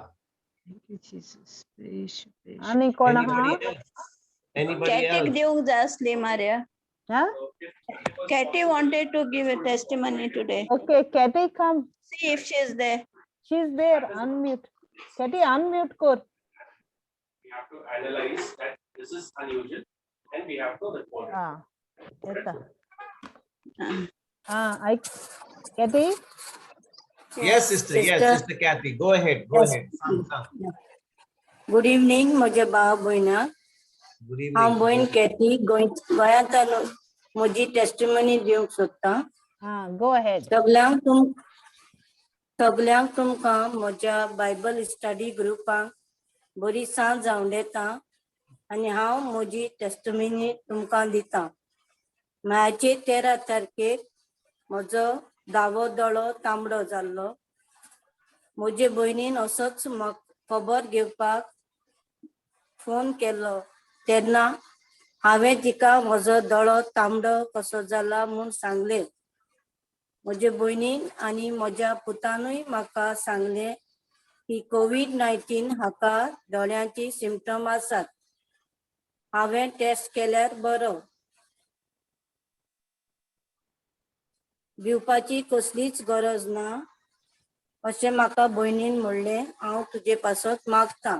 Thank you, Jesus. Praise you, praise you. आनी कोण हा? Anybody else? Anybody कॅटीक else? दिवंक जाय आसली मार्या. हा? Katie wanted to give a testimony today. Okay, Katie, come. See if she is there. She's there. Unmute. Katie, unmute kor. We have to analyze that this is unusual and we have to report it. Ah, येता. Ah, I, Katie? Yes, sister. Yes, Sister. Sister Kathy. Go ahead. Go Yes. ahead. सांग, सांग. Good evening म्हज्या भाव भयणाक. Good evening. हांव भयण कॅथी, गोंय गोंयांतल्यान म्हजी testimony दिवंक सोदतां. Ah, go ahead. सगल्यांक तुमकां म्हज्या बायबल स्टडी ग्रुपाक बरी सांज जावन येता आनी हांव म्हजी टेस्टिमनी तुमकां दितां. मायाचे 13 तारखेक म्हजो दावो दोळो तांबडो जाल्लो. म्हजे भयणीन असोच म्हाका खबर घेवपाक फोन केलो तेन्ना हांवें तिका म्हजो दोळो तांबडो कसो जाला म्हूण सांगलें. म्हजे भयणीन आनी म्हज्या पुतानूय म्हाका सांगलें की कोवीड-19 हाका दोळ्यांची सिमटम आसात. हांवें टेस्ट केल्यार बरो, भिवपाची कसलीच गरज ना अशें म्हाका भयणीन म्हणलें. हांव तुजे पासत मागतां.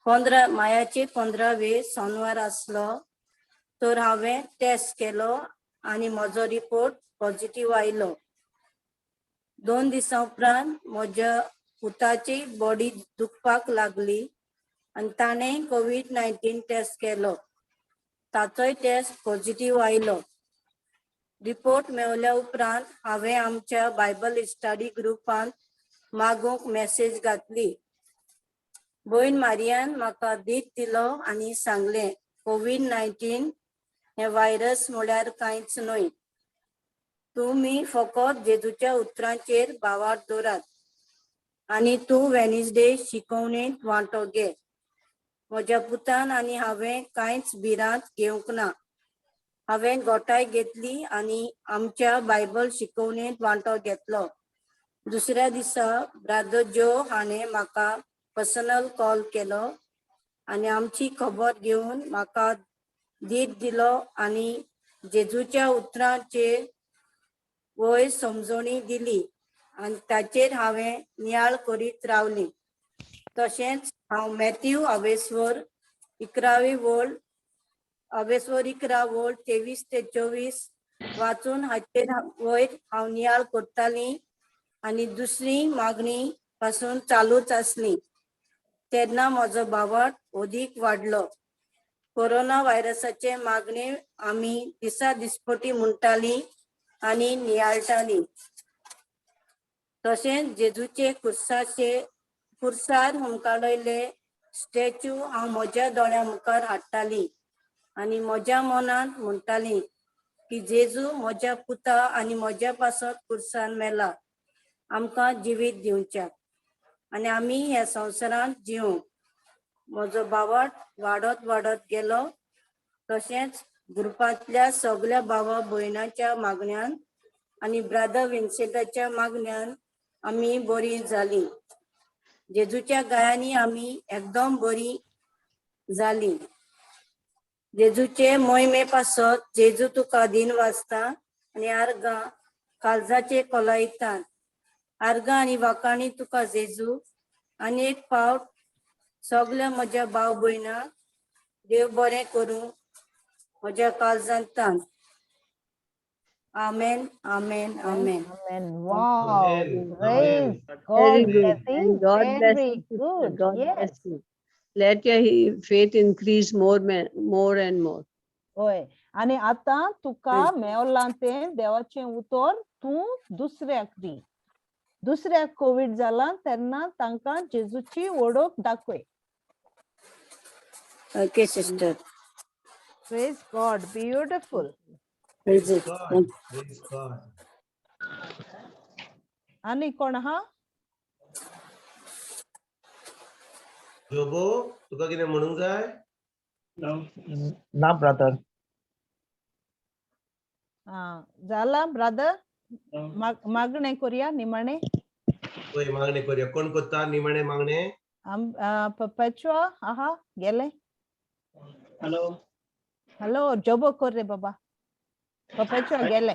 15 मायाचे 15वे सोनवार आसलो तर हांवें टेस्ट केलो आनी म्हजो रिपोर्ट पॉझिटिव्ह आयलो. 2 दिसां उपरांत म्हज्या पुताची बॉडी दुखपाक लागली आनी ताणें कोवीड-19 टेस्ट केलो. ताचोय टेस्ट पॉझिटिव्ह आयलो. रिपोर्ट मेवल्या उपरांत हांवें आमच्या बायबल स्टडी ग्रुपांत मागूंक मॅसेज घातली. भयण मारियान म्हाका दीत दिलो आनी सांगलें कोवीड-19 हें व्हायरस म्हळ्यार कांयच न्हय. तुमी फकत जेजूच्या उतरांचेर भावार्थ दवरात आनी तूं वेनसडे शिकवणेंत वांटो घे. म्हज्या पुतान आनी हांवें कांयच भिरांत घेवंक ना. हांवें गोठाय घेतली आनी आमच्या बायबल शिकवणेंत वांटो घेतलो. दुसऱ्या दिसा ब्रादर जो हाणें म्हाका पर्सनल कॉल केलो आनी आमची खबर घेवन म्हाका धीर दिलो आनी जेजूच्या उतरांचेर वयर समजणी दिली आनी ताचेर हांवें नियाळ करीत रावली. तशेंच हांव मॅथ्यू आवेस्वर 11वी वळ, आवेस्वर 11 वळ 23 ते 24 वाचून हाचेर वयर हांव नियाळ करताली आनी दुसरी मागणी पासून चालूच आसली. तेन्ना म्हजो भावार्थ अदीक वाडलो. कोरोना व्हायरसाचे मागणे आमी दिसा दिसपटी म्हणटाली आनी नियाळटाली. तशेंच जेजूचे कुर्साचे कुर्सार हुमकाळयल्ले स्टॅच्यू हांव म्हज्या दोळ्यां मुखार हाडटाली आनी म्हज्या मनांत म्हणटाली की जेजू म्हज्या पुता आनी म्हज्या पासत कुर्सान मेला आमकां जिवीत दिवच्याक आनी आमी ह्या संवसारांत जिवंक. म्हजो भावार्थ वाडत वाडत गेलो. तशेंच ग्रुपांतल्या सगल्या भावा भयणाच्या मागण्यान आनी ब्रादर विन्सेंटाच्या मागण्यान आमी बरी जाली. जेजूच्या गायांनी आमी एकदम बरी जाली. जेजूचे मोहिमे पासत जेजू तुका दिन वाचता आनी आर्गां काळजाचे कोलायतात आर्गां आनी वाकाणी तुका जेजू. आनी एक फावट सगल्या म्हज्या भाव भयणां देव बरें करूं म्हज्या काळजांत. आमेन आमेन आमेन. Amen. Wow. Amen. Praise Very God, good. Kathy. And God bless Very you, sister. good. God Yes. bless you. Let your faith increase more, more and more. होय, आनी आतां तुका मेवलां तें देवाचें उतर तूं दुसऱ्याक दी. दुसऱ्याक कोवीड जाला तेन्ना तांकां जेजूची वळख दाखय. Okay sister. Praise God, beautiful. Praise Praise it. God. Praise God. आनी कोण आहा? जोबो, तुका कितें म्हणूंक जाय? ना ब्रदर. आं, जाला ब्रदर? मागणें करुया निमाणें. पळय, मागणें करुया. कोण करता निमाणें मागणें? आम पपेचुआ आहा गेले. हॅलो. हॅलो, जोबो कर रे बाबा. पपेचुआ गेले.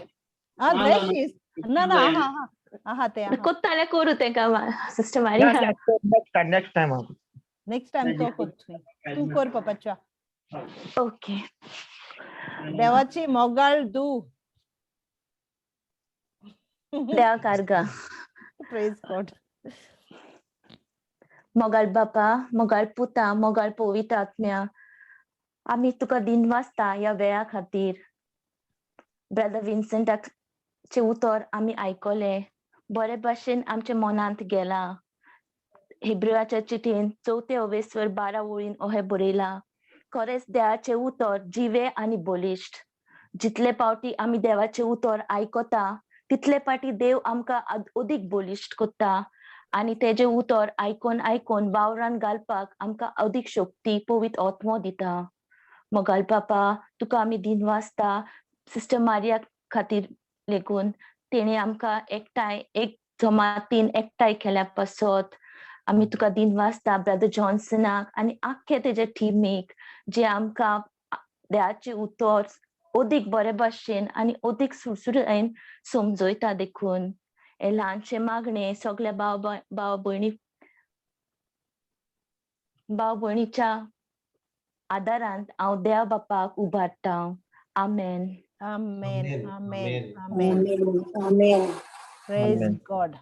आं, ना, there ना, she is. ना ना, आहा आहा आहा ते आहा. कोत्ता जाल्यार करूं तेका sister Maria. Next time, next time. Next time तो करतोय. तूं कर पपेचुआ. ओके. देवाची मोगाळ दू. देवाक आर्गां. Praise God. मोगाळ बापा, मोगाळ पुता, मोगाळ पवित्र आत्म्या, आमी तुका दिनवासता ह्या वेळा खातीर. ब्रदर विन्संटाचे उतर आमी आयकलें, बरे भाशेन आमच्या मनांत गेलां. हिब्रुवाच्या चिठयेन चवथे अवेस्वर 12 वळीन अहें बरयलां, खरेंच देवाचें उतर जिवें आनी बळिश्ट. जितले पावटी आमी देवाचें उतर आयकता तितले पाटी देव आमकां अदीक बळिश्ट करता आनी तेजें उतर आयकोन आयकोन वावरान घालपाक आमकां अदीक शक्ती पवित्र आत्मो दिता. मोगाळ बापा, तुका आमी दिनवासता सिस्टर मारिया खातीर लेगून तेणी आमकां एकठांय एक जमातीन एकठांय केल्या पासत. आमी तुका दिनवासता ब्रदर जॉन्सनाक आनी आख्खे तेजे टिमीक जे आमकां देवाचें उतर अदीक बरे भाशेन आनी अदीक सुरसुरायेन समजयता. देखून हे ल्हानशें मागणें सगल्या भाव भाव भयणी भाव भयणीच्या आदारान हांव देव बापाक उबारता. आमेन. आमेन. Amen. आमेन. Amen. आमेन. आमेन. Praise Amen. God.